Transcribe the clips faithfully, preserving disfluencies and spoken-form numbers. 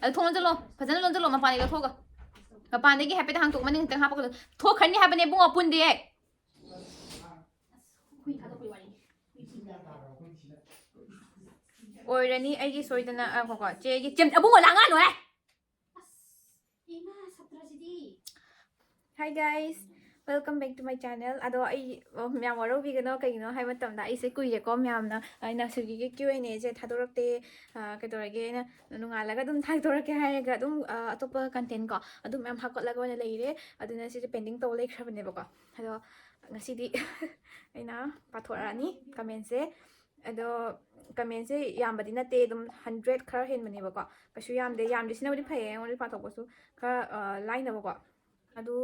ꯑꯗꯨ ꯊꯣꯡ ꯂꯣꯟꯁꯤꯜꯂꯣ, ꯐꯖꯅ ꯂꯣꯟꯁꯤꯜꯂꯣ, ꯃꯄꯥꯟꯗꯒꯤ ꯂꯧꯊꯣꯛꯑꯒ꯫ ꯃꯄꯥꯟꯗꯒꯤ ꯍꯥꯏꯐꯦꯠ ꯍꯥꯡꯇꯣꯛ, ꯃꯅꯤꯡ ꯈꯤꯇꯪ ꯍꯥꯞꯄꯒ ꯂꯣꯟ-, ꯊꯣꯛꯈ꯭ꯔꯅꯤ ꯍꯥꯏꯕꯅꯦ ꯏꯕꯨꯡꯉꯣ, ꯄꯨꯟꯗꯦ꯫ ꯑꯣꯏꯔꯅꯤ ꯑꯩꯒꯤ ꯁꯣꯏꯗꯅ꯫ ꯑ, ꯉꯥꯏꯈꯣꯀꯣ, ꯆꯦꯒꯤ ꯆꯦꯝ-, ꯑꯕꯨꯡꯉꯣ, ꯂꯥꯡꯉꯥꯅꯨꯍꯦ꯫ Hi guys, welcome back to my channel. ꯑꯗꯣ ꯑꯩ, ꯑ, ꯃꯌꯥꯝ ꯋꯥꯔꯧꯕꯤꯒꯅꯣ, ꯀꯩꯒꯤꯅꯣ ꯍꯥꯏꯕ ꯃꯇꯝꯗ ꯑꯩꯁꯦ ꯀꯨꯏꯔꯦꯀꯣ, ꯃꯌꯥꯝꯅ ꯑꯩꯅ ꯁ꯭ꯋꯤꯒꯤꯒꯤ Q and Aꯁꯦ ꯊꯥꯗꯣꯔꯛꯇꯦ, ꯑ, ꯀꯩꯗꯧꯔꯒꯦꯅ ꯅꯣꯡꯉꯥꯜꯂꯒ ꯑꯗꯨꯝ ꯊꯥꯗꯣꯔꯛꯀꯦ ꯍꯥꯏꯔꯒ ꯑꯗꯨꯝ, ꯑ, ꯑꯇꯣꯞꯄ content ꯀꯣ, ꯑꯗꯨꯝ ꯃꯌꯥꯝ ꯍꯥꯞꯀꯠꯂꯒ ꯑꯣꯏꯅ ꯂꯩꯔꯦ꯫ ꯑꯗꯨꯅ ꯁꯤꯁꯦ pending ꯇꯧ ꯂꯩꯈ꯭ꯔꯕꯅꯦꯕꯀꯣ꯫ ꯑꯗꯣ ꯉꯁꯤꯗꯤ ꯑꯩꯅ ꯄꯥꯊꯣꯔꯛꯑꯅꯤ commentꯁꯦ꯫ ꯑꯗꯣ commentꯁꯦ ꯌꯥꯝꯕꯗꯤ ꯅꯠꯇꯦ, ꯑꯗꯨꯝ hundred ꯈꯔ ꯍꯦꯟꯕꯅꯦꯕꯀꯣ꯫ ꯀꯩꯁꯨ ꯌꯥꯝꯗꯦ, ꯌꯥꯝꯗ꯭ꯔꯤꯁꯤꯅꯕꯨꯗꯤ ꯐꯩꯌꯦ, ꯑꯩꯉꯣꯟꯗ ꯄꯥꯊꯣꯛꯄꯁꯨ ꯈꯔ, ꯑ, ꯂꯥꯏꯅꯕꯀꯣ꯫ ꯑꯗꯨ,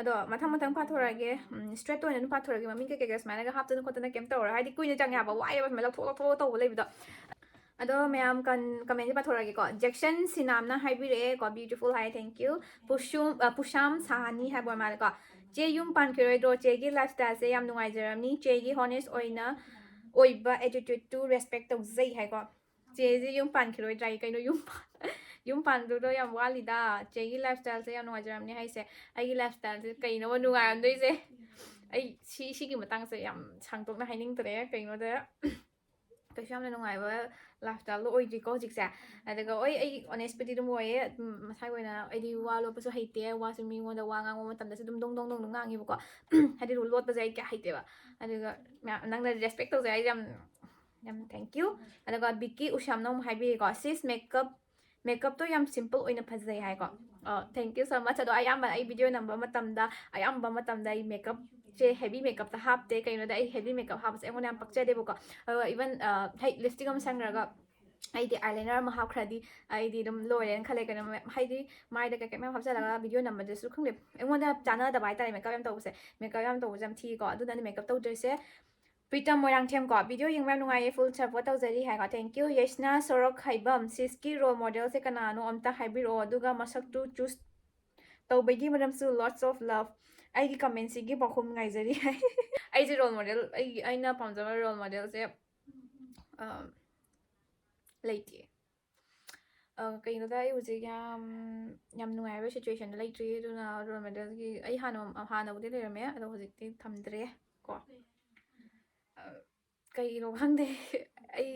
ꯑꯗꯣ ꯃꯊꯪ ꯃꯊꯪ ꯄꯥꯊꯣꯔꯛꯑꯒꯦ꯫ ꯎꯝ, straight ꯑꯣꯏꯅ ꯑꯗꯨꯝ ꯄꯥꯊꯣꯔꯛꯑꯒꯦ, ꯃꯃꯤꯡ ꯀꯩꯀꯩꯒ ꯁꯨꯃꯥꯏꯅꯒ ꯍꯥꯞꯇꯅ ꯈꯣꯠꯇꯅ ꯀꯩꯝ ꯇꯧꯔꯣꯏ, ꯍꯥꯏꯗꯤ ꯀꯨꯏꯅ ꯆꯪꯉꯦ ꯍꯥꯏꯕ, ꯋꯥꯏꯑꯦꯕ ꯁꯨꯃꯥꯏꯅ ꯂꯧꯊꯣꯛ ꯂꯧꯊꯣꯛ ꯇꯧꯕ ꯂꯩꯕꯗꯣ꯫ ꯑꯗꯣ ꯃꯌꯥꯝ ꯀꯟ-, commentꯁꯦ ꯄꯥꯊꯣꯔꯛꯑꯒꯦꯀꯣ꯫ ꯖꯦꯛꯁꯟ ꯁꯤꯅꯥꯝꯅ ꯍꯥꯏꯕꯤꯔꯛꯑꯦ ꯀꯣ, beautiful ꯍꯥꯏ, thank you꯫ ꯄꯨꯁꯨꯝ, ꯑ, ꯄꯨꯁꯥꯝ ꯁꯥꯍꯥꯅꯤ ꯍꯥꯏꯕ ꯑꯣꯏꯔ ꯃꯥꯜꯂꯦꯀꯣ꯫ "ꯆꯦ, ꯌꯨꯝ ꯄꯥꯟꯈꯤꯔꯣꯏꯗ꯭ꯔꯣ? ꯆꯦꯒꯤ lifestyleꯁꯦ ꯌꯥꯝ ꯅꯨꯡꯉꯥꯏꯖꯔꯝꯅꯤ꯫ ꯆꯦꯒꯤ honest ꯑꯣꯏꯅ, ꯑꯣꯏꯕ attitudeꯇꯨ respect ꯇꯧꯖꯩ" ꯍꯥꯏꯀꯣ꯫ ꯆꯦꯁꯦ ꯌꯨꯝ ꯄꯥꯟꯈꯤꯔꯣꯏꯗ꯭ꯔꯥ? ꯀꯩꯅꯣ, ꯌꯨꯝ ꯄꯥꯟ-, ꯌꯨꯝ ꯄꯥꯟꯗꯣꯏꯗꯣ ꯌꯥꯝ ꯋꯥꯠꯂꯤꯗ꯫ ꯆꯦꯒꯤ lifestyleꯁꯦ ꯌꯥꯝ ꯅꯨꯡꯉꯥꯏꯖꯔꯝꯅꯤ ꯍꯥꯏꯁꯦ꯫ ꯑꯩꯒꯤ lifestyleꯁꯦ ꯀꯩꯅꯣꯕ ꯅꯨꯡꯉꯥꯏꯔꯝꯗꯣꯏꯁꯦ? ꯑꯩ ꯁꯤ, ꯁꯤꯒꯤ ꯃꯇꯥꯡꯁꯦ ꯌꯥꯝ ꯁꯥꯡꯗꯣꯛꯅ ꯍꯥꯏꯅꯤꯡꯗ꯭ꯔꯦ꯫ ꯀꯩꯅꯣꯗ, ꯀꯩꯁꯨ ꯌꯥꯝꯅ ꯅꯨꯡꯉꯥꯏꯕ lifestyleꯗꯣ ꯑꯣꯏꯗ꯭ꯔꯤꯀꯣ ꯍꯧꯖꯤꯛꯁꯦ꯫ ꯑꯗꯨꯒ ꯍꯣꯏ, ꯑꯩ honestꯄꯨꯗꯤ ꯑꯗꯨꯝ ꯑꯣꯏꯌꯦ꯫ ꯑꯗꯨꯝ ꯃꯁꯥꯒꯤ ꯑꯣꯏꯅ ꯑꯩꯗꯤ ꯋꯥ ꯂꯣꯠꯄꯁꯨ ꯍꯩꯇꯦ꯫ ꯋꯥꯁꯨ ꯃꯤꯉꯣꯟꯗ ꯋꯥ ꯉꯥꯡꯕ ꯃꯇꯝꯗꯁꯨ ꯑꯗꯨꯝ ꯗꯣꯡ ꯗꯣꯡ ꯗꯣꯡ ꯑꯗꯨꯝ ꯉꯥꯡꯉꯦꯕꯀꯣ꯫ ꯍꯥꯏꯗꯤ ꯂꯣꯠꯄꯁꯦ ꯑꯩ ꯀꯌꯥ ꯍꯩꯇꯦꯕ꯫ ꯑꯗꯨꯒ ꯃꯌꯥꯝ, ꯅꯪꯅ respect ꯇꯧꯖꯩ ꯍꯥꯏꯁꯦ ꯌꯥꯝ, ꯌꯥꯝ thank you꯫ ꯑꯗꯨꯒ ꯕꯤꯀꯤ ꯎꯁꯥꯝꯅ ꯑꯃꯨꯛ ꯍꯥꯏꯕꯤꯔꯦꯀꯣ, "Sis, makeup, makeupꯇꯣ ꯌꯥꯝ simple ꯑꯣꯏꯅ ꯐꯖꯩ" ꯍꯥꯏꯀꯣ꯫ ꯑ, thank you so much꯫ ꯑꯗꯣ ꯑꯌꯥꯝꯕ ꯑꯩ video ꯅꯝꯕ ꯃꯇꯝꯗ, ꯑꯌꯥꯝꯕ ꯃꯇꯝꯗ ꯑꯩ makeupꯁꯦ heavy makeupꯇ ꯍꯥꯞꯇꯦ꯫ ꯀꯩꯅꯣꯗ ꯑꯩ heavy makeup ꯍꯥꯞꯄꯁꯦ ꯑꯩꯉꯣꯟꯗ ꯌꯥꯝ ꯄꯛꯆꯗꯦꯕꯀꯣ꯫ ꯑꯗꯣ even, ꯑ, ꯍꯦꯛ lipstick ꯑꯃ ꯁꯪꯈ꯭ꯔꯒ ꯑꯩꯗꯤ eyeliner ꯑꯃ ꯍꯥꯞꯈ꯭ꯔꯗꯤ ꯑꯩꯗꯤ ꯑꯗꯨꯝ ꯂꯣꯏꯔꯦꯅ ꯈꯜꯂꯦ꯫ ꯀꯩꯅꯣ ꯃꯌꯥꯝ, ꯍꯥꯏꯗꯤ ꯃꯥꯏꯗ ꯀꯩꯀꯩ ꯃꯌꯥꯝ ꯍꯥꯞꯆꯜꯂꯒ video ꯅꯝꯕꯗꯁꯨ ꯈꯪꯗꯦ, ꯑꯩꯉꯣꯟꯗ ꯆꯥꯟꯅꯗꯕ ꯍꯥꯏꯇꯥꯔꯦ꯫ Makeup ꯌꯥꯝ ꯇꯧꯕꯁꯦ, makeup ꯌꯥꯝ ꯇꯧꯕꯁꯦ ꯌꯥꯝ ꯊꯤꯀꯣ꯫ ꯑꯗꯨꯅꯅꯦ makeup ꯇꯧꯗ꯭ꯔꯤꯁꯦ꯫ ꯄ꯭ꯔꯤꯇꯝ ꯃꯣꯏꯔꯥꯡꯊꯦꯝ ꯀꯣ, "Video ꯌꯦꯡꯕ ꯌꯥꯝ ꯅꯨꯡꯉꯥꯏꯌꯦ, full support ꯇꯧꯖꯔꯤ" ꯍꯥꯏꯀꯣ꯫ Thank you꯫ ꯌꯦꯁꯅꯥ ꯁꯣꯔꯣꯛ ꯍꯩꯕꯝ, "Sisꯀꯤ role modelꯁꯦ ꯀꯅꯥꯅꯣ? ꯑꯝꯇ ꯍꯥꯏꯕꯤꯔꯛꯑꯣ, ꯑꯗꯨꯒ ꯃꯁꯛꯇꯨ choose ꯇꯧꯕꯒꯤ ꯃꯔꯝꯁꯨ lots of love꯫ ꯑꯩꯒꯤ commentꯁꯤꯒꯤ ꯄꯥꯎꯈꯨꯝ ꯉꯥꯏꯖꯔꯤ" ꯍꯥꯏ꯫ ꯑꯩꯁꯦ role model, ꯑꯩꯒꯤ, ꯑꯩꯅ ꯄꯥꯝꯖꯕ role modelꯁꯦ, ꯑꯝ, ꯂꯩꯇꯦ꯫ ꯑ, ꯀꯩꯅꯣꯗ, ꯑꯩ ꯍꯧꯖꯤꯛ ꯌꯥꯝ, ꯌꯥꯝ ꯅꯨꯡꯉꯥꯏꯕ situationꯗ ꯂꯩꯇ꯭ꯔꯤ, ꯑꯗꯨꯅ role modelꯒꯤ ꯑꯩ ꯍꯥꯟꯅ, ꯍꯥꯟꯅꯕꯨꯗꯤ ꯂꯩꯔꯝꯃꯦ, ꯑꯗꯣ ꯍꯧꯖꯤꯛꯇꯤ ꯊꯝꯗ꯭ꯔꯦ ꯀꯣ꯫ ꯑ, ꯀꯩꯅꯣ ꯈꯪꯗꯦ꯫ ꯑꯩ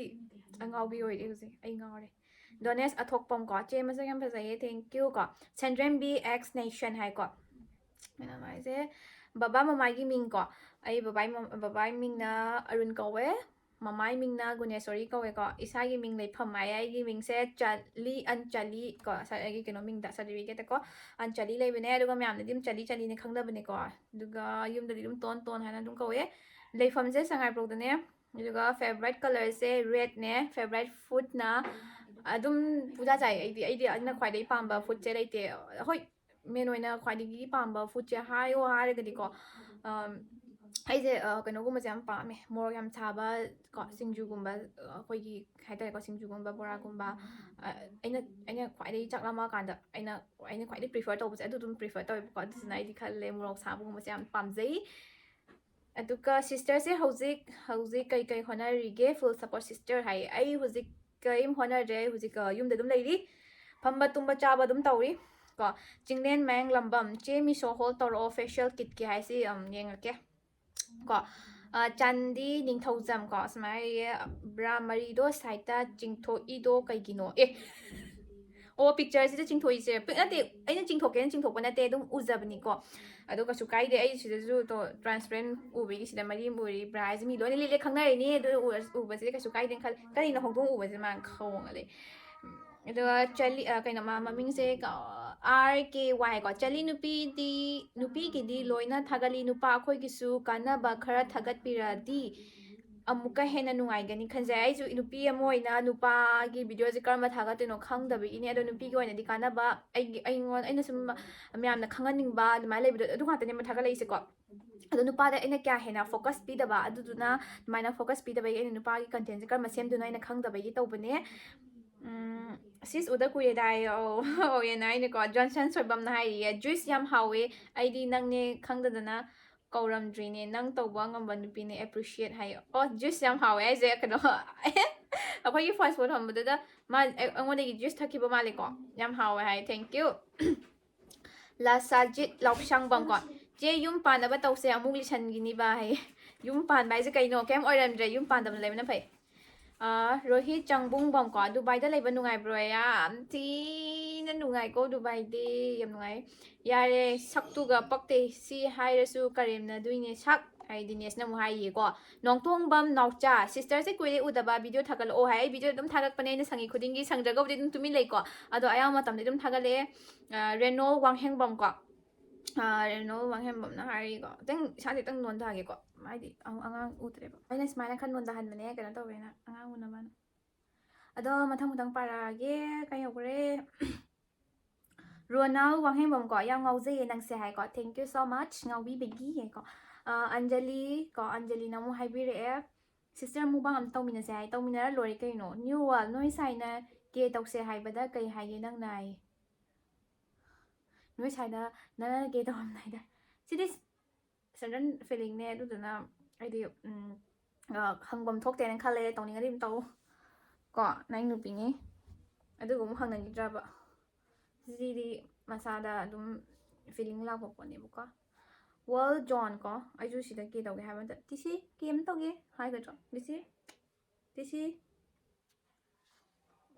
ꯑꯉꯥꯎꯕꯤ ꯑꯣꯏꯔꯦ ꯍꯧꯖꯤꯛ, ꯑꯩ ꯉꯥꯎꯔꯦ꯫ ꯗꯣꯅꯦꯁ ꯑꯊꯣꯛꯄꯝ ꯀꯣ, "ꯆꯦ ꯃꯁꯛ ꯌꯥꯝ ꯐꯖꯩꯌꯦ, thank you" ꯀꯣ꯫ ꯁꯟꯗ꯭ꯔꯦꯝꯕꯤ X Nation ꯍꯥꯏꯀꯣ꯫ ꯀꯩꯅꯣ ꯍꯥꯏꯁꯦ, ꯕꯕꯥ ꯃꯃꯥꯒꯤ ꯃꯤꯡ ꯀꯣ꯫ ꯑꯩ ꯕꯕꯥꯏ ꯃ-, ꯕꯕꯥꯏ ꯃꯤꯡꯅ ꯑꯔꯨꯟ ꯀꯧꯋꯦ, ꯃꯃꯥꯏ ꯃꯤꯡꯅ ꯒꯨꯅꯦꯁꯣꯔꯤ ꯀꯧꯋꯦꯀꯣ꯫ ꯏꯁꯥꯒꯤ ꯃꯤꯡ ꯂꯩꯐꯝ ꯍꯥꯏ, ꯑꯩꯒꯤ ꯃꯤꯡꯁꯦ ꯆꯂꯤ, ꯑꯟꯆꯂꯤ ꯀꯣ, ꯁ-, ꯑꯩꯒꯤ ꯀꯩꯅꯣ ꯃꯤꯡꯗ, certificateꯇ ꯀꯣ, ꯑꯟꯆꯂꯤ ꯂꯩꯕꯅꯦ꯫ ꯑꯗꯨꯒ ꯃꯌꯥꯝꯅꯗꯤ ꯑꯗꯨꯝ ꯆꯂꯤ ꯆꯂꯤꯅ ꯈꯪꯅꯕꯅꯦꯀꯣ꯫ ꯑꯗꯨꯒ ꯌꯨꯝꯗꯗꯤ ꯑꯗꯨꯝ ꯇꯣꯟ ꯇꯣꯟ ꯍꯥꯏꯅ ꯑꯗꯨꯝ ꯀꯧꯋꯦ꯫ ꯂꯩꯐꯝꯁꯦ ꯁꯉꯥꯏꯄ꯭ꯔꯧꯗꯅꯦ꯫ ꯑꯗꯨꯒ favourite colourꯁꯦ redꯅꯦ꯫ Favourite foodꯅ ꯑꯗꯨꯝ ꯄꯨꯖꯥ ꯆꯥꯏ ꯑꯩꯗꯤ꯫ ꯑꯩꯗꯤ ꯑꯩꯅ ꯈ꯭ꯋꯥꯏꯗꯒꯤ ꯄꯥꯝꯕ foodꯁꯦ ꯂꯩꯇꯦ꯫ ꯍꯣꯏ, main ꯑꯣꯏꯅ ꯈ꯭ꯋꯥꯏꯗꯒꯤ ꯄꯥꯝꯕ foodꯁꯦ ꯍꯥꯏꯌꯣ ꯍꯥꯏꯔꯒꯗꯤꯀꯣ, ꯑꯝ, ꯑꯩꯁꯦ, ꯑ, ꯀꯩꯅꯣꯒꯨꯝꯕꯁꯦ ꯌꯥꯝ ꯄꯥꯝꯃꯦ, ꯃꯣꯔꯣꯛ ꯌꯥꯝ ꯁꯥꯕ ꯀꯣ, ꯁꯤꯡꯖꯨꯒꯨꯝꯕ, ꯑ, ꯑꯩꯈꯣꯏꯒꯤ ꯍꯥꯏꯇꯥꯔꯦꯀꯣ, ꯁꯤꯡꯖꯨꯒꯨꯝꯕ, ꯕꯣꯔꯥꯒꯨꯝꯕ, ꯑ, ꯑꯩꯅ, ꯑꯩꯅ ꯈ꯭ꯋꯥꯏꯗꯒꯤ ꯆꯥꯛ ꯂꯥꯝꯃꯛꯑꯀꯥꯟꯗ ꯑꯩꯅ, ꯑꯩꯅ ꯈ꯭ꯋꯥꯏꯗꯒꯤ prefer ꯇꯧꯕꯁꯦ ꯑꯗꯨ ꯑꯗꯨꯝ prefer ꯇꯧꯋꯦꯕꯀꯣ꯫ ꯑꯗꯨꯗꯨꯅ ꯑꯩꯗꯤ ꯈꯜꯂꯦ ꯃꯣꯔꯣꯛ ꯁꯥꯕꯒꯨꯝꯕꯁꯦ ꯌꯥꯝ ꯄꯥꯝꯖꯩ꯫ ꯑꯗꯨꯒ sisterꯁꯦ ꯍꯧꯖꯤꯛ, ꯍꯧꯖꯤꯛ ꯀꯩꯀꯩ ꯍꯣꯠꯅꯔꯤꯒꯦ? Full support sister ꯍꯥꯏꯌꯦ꯫ ꯑꯩ ꯍꯧꯖꯤꯛ ꯀꯔꯤꯝ ꯍꯣꯠꯅꯗ꯭ꯔꯦ, ꯑꯩ ꯍꯧꯖꯤꯛ, ꯑ, ꯌꯨꯝꯗ ꯑꯗꯨꯝ ꯂꯩꯔꯤ, ꯐꯝꯕ ꯇꯨꯝꯕ ꯆꯥꯕ ꯑꯗꯨꯝ ꯇꯧꯔꯤ ꯀꯣ꯫ ꯆꯤꯡꯂꯦꯟ ꯃꯌꯥꯡꯂꯝꯕꯝ, "ꯆꯦ ꯃꯤꯁꯣ hold ꯇꯧꯔꯛꯑꯣ, facial kitꯀꯤ ꯍꯥꯏꯁꯤ, ꯑꯝ, ꯌꯦꯡꯉꯛꯀꯦ" ꯀꯣ꯫ ꯑ, ꯆꯥꯟꯗꯤ ꯅꯤꯡꯊꯧꯖꯝ ꯀꯣ, ꯁꯨꯃꯥꯏꯅ ꯍꯥꯏꯌꯦ, "Bra ꯃꯔꯤꯗꯣ sideꯇ ꯆꯤꯡꯊꯣꯛꯏꯗꯣ ꯀꯩꯒꯤꯅꯣ?" ꯑꯦ, ꯑꯣ, pictureꯁꯤꯗ ꯆꯤꯡꯊꯣꯛꯏꯁꯦ꯫ ꯄꯤꯛ-, ꯅꯠꯇꯦ, ꯑꯩꯅ ꯆꯤꯡꯊꯣꯛꯀꯦꯅ ꯆꯤꯡꯊꯣꯛꯄ ꯅꯠꯇꯦ, ꯑꯗꯨꯝ ꯎꯖꯕꯅꯤꯀꯣ꯫ ꯑꯗꯣ ꯀꯩꯁꯨ ꯀꯥꯏꯗꯦ, ꯑꯩ ꯁꯤꯗꯁꯨ ꯇꯣ-, transparent ꯎꯕꯒꯤ ꯁꯤꯗ ꯃꯔꯤ ꯑꯃ ꯎꯔꯤ, bra ꯍꯥꯏꯁꯦ ꯃꯤ ꯂꯣꯏꯅ ꯂꯤꯠꯂꯦ ꯈꯪꯅꯔꯤꯅꯤ, ꯑꯗꯨ ꯎꯔ-, ꯎꯕꯁꯤꯗꯤ ꯀꯩꯁꯨ ꯀꯥꯏꯗꯦꯅ ꯈꯜꯂꯦ꯫ ꯀꯔꯤꯅꯣ ꯍꯧꯗꯣꯡ ꯎꯕꯁꯦ ꯃꯥꯅ ꯈꯣꯡꯉ ꯂꯩ꯫ ꯎꯝ, ꯑꯗꯨꯒ ꯆꯂꯤ-, ꯑ, ꯀꯩꯅꯣ, ꯃꯥ ꯃꯃꯤꯡꯁꯦ ꯀ-, R K Y ꯀꯣ, "ꯆꯂꯤ ꯅꯨꯄꯤꯗꯤ, ꯅꯨꯄꯤꯒꯤꯗꯤ ꯂꯣꯏꯅ ꯊꯥꯒꯠꯂꯤ, ꯅꯨꯄꯥ ꯑꯩꯈꯣꯏꯒꯤꯁꯨ ꯀꯥꯟꯅꯕ ꯈꯔ ꯊꯥꯒꯠꯄꯤꯔꯗꯤ ꯑꯃꯨꯛꯀ ꯍꯦꯟꯅ ꯅꯨꯡꯉꯥꯏꯒꯅꯤ ꯈꯟꯖꯩ"꯫ ꯑꯩꯁꯨ ꯅꯨꯄꯤ ꯑꯃ ꯑꯣꯏꯅ ꯅꯨꯄꯥꯒꯤ videoꯁꯦ ꯀꯔꯝꯕ ꯊꯥꯒꯠꯇꯣꯏꯅꯣ ꯈꯪꯗꯕꯒꯤꯅꯦ꯫ ꯑꯗꯣ ꯅꯨꯄꯤꯒꯤ ꯑꯣꯏꯅꯗꯤ ꯀꯥꯟꯅꯕ, ꯑꯩꯒꯤ, ꯑꯩꯉꯣꯟ-, ꯑꯩꯅ ꯁꯨꯝ ꯃꯌꯥꯝꯅ ꯈꯪꯍꯟꯅꯤꯡꯕ ꯑꯗꯨꯃꯥꯏꯅ ꯂꯩꯕꯗꯣ, ꯑꯗꯨ ꯉꯥꯛꯇꯅꯦꯕ ꯊꯥꯒꯠꯂꯛꯏꯁꯦꯀꯣ꯫ ꯑꯗꯣ ꯅꯨꯄꯥꯗ ꯑꯩꯅ ꯀꯌꯥ ꯍꯦꯟꯅ focus ꯄꯤꯗꯕ, ꯑꯗꯨꯗꯨꯅ ꯑꯗꯨꯃꯥꯏꯅ focus ꯄꯤꯗꯕꯒꯤ ꯑꯩꯅ ꯅꯨꯄꯥꯒꯤ contentꯁꯦ ꯀꯔꯝꯕ ꯁꯦꯝꯗꯣꯏꯅꯣ ꯍꯥꯏꯅ ꯈꯪꯗꯕꯒꯤ ꯇꯧꯕꯅꯦ꯫ ꯎꯝ, "Sis ꯎꯗ ꯀꯨꯏꯔꯦꯗ" ꯍꯥꯏꯌꯦ꯫ ꯑꯧ, ꯑꯧ, ꯌꯦꯅꯥ ꯍꯥꯏꯅꯦꯀꯣ꯫ Johnson ꯁꯣꯏꯕꯝꯅ ꯍꯥꯏꯔꯤꯌꯦ, "Juice ꯌꯥꯝ ꯍꯥꯎꯋꯦ, ꯑꯩꯗꯤ ꯅꯪꯅꯦ ꯈꯪꯗꯗꯅ ꯀꯧꯔꯝꯗ꯭ꯔꯤꯅꯦ, ꯅꯪ ꯇꯧꯕ ꯉꯝꯕ ꯅꯨꯄꯤꯅꯦ, appreciate" ꯍꯥꯏꯌꯦ꯫ ꯑꯣ, juice ꯌꯥꯝ ꯍꯥꯎꯋꯦ ꯍꯥꯏꯁꯦ ꯀꯩꯅꯣ, ꯑꯩꯈꯣꯏꯒꯤ ꯐꯥꯁ ꯐꯨꯗ ꯍꯟꯕꯗꯨꯗ ꯃꯥ ꯑꯩ- ꯑꯩꯉꯣꯟꯗꯒꯤ ꯖꯨꯁ ꯊꯛꯈꯤꯕ ꯃꯥꯜꯂꯦꯀꯣ꯫ ꯌꯥꯝ ꯍꯥꯎꯋꯦ ꯍꯥꯏ꯫ Thank you꯫ ꯂꯥꯁꯥꯖꯤꯠ ꯂꯥꯎꯁꯥꯡꯕꯝ ꯀꯣ, "ꯆꯦ, ꯌꯨꯝ ꯄꯥꯟꯅꯕ ꯇꯧꯁꯦ, ꯑꯃꯨꯛ ꯂꯤꯁꯟꯈꯤꯅꯤꯕ" ꯍꯥꯏꯌꯦ꯫ ꯌꯨꯝ ꯄꯥꯟꯕ ꯍꯥꯏꯁꯦ ꯀꯩꯅꯣ? ꯀꯩꯝ ꯑꯣꯏꯔꯝꯗ꯭ꯔꯦ, ꯌꯨꯝ ꯄꯥꯟꯗꯕꯅ ꯂꯩꯕꯅ ꯐꯩ꯫ ꯑꯥ, ꯔꯣꯍꯤꯠ ꯆꯪꯕꯨꯡꯕꯝ ꯀꯣ, "ꯗꯨꯕꯥꯏꯗ ꯂꯩꯕ ꯅꯨꯡꯉꯥꯏꯕ꯭ꯔꯣ?" ꯌꯥꯝ ꯊꯤꯅ ꯅꯨꯡꯉꯥꯏꯀꯣ ꯗꯨꯕꯥꯏꯗꯤ, ꯌꯥꯝ ꯅꯨꯡꯉꯥꯏ꯫ "ꯌꯥꯔꯦ, ꯁꯛꯇꯨꯒ ꯄꯛꯇꯦ, ꯁꯤ ꯍꯥꯏꯔꯁꯨ ꯀꯔꯦꯝꯅꯗꯣꯏꯅꯦ ꯁꯛ", ꯍꯥꯏ ꯗꯤꯅꯦꯁꯅ ꯑꯃꯨꯛ ꯍꯥꯏꯌꯦꯀꯣ꯫ ꯅꯣꯡꯊꯣꯡꯕꯝ ꯅꯥꯎꯆꯥ, "ꯁꯤꯁꯇꯔꯁꯦ ꯀꯨꯏꯔꯦ ꯎꯗꯕ, ꯚꯤꯗꯤꯑꯣ ꯊꯥꯒꯠꯂꯛꯑꯣ" ꯍꯥꯏ꯫ ꯑꯩ ꯚꯤꯗꯤꯑꯣ ꯑꯗꯨꯝ ꯊꯥꯒꯠꯄꯅꯦ, ꯑꯩꯅ ꯁꯪꯉꯤ ꯈꯨꯗꯤꯡꯒꯤ, ꯁꯪꯗ꯭ꯔꯒꯕꯨꯗꯤ ꯑꯗꯨꯝ ꯇꯨꯃꯤꯟ ꯂꯩꯀꯣ, ꯑꯗꯣ ꯑꯌꯥꯝꯕ ꯃꯇꯝꯗ ꯑꯗꯨꯝ ꯊꯥꯒꯠꯂꯛꯑꯦ꯫ ꯑꯥ, ꯔꯦꯅꯣꯜ ꯋꯥꯡꯍꯦꯡꯕꯝ ꯀꯣ, ꯑꯥ, ꯔꯦꯅꯣꯜ ꯋꯥꯡꯍꯦꯡꯕꯝꯅ ꯍꯥꯏꯔꯤꯀꯣ, ꯈꯤꯇꯪ ꯏꯁꯥꯁꯦ ꯈꯤꯇꯪ ꯅꯣꯟꯊꯒꯦꯀꯣ, ꯍꯥꯏꯗꯤ ꯑꯃꯨꯛ ꯑꯉꯥꯡ ꯎꯗ꯭ꯔꯦꯕ꯫ ꯑꯩꯅ ꯁꯨꯃꯥꯏꯅ ꯈꯔ ꯅꯣꯟꯊꯍꯟꯕꯅꯦ, ꯀꯩꯅꯣ ꯇꯧꯋꯦꯅ, ꯑꯉꯥꯡ ꯎꯅꯕꯅ꯫ ꯑꯗꯣ ꯃꯊꯪ ꯃꯊꯪ ꯄꯥꯔꯛꯑꯒꯦ꯫ ꯀꯩ ꯌꯧꯈ꯭ꯔꯦ? ꯔꯣꯅꯥꯜ ꯋꯥꯡꯍꯦꯡꯕꯝ ꯀꯣ, "ꯌꯥꯝ ꯉꯥꯎꯖꯩꯌꯦ ꯅꯪꯁꯦ" ꯍꯥꯏꯀꯣ, "Thank you so much, ꯉꯥꯎꯕꯤꯕꯒꯤ" ꯍꯥꯏꯀꯣ꯫ ꯑꯥ, ꯑꯟꯖꯂꯤ ꯀꯣ, ꯑꯟꯖꯂꯤꯅ ꯑꯃꯨꯛ ꯍꯥꯏꯕꯤꯔꯛꯑꯦ, "Sister, mukbang ꯑꯝꯇ ꯇꯧꯃꯤꯟꯅꯁꯦ" ꯍꯥꯏ, "ꯇꯧꯃꯤꯟꯅꯔ ꯂꯣꯏꯔꯦ ꯀꯩꯅꯣ꯫ New World, ꯅꯣꯏ ꯁꯥꯏꯅ ꯀꯦ ꯇꯧꯁꯦ ꯍꯥꯏꯕꯗ ꯀꯩ ꯍꯥꯏꯒꯦ ꯅꯪꯅ?" ꯍꯥꯏ꯫ ꯅꯣꯏ ꯁꯥꯏꯗ ꯅꯪꯅ ꯀꯦ ꯇꯧꯔꯝꯗꯥꯏꯗ, ꯁꯤꯗꯤ certain feelingꯅꯦ, ꯑꯗꯨꯗꯨꯅ ꯑꯩꯗꯤ, ꯎꯝ, ꯑ, ꯍꯪꯐꯝ ꯊꯣꯛꯇꯦꯅ ꯈꯜꯂꯦ, ꯇꯧꯅꯤꯡꯉꯗꯤ ꯑꯗꯨꯝ ꯇꯧ꯫ ꯀꯣ, ꯅꯪ ꯅꯨꯄꯤꯅꯤ꯫ ꯑꯗꯨꯒ ꯑꯃꯨꯛ ꯍꯪꯅꯈꯤꯗ꯭ꯔꯕ? ꯁꯤꯗꯤ ꯃꯁꯥꯗ ꯑꯗꯨꯝ feeling ꯂꯥꯛꯄ ꯄꯣꯠꯅꯦꯕꯀꯣ꯫ World John ꯀꯣ, ꯑꯩꯁꯨ ꯁꯤꯗ ꯀꯦ ꯇꯧꯒꯦ ꯍꯥꯏꯕ ꯃꯇꯝꯗ, "ꯇꯤꯁꯤ, ꯀꯦ ꯑꯃ ꯇꯧꯒꯦ" ꯍꯥꯏꯒꯗ꯭ꯔꯣ? ꯇꯤꯁꯤ, ꯇꯤꯁꯤ꯫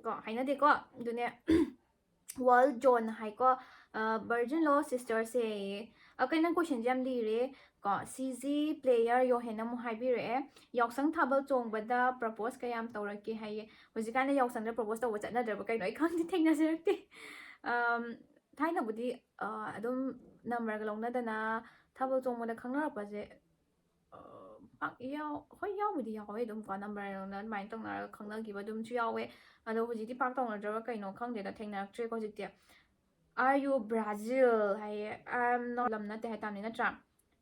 ꯀꯣ, ꯍꯥꯏꯅꯗꯦꯀꯣ꯫ ꯑꯗꯨꯅꯦ, World John ꯍꯥꯏꯀꯣ, ꯑ, "Virgin ꯂꯣ sisterꯁꯦ?" ꯑ, ꯀꯩꯅꯣ, ꯅꯪ questionꯁꯦ ꯌꯥꯝ ꯂꯤꯔꯦ꯫ ꯀꯣ, C G player ꯌꯣꯍꯦꯟꯅ ꯑꯃꯨꯛ ꯍꯥꯏꯕꯤꯔꯛꯑꯦ, "ꯌꯥꯎꯁꯪ ꯊꯥꯕꯜ ꯆꯣꯡꯕꯗ propose ꯀꯌꯥꯝ ꯇꯧꯔꯛꯀꯦ?" ꯍꯥꯏꯌꯦ꯫ ꯍꯧꯖꯤꯛꯀꯥꯟꯗꯤ ꯌꯥꯎꯁꯪꯗ propose ꯇꯧꯕ ꯆꯠꯅꯗ꯭ꯔꯕ ꯀꯩꯅꯣ? ꯑꯩ ꯈꯪꯗꯦ, ꯊꯦꯡꯅꯖꯔꯛꯇꯦ꯫ ꯑꯝ, ꯊꯥꯏꯅꯕꯨꯗꯤ, ꯑ, ꯑꯗꯨꯝ numberꯒ ꯂꯧꯅꯗꯅ ꯊꯥꯕꯜ ꯆꯣꯡꯕꯗ ꯈꯪꯅꯔꯛꯄꯁꯦ, ꯑ, ꯄꯥꯛ ꯌꯥꯎ-, ꯍꯣꯏ, ꯌꯥꯎꯕꯨꯗꯤ ꯌꯥꯎꯋꯦ ꯑꯗꯨꯝ ꯀꯣ, number ꯂꯧꯅ ꯑꯗꯨꯃꯥꯏꯅ ꯇꯧꯅꯔꯒ ꯈꯪꯅꯈꯤꯕ ꯑꯗꯨꯝꯁꯨ ꯌꯥꯎꯋꯦ꯫ ꯑꯗꯣ ꯍꯧꯖꯤꯛꯇꯤ ꯄꯥꯛ ꯇꯧꯅꯗ꯭ꯔꯕ ꯀꯩꯅꯣ ꯈꯪꯗꯦꯗ, ꯊꯦꯡꯅꯔꯛꯇ꯭ꯔꯦꯀꯣ ꯍꯧꯖꯤꯛꯇꯤ꯫ "Are you Brazil?" ꯍꯥꯏꯌꯦ꯫ I'm not, ꯂꯝ ꯅꯠꯇꯦ ꯍꯥꯏꯇꯥꯕꯅꯤ, ꯅꯠꯇ꯭ꯔꯥ?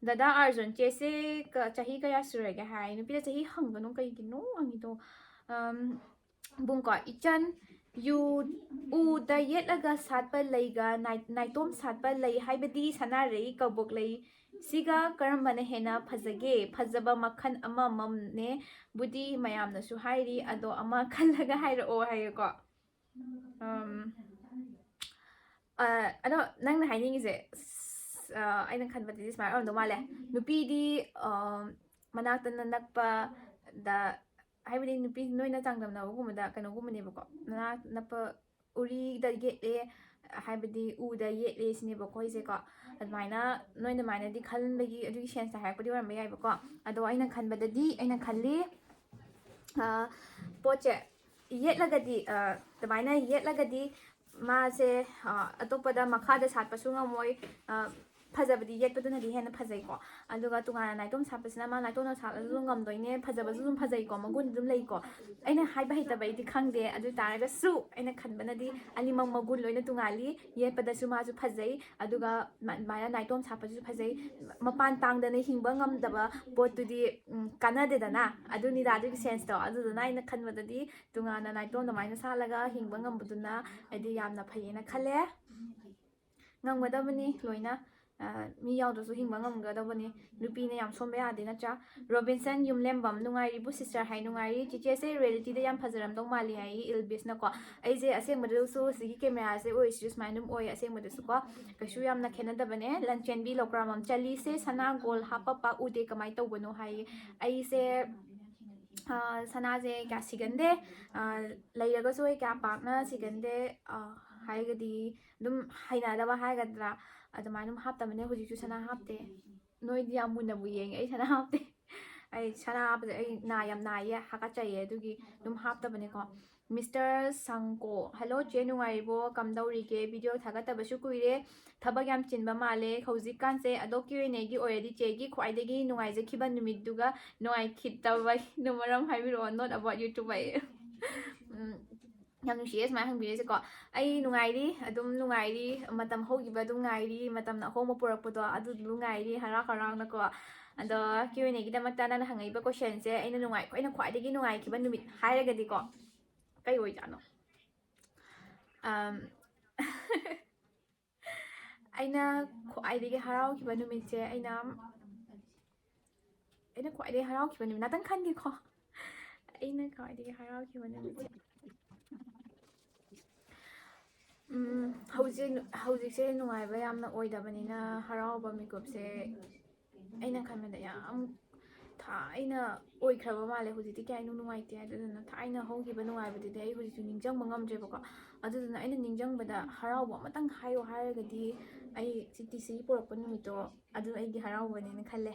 ꯗꯗꯥ ꯑꯥꯔꯖꯨꯟ, "ꯆꯦꯁꯦ ꯀ-, ꯆꯍꯤ ꯀꯌꯥ ꯁꯨꯔꯒꯦ?" ꯍꯥꯏ꯫ ꯅꯨꯄꯤꯗ ꯆꯍꯤ ꯍꯪꯒꯅꯨ, ꯀꯩꯒꯤꯅꯣ ꯍꯪꯉꯤꯗꯣ? ꯑꯝ, ꯕꯨꯡꯀꯣ, "ꯏꯆꯟ, ꯌꯨ-, ꯎꯗ ꯌꯦꯠꯂꯒ ꯁꯥꯠꯄ ꯂꯩꯒ ꯅꯥꯏ-, ꯅꯥꯏꯇꯣꯝ ꯁꯥꯠꯄ ꯂꯩ, ꯍꯥꯏꯕꯗꯤ ꯁꯅꯥꯔꯩ, ꯀꯕꯣꯛ ꯂꯩ, ꯁꯤꯒ ꯀꯔꯝꯕꯅ ꯍꯦꯟꯅ ꯐꯖꯒꯦ? ꯐꯖꯕ ꯃꯈꯜ ꯑꯃꯃꯝꯅꯦ ꯕꯨꯗꯤ ꯃꯌꯥꯝꯅꯁꯨ ꯍꯥꯏꯔꯤ, ꯑꯗꯣ ꯑꯃ ꯈꯜꯂꯒ ꯍꯥꯏꯔꯛꯑꯣ ꯍꯥꯏꯌꯦꯀꯣ꯫ ꯑꯝ, ꯑ, ꯑꯗꯣ ꯅꯪꯅ ꯍꯥꯏꯅꯤꯡꯉꯤꯁꯦ, ꯑꯁ, ꯑ, ꯑꯩꯅ ꯈꯟꯕꯗꯗꯤ ꯁꯨꯃꯥꯏꯅ ꯑꯣꯏꯔꯝꯗꯧ ꯃꯥꯜꯂꯦ꯫ ꯅꯨꯄꯤꯗꯤ, ꯑ, ꯃꯅꯥꯛꯇ ꯅꯛꯄꯗ, ꯍꯥꯏꯕꯗꯤ ꯅꯨꯄꯤ ꯅꯣꯏꯅ ꯆꯥꯡꯗꯝꯅꯕꯒꯨꯝꯕꯗ ꯀꯩꯅꯣꯒꯨꯝꯕꯅꯦꯕꯀꯣ, ꯃꯅꯥꯛ ꯅꯛꯄ ꯎꯔꯤꯗ ꯌꯦꯠꯂꯦ, ꯍꯥꯏꯕꯗꯤ ꯎꯗ ꯌꯦꯠꯂꯦ ꯁꯤꯅꯦꯕꯀꯣ ꯑꯩꯁꯦꯀꯣ꯫ ꯑꯗꯨꯃꯥꯏꯅ ꯅꯣꯏꯅ ꯑꯗꯨꯃꯥꯏꯅꯗꯤ ꯈꯟꯕꯒꯤ ꯑꯗꯨꯒꯤ ꯁꯦꯟꯁꯇ ꯍꯥꯏꯔꯛꯄꯗꯤ ꯑꯣꯏꯔꯝꯕ ꯌꯥꯏꯕꯀꯣ꯫ ꯑꯗꯣ ꯑꯩꯅ ꯈꯟꯕꯗꯗꯤ, ꯑꯩꯅ ꯈꯜꯂꯤ, ꯑ, ꯄꯣꯠꯁꯦ ꯌꯦꯠꯂꯒꯗꯤ, ꯑ, ꯑꯗꯨꯃꯥꯏꯅ ꯌꯦꯠꯂꯒꯗꯤ ꯃꯥꯁꯦ, ꯑ, ꯑꯇꯣꯞꯄꯗ ꯃꯈꯥꯗ ꯁꯥꯠꯄꯁꯨ ꯉꯝꯃꯣꯏ꯫ ꯑ, ꯐꯖꯕꯗꯤ ꯌꯦꯠꯄꯗꯨꯅꯗꯤ ꯍꯦꯟꯅ ꯐꯖꯩꯀꯣ꯫ ꯑꯗꯨꯒ ꯇꯣꯉꯥꯟꯅ ꯅꯥꯏꯇꯣꯝ ꯁꯥꯠꯄꯁꯤꯅ ꯃꯥ ꯅꯥꯏꯇꯣꯝꯅ ꯁꯥꯠꯂꯁꯨ ꯑꯗꯨꯝ ꯉꯝꯗꯣꯏꯅꯦ, ꯐꯖꯕꯁꯨ ꯑꯗꯨꯝ ꯐꯖꯩꯀꯣ, ꯃꯒꯨꯟ ꯑꯗꯨꯝ ꯂꯩꯀꯣ꯫ ꯑꯩꯅ ꯍꯥꯏꯕ ꯍꯩꯇꯕꯩꯗꯤ ꯈꯪꯗꯦ, ꯑꯗꯨ ꯑꯣꯏ ꯇꯥꯔꯒꯁꯨ ꯑꯩꯅ ꯈꯟꯕꯅꯗꯤ ꯑꯅꯤꯃꯛ ꯃꯒꯨꯟ ꯂꯣꯏꯅ ꯇꯣꯉꯥꯜꯂꯤ꯫ ꯌꯦꯠꯄꯗꯁꯨ ꯃꯥꯁꯨ ꯐꯖꯩ, ꯑꯗꯨꯒ ꯃ-, ꯑꯗꯨꯃꯥꯏꯅ ꯅꯥꯏꯇꯣꯝ ꯁꯥꯠꯄꯁꯨ ꯐꯖꯩ꯫ ꯃꯄꯥꯟ ꯇꯥꯡꯗꯅ ꯍꯤꯡꯕ ꯉꯝꯗꯕ ꯄꯣꯠꯇꯨꯗꯤ, ꯎꯝ, ꯀꯥꯟꯅꯗꯦꯗꯅ꯫ ꯑꯗꯨꯅꯤꯗ ꯑꯗꯨꯒꯤ ꯁꯦꯟꯁꯇꯣ꯫ ꯑꯗꯨꯗꯨꯅ ꯑꯩꯅ ꯈꯟꯕꯗꯗꯤ ꯇꯣꯉꯥꯟꯅ ꯅꯥꯏꯇꯣꯝ ꯑꯗꯨꯃꯥꯏꯅ ꯁꯥꯠꯂꯒ ꯍꯤꯡꯕ ꯉꯝꯕꯗꯨꯅ ꯑꯩꯗꯤ ꯌꯥꯝꯅ ꯐꯩꯌꯦꯅ ꯈꯜꯂꯦ꯫ ꯉꯝꯒꯗꯕꯅꯤ ꯂꯣꯏꯅ꯫ ꯑ, ꯃꯤ ꯌꯥꯎꯗ꯭ꯔꯁꯨ ꯍꯤꯡꯕ ꯉꯝꯒꯗꯕꯅꯤ꯫ ꯅꯨꯄꯤꯅ ꯌꯥꯝ ꯁꯣꯟꯕ ꯌꯥꯗꯦ, ꯅꯠꯇ꯭ꯔꯥ? ꯔꯣꯕꯤꯟꯁꯟ ꯌꯨꯝꯂꯦꯝꯕꯝ, "ꯅꯨꯡꯉꯥꯏꯔꯤꯕꯣ sister?" ꯍꯥꯏ꯫ "ꯅꯨꯡꯉꯥꯏꯔꯤ꯫ ꯆꯤꯆꯦꯁꯦ reality ꯗ ꯌꯥꯝ ꯐꯖꯔꯝꯗꯧ ꯃꯥꯜꯂꯤ" ꯍꯥꯏ, ꯏꯜꯕꯤꯁꯅꯀꯣ꯫ ꯑꯩꯁꯦ ꯑꯁꯦꯡꯕꯗꯁꯨ ꯁꯤꯒꯤ camera ꯁꯦ ꯑꯣꯏꯔꯤꯁꯤꯁꯨ ꯁꯨꯃꯥꯏꯅ ꯑꯗꯨꯝ ꯑꯣꯏ, ꯑꯁꯦꯡꯕꯗꯁꯨꯀꯣ꯫ ꯀꯩꯁꯨ ꯌꯥꯝꯅ ꯈꯦꯠꯅꯗꯕꯅꯦ꯫ ꯂꯟꯆꯦꯟꯕꯤ ꯂꯧꯀ꯭ꯔꯥꯃꯝ, "ꯆꯂꯤꯁꯦ ꯁꯅꯥ gold ꯍꯥꯞꯄ ꯄꯥꯛ ꯎꯗꯦ, ꯀꯃꯥꯏꯅ ꯇꯧꯕꯅꯣ?" ꯍꯥꯏꯌꯦ꯫ ꯑꯩꯁꯦ, ꯑ, ꯁꯅꯥꯁꯦ ꯀꯌꯥ ꯁꯤꯒꯟꯗꯦ꯫ ꯑ, ꯂꯩꯔꯒꯁꯨ ꯑꯩ ꯀꯌꯥ ꯄꯥꯛꯅ ꯁꯤꯒꯟꯗꯦ꯫ ꯑ, ꯍꯥꯏꯔꯒꯗꯤ ꯑꯗꯨꯝ ꯍꯩꯅꯗꯕ ꯍꯥꯏꯒꯗ꯭ꯔꯥ, ꯑꯗꯨꯃꯥꯏꯅ ꯑꯗꯨꯝ ꯍꯥꯞꯇꯕꯅꯦ꯫ ꯍꯧꯖꯤꯛꯁꯨ ꯁꯅꯥ ꯍꯥꯞꯇꯦ꯫ ꯅꯣꯏꯗꯤ ꯌꯥꯝ ꯃꯨꯟꯅꯕꯨ ꯌꯦꯡꯉꯦ, ꯑꯩ ꯁꯅꯥ ꯍꯥꯞꯇꯦ꯫ ꯑꯩ ꯁꯅꯥ ꯍꯥꯞꯄꯁꯦ ꯑꯩ ꯅꯥ ꯌꯥꯝ ꯅꯥꯏꯌꯦ, ꯍꯥꯀꯠꯆꯩꯌꯦ, ꯑꯗꯨꯒꯤ ꯑꯗꯨꯝ ꯍꯥꯞꯇꯕꯅꯦꯀꯣ꯫ ꯃꯤꯁꯇꯔ ꯁꯪꯀꯣ, "Hello ꯆꯦ, ꯅꯨꯡꯉꯥꯏꯔꯤꯕꯣ? ꯀꯝꯗꯧꯔꯤꯒꯦ? Video ꯊꯥꯒꯠꯇꯕꯁꯨ ꯀꯨꯏꯔꯦ, ꯊꯕꯛ ꯌꯥꯝ ꯆꯤꯟꯕ ꯃꯥꯜꯂꯦ ꯍꯧꯖꯤꯛꯀꯥꯟꯁꯦ꯫ ꯑꯗꯣ Q and A ꯒꯤ ꯑꯣꯏꯔꯗꯤ ꯆꯦꯒꯤ ꯈ꯭ꯋꯥꯏꯗꯒꯤ ꯅꯨꯡꯉꯥꯏꯖꯈꯤꯕ ꯅꯨꯃꯤꯠꯇꯨꯒ ꯅꯨꯡꯉꯥꯏꯈꯤꯗꯕꯒꯤꯅ ꯃꯔꯝ ꯍꯥꯏꯕꯤꯔꯛꯑꯣ, not about YouTube" ꯍꯥꯏꯌꯦ꯫ ꯎꯝ, ꯌꯥꯝ ꯅꯨꯡꯁꯤꯌꯦ ꯁꯨꯃꯥꯏꯅ ꯍꯪꯕꯤꯔꯤꯁꯦꯀꯣ꯫ ꯑꯩ ꯅꯨꯡꯉꯥꯏꯔꯤ, ꯑꯗꯨꯝ ꯅꯨꯡꯉꯥꯏꯔꯤ, ꯃꯇꯝ ꯍꯧꯈꯤꯕ ꯑꯗꯨꯝ ꯉꯥꯏꯔꯤ, ꯃꯇꯝꯅ ꯑꯍꯣꯡꯕ ꯄꯨꯔꯛꯄꯗꯣ ꯑꯗꯨ ꯑꯗꯨꯝ ꯉꯥꯏꯔꯤ, ꯍꯔꯥꯎ ꯍꯔꯥꯎꯅꯀꯣ꯫ ꯑꯗꯣ Q and A ꯒꯤꯗꯃꯛꯇ ꯅꯪꯅ ꯍꯪꯉꯛꯏꯕ question ꯁꯦ ꯑꯩꯅ ꯅꯨꯡꯉꯥꯏ-, ꯑꯩꯅ ꯈ꯭ꯋꯥꯏꯗꯒꯤ ꯅꯨꯡꯉꯥꯏꯈꯤꯕ ꯅꯨꯃꯤꯠ ꯍꯥꯏꯔꯒꯗꯤꯀꯣ, ꯀꯩ ꯑꯣꯏꯖꯥꯠꯅꯣ? ꯑꯝ, ꯑꯩꯅ ꯈ꯭ꯋꯥꯏꯗꯒꯤ ꯍꯔꯥꯎꯈꯤꯕ ꯅꯨꯃꯤꯠꯁꯦ, ꯑꯩꯅ ꯑꯩꯅ ꯈ꯭ꯋꯥꯏꯗꯒꯤ ꯍꯔꯥꯎꯈꯤꯕ ꯅꯨꯃꯤꯠ ꯉꯥꯛꯇꯪ ꯈꯟꯒꯦꯀꯣ꯫ ꯑꯩꯅ ꯈ꯭ꯋꯥꯏꯗꯒꯤ ꯍꯔꯥꯎꯈꯤꯕ ꯅꯨꯃꯤꯠꯁꯦ, ꯎꯝ, ꯍꯧꯖꯤꯛ, ꯍꯧꯖꯤꯛꯁꯦ ꯅꯨꯡꯉꯥꯏꯕ ꯌꯥꯝꯅ ꯑꯣꯏꯗꯕꯅꯤꯅ, ꯍꯔꯥꯎꯕ ꯃꯤꯀꯨꯞꯁꯦ ꯑꯩꯅ ꯈꯟꯕꯗ ꯌꯥꯝ ꯊꯥꯏꯅ ꯑꯣꯏꯈ꯭ꯔꯕ ꯃꯥꯜꯂꯦ꯫ ꯍꯧꯖꯤꯛꯇꯤ ꯀꯌꯥ ꯅꯨꯡꯉꯥꯏꯇꯦ꯫ ꯑꯗꯨꯗꯨꯅ ꯊꯥꯏꯅ ꯍꯧꯈꯤꯕ ꯅꯨꯡꯉꯥꯏꯕꯗꯨꯗꯤ ꯑꯩ ꯍꯧꯖꯤꯛꯁꯨ ꯅꯤꯡꯁꯤꯡꯕ ꯉꯝꯗ꯭ꯔꯦꯕꯀꯣ꯫ ꯑꯗꯨꯗꯨꯅ ꯑꯩꯅ ꯅꯤꯡꯁꯤꯡꯕꯗ ꯍꯔꯥꯎꯕ ꯑꯃꯇꯪ ꯍꯥꯏꯌꯣ ꯍꯥꯏꯔꯒꯗꯤ, ꯑꯩ ꯁꯤ ꯇꯤ ꯁꯤ ꯄꯨꯔꯛꯄ ꯅꯨꯃꯤꯠꯇꯣ, ꯑꯗꯨ ꯑꯩꯒꯤ ꯍꯔꯥꯎꯕꯅꯦꯅ ꯈꯜꯂꯦ꯫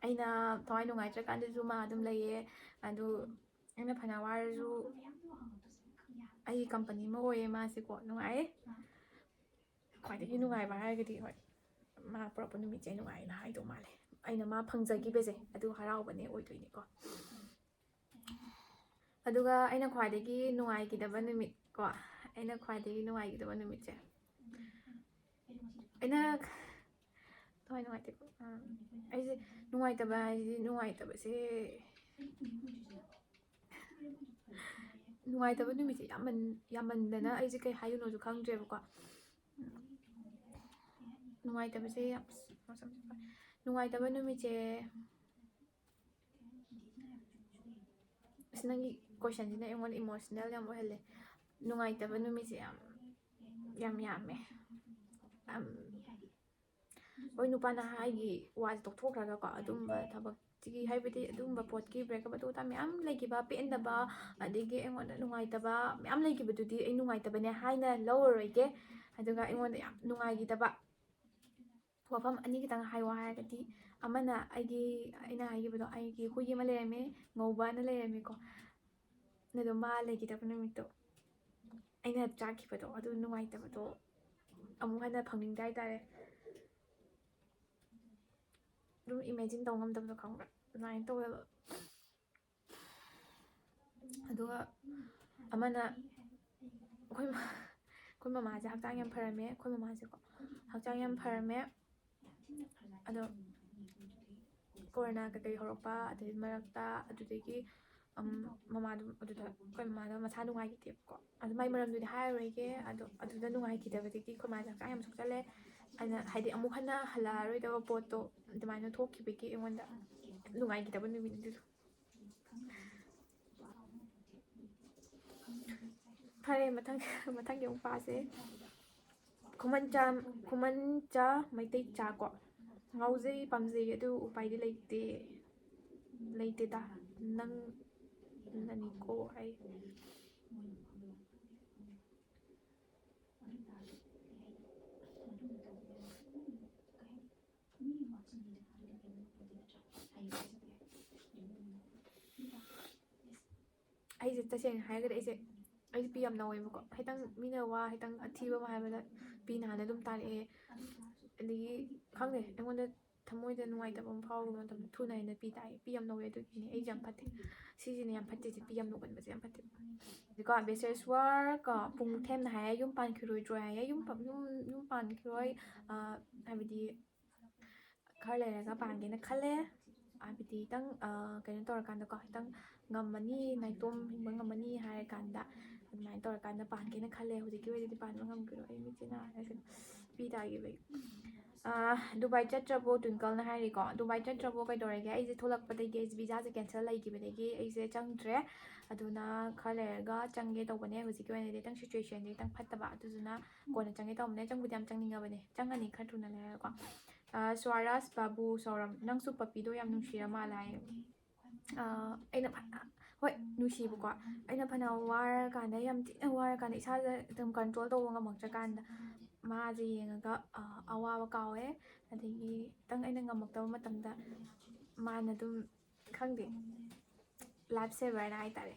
ꯑꯩꯅ ꯊꯋꯥꯏ ꯅꯨꯡꯉꯥꯏꯇ꯭ꯔꯀꯥꯟꯗꯁꯨ ꯃꯥ ꯑꯗꯨꯝ ꯂꯩꯌꯦ꯫ ꯑꯗꯨ ꯑꯩꯅ ꯐꯅ ꯋꯥꯔꯁꯨ, ꯑꯩꯒꯤ ꯀꯝꯄꯅꯤ ꯑꯃ ꯑꯣꯏꯌꯦ ꯃꯥꯁꯦꯀꯣ, ꯅꯨꯡꯉꯥꯏꯌꯦ꯫ ꯈ꯭ꯋꯥꯏꯗꯒꯤ ꯅꯨꯡꯉꯥꯏꯕ ꯍꯥꯏꯔꯒꯗꯤ, ꯍꯣꯏ, ꯃꯥ ꯄꯨꯔꯛꯄ ꯅꯨꯃꯤꯠꯁꯦ ꯅꯨꯡꯉꯥꯏꯅ ꯍꯥꯏꯗꯧ ꯃꯥꯜꯂꯦ, ꯑꯩꯅ ꯃꯥ ꯐꯪꯖꯈꯤꯕꯁꯦ, ꯑꯗꯨ ꯍꯔꯥꯎꯕꯅꯦ ꯑꯣꯏꯗꯣꯏꯅꯤꯀꯣ꯫ ꯑꯗꯨꯒ ꯑꯩꯅ ꯈ꯭ꯋꯥꯏꯗꯒꯤ ꯅꯨꯡꯉꯥꯏꯈꯤꯗꯕ ꯅꯨꯃꯤꯠ ꯀꯣ, ꯑꯩꯅ ꯈ꯭ꯋꯥꯏꯗꯒꯤ ꯅꯨꯡꯉꯥꯏꯈꯤꯗꯕ ꯅꯨꯃꯤꯠꯁꯦ, ꯑꯩꯅ ꯊꯋꯥꯏ ꯅꯨꯡꯉꯥꯏꯇꯦꯀꯣ꯫ ꯑꯥ, ꯑꯩꯁꯦ ꯅꯨꯡꯉꯥꯏꯇꯕ ꯍꯥꯏꯁꯤꯗꯤ, ꯅꯨꯡꯉꯥꯏꯇꯕꯁꯦ, ꯅꯨꯡꯉꯥꯏꯇꯕ ꯅꯨꯃꯤꯠꯁꯦ ꯌꯥꯝꯃꯟ-, ꯌꯥꯝꯃꯟꯗꯅ ꯑꯩꯁꯦ ꯀꯩ ꯍꯥꯏꯗꯣꯏꯅꯣꯁꯨ ꯈꯪꯗ꯭ꯔꯦꯕꯀꯣ꯫ ꯅꯨꯡꯉꯥꯏꯇꯕꯁꯦ ꯌꯥꯝ, ꯅꯨꯡꯉꯥꯏꯇꯕ ꯅꯨꯃꯤꯠꯁꯦ, ꯑꯁ, ꯅꯪꯒꯤ ꯀꯣꯏꯁꯟꯁꯤꯅ ꯑꯩꯉꯣꯟꯗ ꯏꯃꯣꯁꯅꯦꯜ ꯌꯥꯝ ꯑꯣꯏꯍꯜꯂꯦ꯫ ꯅꯨꯡꯉꯥꯏꯇꯕ ꯅꯨꯃꯤꯠꯁꯦ ꯌꯥꯝ, ꯌꯥꯝ ꯌꯥꯝꯃꯦ꯫ ꯌꯥꯝ, ꯍꯣꯏ, ꯅꯨꯄꯥ ꯅꯍꯥꯒꯤ ꯋꯥꯁꯦ ꯇꯣꯛꯊꯣꯛꯈ꯭ꯔꯒꯀꯣ, ꯑꯗꯨꯝꯕ ꯊꯕꯛꯇꯒꯤ, ꯍꯥꯏꯕꯗꯤ ꯑꯗꯨꯝꯕ ꯄꯣꯠꯀꯤ ꯕ꯭ꯔꯦꯛꯑꯞ ꯑꯗꯨ ꯑꯗꯥ ꯃꯌꯥꯝ ꯂꯩꯈꯤꯕ, ꯄꯦꯟꯗꯕ, ꯑꯗꯒꯤ ꯑꯩꯉꯣꯟꯗ ꯅꯨꯡꯉꯥꯏꯇꯕ ꯃꯌꯥꯝ ꯂꯩꯈꯤꯕꯗꯨꯗꯤ ꯑꯩ ꯅꯨꯡꯉꯥꯏꯇꯕꯅꯦ ꯍꯥꯏꯅ ꯂꯧꯔꯔꯣꯏꯒꯦ꯫ ꯑꯗꯨꯒ ꯑꯩꯉꯣꯟꯗ ꯌꯥꯝ ꯅꯨꯡꯉꯥꯏꯈꯤꯗꯕ ꯋꯥꯐꯝ ꯑꯅꯤ ꯈꯛꯇꯪ ꯍꯥꯏꯌꯣ ꯍꯥꯏꯔꯒꯗꯤ, ꯑꯃꯅ ꯑꯩꯒꯤ, ꯑꯩꯅ ꯍꯥꯏꯈꯤꯕꯗꯣ, ꯑꯩꯒꯤ ꯍꯨꯏ ꯑꯃ ꯂꯩꯔꯝꯃꯦ, ꯉꯧꯕ ꯑꯅ ꯂꯩꯔꯝꯃꯦꯀꯣ꯫ ꯑꯗꯣ ꯃꯥ ꯂꯩꯈꯤꯗꯕ ꯅꯨꯃꯤꯠꯇꯣ, ꯑꯩꯅ ꯆꯥꯛꯈꯤꯕꯗꯣ, ꯑꯗꯨ ꯅꯨꯡꯉꯥꯏꯇꯕꯗꯣ ꯑꯃꯨꯛ ꯍꯟꯅ ꯐꯪꯅꯤꯡꯗꯦ ꯍꯥꯏꯇꯥꯔꯦ꯫ ꯑꯗꯨꯝ ꯏꯃꯦꯖꯤꯟ ꯇꯧ ꯉꯝꯗꯕꯗꯣ, ꯈꯪꯕ꯭ꯔꯥ? ꯑꯗꯨꯃꯥꯏꯅ ꯇꯧꯋꯦꯕ꯫ ꯑꯗꯨꯒ ꯑꯃꯅ ꯑꯩꯈꯣꯏ ꯃ-, ꯑꯩꯈꯣꯏ ꯃꯃꯥꯁꯦ ꯍꯛꯆꯥꯡ ꯌꯥꯝ ꯐꯔꯝꯃꯦ꯫ ꯑꯩꯈꯣꯏ ꯃꯃꯥꯁꯦꯀꯣ, ꯍꯛꯆꯥꯡ ꯌꯥꯝ ꯐꯔꯝꯃꯦ꯫ ꯑꯗꯣ ꯀꯣꯔꯣꯅꯥ ꯀꯩꯀꯩ ꯍꯧꯔꯛꯄ, ꯑꯗꯩ ꯃꯔꯛꯇ, ꯑꯗꯨꯗꯒꯤ ꯃꯃꯥꯗꯣ ꯑꯗꯨꯗ ꯑꯩꯈꯣꯏ ꯃꯃꯥꯗꯣ ꯃꯁꯥ ꯅꯨꯡꯉꯥꯏꯈꯤꯗꯦꯕꯀꯣ꯫ ꯑꯗꯨ ꯃꯥꯏ ꯃꯔꯝꯗꯨꯗꯤ ꯍꯥꯏꯔꯔꯣꯏꯒꯦ꯫ ꯑꯗꯣ ꯑꯗꯨꯗ ꯅꯨꯡꯉꯥꯏꯈꯤꯗꯕꯗꯒꯤ ꯑꯩꯈꯣꯏ ꯃꯥꯁꯦ ꯍꯛꯆꯥꯡ ꯌꯥꯝ ꯁꯣꯛꯆꯜꯂꯦ꯫ ꯑꯩꯅ ꯍꯥꯏꯗꯤ ꯑꯃꯨꯛ ꯍꯟꯅ ꯍꯜꯂꯛꯑꯔꯣꯏꯗꯕ ꯄꯣꯠꯇꯣ ꯑꯗꯨꯃꯥꯏꯅ ꯊꯣꯛꯈꯤꯕꯒꯤ ꯑꯩꯉꯣꯟꯗ ꯅꯨꯡꯉꯥꯏꯈꯤꯗꯕ ꯅꯨꯃꯤꯠ ꯑꯗꯨꯗꯣ꯫ ꯐꯔꯦ, ꯃꯊꯪ ꯃꯊꯪꯒꯤ ꯑꯃꯨꯛ ꯄꯥꯁꯦ꯫ ꯈꯨꯃꯟꯆꯥ ꯈꯨꯃꯟꯆꯥ ꯃꯩꯇꯩ ꯆꯥ ꯀꯣ꯫ ꯉꯥꯎꯖꯩ ꯄꯥꯝꯖꯩ ꯑꯗꯨ ꯎꯄꯥꯏꯗꯤ ꯂꯩꯇꯦ꯫ ꯂꯩꯇꯦꯗ꯫ ꯅꯪꯅꯅꯤꯀꯣ ꯑꯩ꯫ ꯑꯩꯁꯦ ꯇꯁꯦꯡꯅ ꯍꯥꯏꯔꯒꯗꯤ ꯑꯩꯁꯦ ꯑꯩꯁꯦ ꯄꯤ ꯌꯥꯝ ꯅꯧꯋꯦꯕꯀꯣ꯫ ꯈꯤꯇꯪ ꯃꯤꯅ ꯋꯥ ꯈꯤꯇꯪ ꯑꯊꯤꯕ ꯑꯃ ꯍꯥꯏꯕꯗ ꯄꯤꯅ ꯍꯥꯟꯅ ꯑꯗꯨꯝ ꯇꯥꯔꯛꯑꯦ꯫ ꯑꯗꯒꯤ ꯈꯪꯗꯦ, ꯑꯩꯉꯣꯟꯗ ꯊꯃꯣꯏꯗ ꯅꯨꯡꯉꯥꯏꯇꯕ ꯑꯃ ꯐꯥꯎꯕ ꯃꯇꯝꯗ ꯊꯨꯅ ꯍꯦꯟꯅ ꯄꯤ ꯇꯥꯏ꯫ ꯄꯤ ꯌꯥꯝ ꯅꯧꯋꯦ, ꯑꯗꯨꯒꯤꯅꯦ꯫ ꯑꯩꯁꯦ ꯌꯥꯝ ꯐꯠꯇꯦ꯫ ꯁꯤꯁꯤꯅꯦ ꯌꯥꯝ ꯐꯠꯇ꯭ꯔꯤꯁꯦ, ꯄꯤ ꯌꯥꯝ ꯅꯧꯒꯟꯕꯁꯦ ꯌꯥꯝ ꯐꯠꯇꯦ꯫ ꯑꯗꯨꯒ ꯕꯦꯁꯦꯁꯋꯔ ꯀꯣ, ꯄꯨꯡꯊꯦꯝꯅ ꯍꯥꯏꯌꯦ, "ꯌꯨꯝ ꯄꯥꯟꯈꯤꯔꯣꯏꯗ꯭ꯔꯣ?" ꯍꯥꯏꯌꯦ꯫ ꯌꯨꯝ ꯄꯥꯟ- ꯌꯨꯝ ꯌꯨꯝ ꯄꯥꯟꯈꯤꯔꯣꯏ꯫ ꯑ, ꯍꯥꯏꯕꯗꯤ ꯈꯔ ꯂꯩꯔꯒ ꯄꯥꯟꯒꯦꯅ ꯈꯜꯂꯦ꯫ ꯍꯥꯏꯕꯗꯤ ꯈꯤꯇꯪ, ꯑ, ꯀꯩꯅꯣ ꯇꯧꯔꯀꯥꯟꯗꯀꯣ, ꯈꯤꯇꯪ ꯉꯝꯃꯅꯤ, ꯅꯥꯏꯇꯣꯝ ꯍꯤꯡꯕ ꯉꯝꯃꯅꯤ ꯍꯥꯏꯔꯀꯥꯟꯗ ꯑꯗꯨꯃꯥꯏꯅ ꯇꯧꯔꯀꯥꯟꯗ ꯄꯥꯟꯒꯦꯅ ꯈꯜꯂꯦ꯫ ꯍꯧꯖꯤꯛꯀꯤ ꯑꯣꯏꯅꯗꯤ ꯄꯥꯟꯕ ꯉꯝꯈꯤꯔꯣꯏ, ꯑꯩ ꯃꯤꯠꯁꯦ ꯅꯥꯔꯒ ꯀꯩꯅꯣ ꯄꯤ ꯇꯥꯈꯤꯕꯒꯤ꯫ ꯑ, ꯗꯨꯕꯥꯏ ꯆꯠꯇ꯭ꯔꯕꯣ? ꯇ꯭ꯋꯤꯡꯀꯜꯅ ꯍꯥꯏꯔꯤꯀꯣ꯫ ꯗꯨꯕꯥꯏ ꯆꯠꯇ꯭ꯔꯕꯣ? ꯀꯩꯗꯧꯔꯒꯦ? ꯑꯩꯁꯦ ꯊꯣꯛꯂꯛꯄꯗꯒꯤ, ꯑꯩꯁꯦ ꯚꯤꯖꯥꯁꯦ ꯀꯦꯟꯁꯦꯜ ꯂꯩꯈꯤꯕꯗꯒꯤ ꯑꯩꯁꯦ ꯆꯪꯗ꯭ꯔꯦ꯫ ꯑꯗꯨꯅ ꯈꯔ ꯂꯩꯔꯒ ꯆꯪꯒꯦ ꯇꯧꯕꯅꯦ꯫ ꯍꯧꯖꯤꯛꯀꯤ ꯑꯣꯏꯅꯗꯤ ꯈꯤꯇꯪ ꯁꯤꯆꯨꯋꯦꯁꯟꯁꯦ ꯈꯤꯇꯪ ꯐꯠꯇꯕ, ꯑꯗꯨꯗꯨꯅ ꯀꯣꯟꯅ ꯆꯪꯒꯦ ꯇꯧꯕꯅꯦ꯫ ꯆꯪꯕꯨꯗꯤ ꯌꯥꯝ ꯆꯪꯅꯤꯡꯉꯕꯅꯦ, ꯆꯪꯉꯅꯤ ꯈꯔ ꯊꯨꯅ ꯂꯩꯔꯒꯀꯣ꯫ ꯑ, ꯁ꯭ꯋꯥꯔꯥꯖ ꯕꯥꯕꯨ ꯁꯧꯔꯝ, "ꯅꯪꯁꯨ ꯄꯄꯤꯗꯣ ꯌꯥꯝ ꯅꯨꯡꯁꯤꯔ ꯃꯥꯜꯂꯦ" ꯍꯥꯏꯌꯦ꯫ ꯑ, ꯑꯩꯅ ꯐ-, ꯍꯣꯏ, ꯅꯨꯡꯁꯤꯕꯀꯣ꯫ ꯑꯩꯅ ꯐꯅ ꯋꯥꯔꯀꯥꯟꯗ, ꯌꯥꯝ ꯊꯤꯅ ꯋꯥꯔꯀꯥꯟꯗ, ꯏꯁꯥꯗ ꯑꯗꯨꯝ ꯀꯟꯇ꯭ꯔꯣꯜ ꯇꯧꯕ ꯉꯝꯃꯛꯇ꯭ꯔꯀꯥꯟꯗ ꯃꯥꯁꯦ ꯌꯦꯡꯉꯒ, ꯑ, ꯑꯋꯥꯕ ꯀꯥꯎꯋꯦ꯫ ꯑꯗꯒꯤ ꯈꯤꯇꯪ ꯑꯩꯅ ꯉꯝꯃꯛꯇꯕ ꯃꯇꯝꯗ ꯃꯥꯅ ꯑꯗꯨꯝ, ꯈꯪꯗꯦ, ꯂꯥꯏꯐ ꯁꯦꯚꯔꯅ ꯍꯥꯏꯇꯥꯔꯦ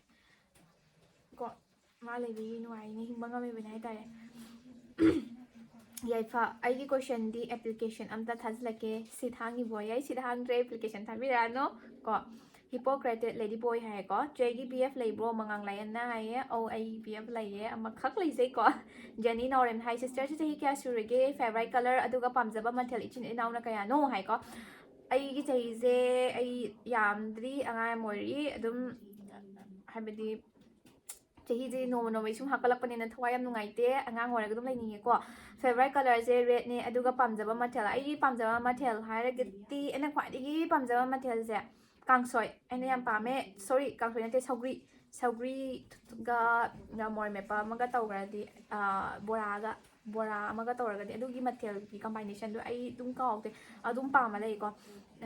ꯀꯣ꯫ ꯃꯥ ꯂꯩꯕꯒꯤ ꯅꯨꯡꯉꯥꯏꯅ ꯍꯤꯡꯕ ꯉꯝꯃꯤꯕꯅꯦ ꯍꯥꯏꯇꯥꯔꯦ꯫ ꯌꯥꯏꯐ, ꯑꯩꯒꯤ ꯀꯣꯏꯁꯟꯗꯤ ꯑꯦꯄ꯭ꯂꯤꯀꯦꯁꯟ ꯑꯝꯇ ꯊꯥꯖꯤꯜꯂꯛꯀꯦ꯫ ꯁꯤꯠ ꯍꯥꯡꯉꯤꯕꯣ? ꯌꯥꯏ, ꯁꯤꯠ ꯍꯥꯡꯗ꯭ꯔꯦ, ꯑꯦꯄ꯭ꯂꯤꯀꯦꯁꯟ ꯊꯥꯕꯤꯔꯛꯑꯅꯨ ꯀꯣ꯫ ꯍꯤꯄꯣꯀ꯭ꯔꯦꯇꯦꯠ ꯂꯦꯗꯤ ꯕꯣꯏ ꯍꯥꯏꯌꯦꯀꯣ꯫ "ꯆꯦꯒꯤ ꯕꯤ ꯑꯦꯐ ꯂꯩꯕ꯭ꯔꯣ?" ꯃꯉꯥꯡ ꯂꯥꯏꯌꯟꯅ ꯍꯥꯏꯌꯦ꯫ ꯑꯧ, ꯑꯩ ꯕꯤ ꯑꯦꯐ ꯂꯩꯌꯦ, ꯑꯃꯈꯛ ꯂꯩꯖꯩꯀꯣ꯫ ꯖꯦꯅꯤ ꯅꯥꯎꯔꯦꯝ ꯍꯥꯏ, "ꯁꯤꯁꯇꯔꯁꯦ ꯆꯍꯤ ꯀꯌꯥ ꯁꯨꯔꯒꯦ? ꯐꯦꯚꯔꯥꯏꯠ ꯀꯂꯔ ꯑꯗꯨꯒ ꯄꯥꯝꯖꯕ ꯃꯊꯦꯜ ꯏꯆꯤꯟ ꯏꯅꯥꯎꯅ ꯀꯌꯥꯅꯣ?" ꯍꯥꯏꯀꯣ꯫ ꯑꯩꯒꯤ ꯆꯍꯤꯁꯦ, ꯑꯩ ꯌꯥꯝꯗ꯭ꯔꯤ, ꯑꯉꯥꯡ ꯌꯥꯝ ꯑꯣꯏꯔꯤ, ꯑꯗꯨꯝ ꯍꯥꯏꯕꯗꯤ ꯆꯍꯤꯁꯦ ꯅꯣꯡꯃ ꯅꯣꯡꯃꯒꯤ ꯁꯨꯝ ꯍꯥꯞꯀꯠꯂꯛꯄꯅꯤꯅ ꯊꯋꯥꯏ ꯌꯥꯝ ꯅꯨꯡꯉꯥꯏꯇꯦ, ꯑꯉꯥꯡ ꯑꯣꯏꯔꯒ ꯑꯗꯨꯝ ꯂꯩꯅꯤꯡꯉꯦꯀꯣ꯫ Favourite colourꯁꯦ redꯅꯦ꯫ ꯑꯗꯨꯒ ꯄꯥꯝꯖꯕ ꯃꯊꯦꯜ, ꯑꯩꯒꯤ ꯄꯥꯝꯖꯕ ꯃꯊꯦꯜ ꯍꯥꯏꯔꯒꯗꯤ ꯑꯩꯅ ꯈ꯭ꯋꯥꯏꯗꯒꯤ ꯄꯥꯝꯖꯕ ꯃꯊꯦꯜꯁꯦ ꯀꯥꯡꯁꯣꯏ ꯑꯩꯅ ꯌꯥꯝ ꯄꯥꯝꯃꯦ꯫ Sorry, ꯀꯥꯡꯁꯣꯏ ꯅꯠꯇꯦ, ꯁꯧꯒ꯭ꯔꯤ꯫ ꯁꯧꯒ꯭ꯔꯤꯒ ꯃꯣꯔꯣꯛ ꯃꯦꯠꯄ ꯑꯃꯒ ꯇꯧꯈ꯭ꯔꯗꯤ, ꯕꯣꯔꯥꯒ, ꯕꯣꯔꯥ ꯑꯃꯒ ꯇꯧꯔꯒꯗꯤ, ꯑꯗꯨꯒꯤ ꯃꯊꯦꯜꯒꯤ combinationꯗꯣ ꯑꯩ ꯑꯗꯨꯝ ꯀꯥꯎꯗꯦ, ꯑꯗꯨꯝ ꯄꯥꯝꯃ ꯂꯩꯀꯣ꯫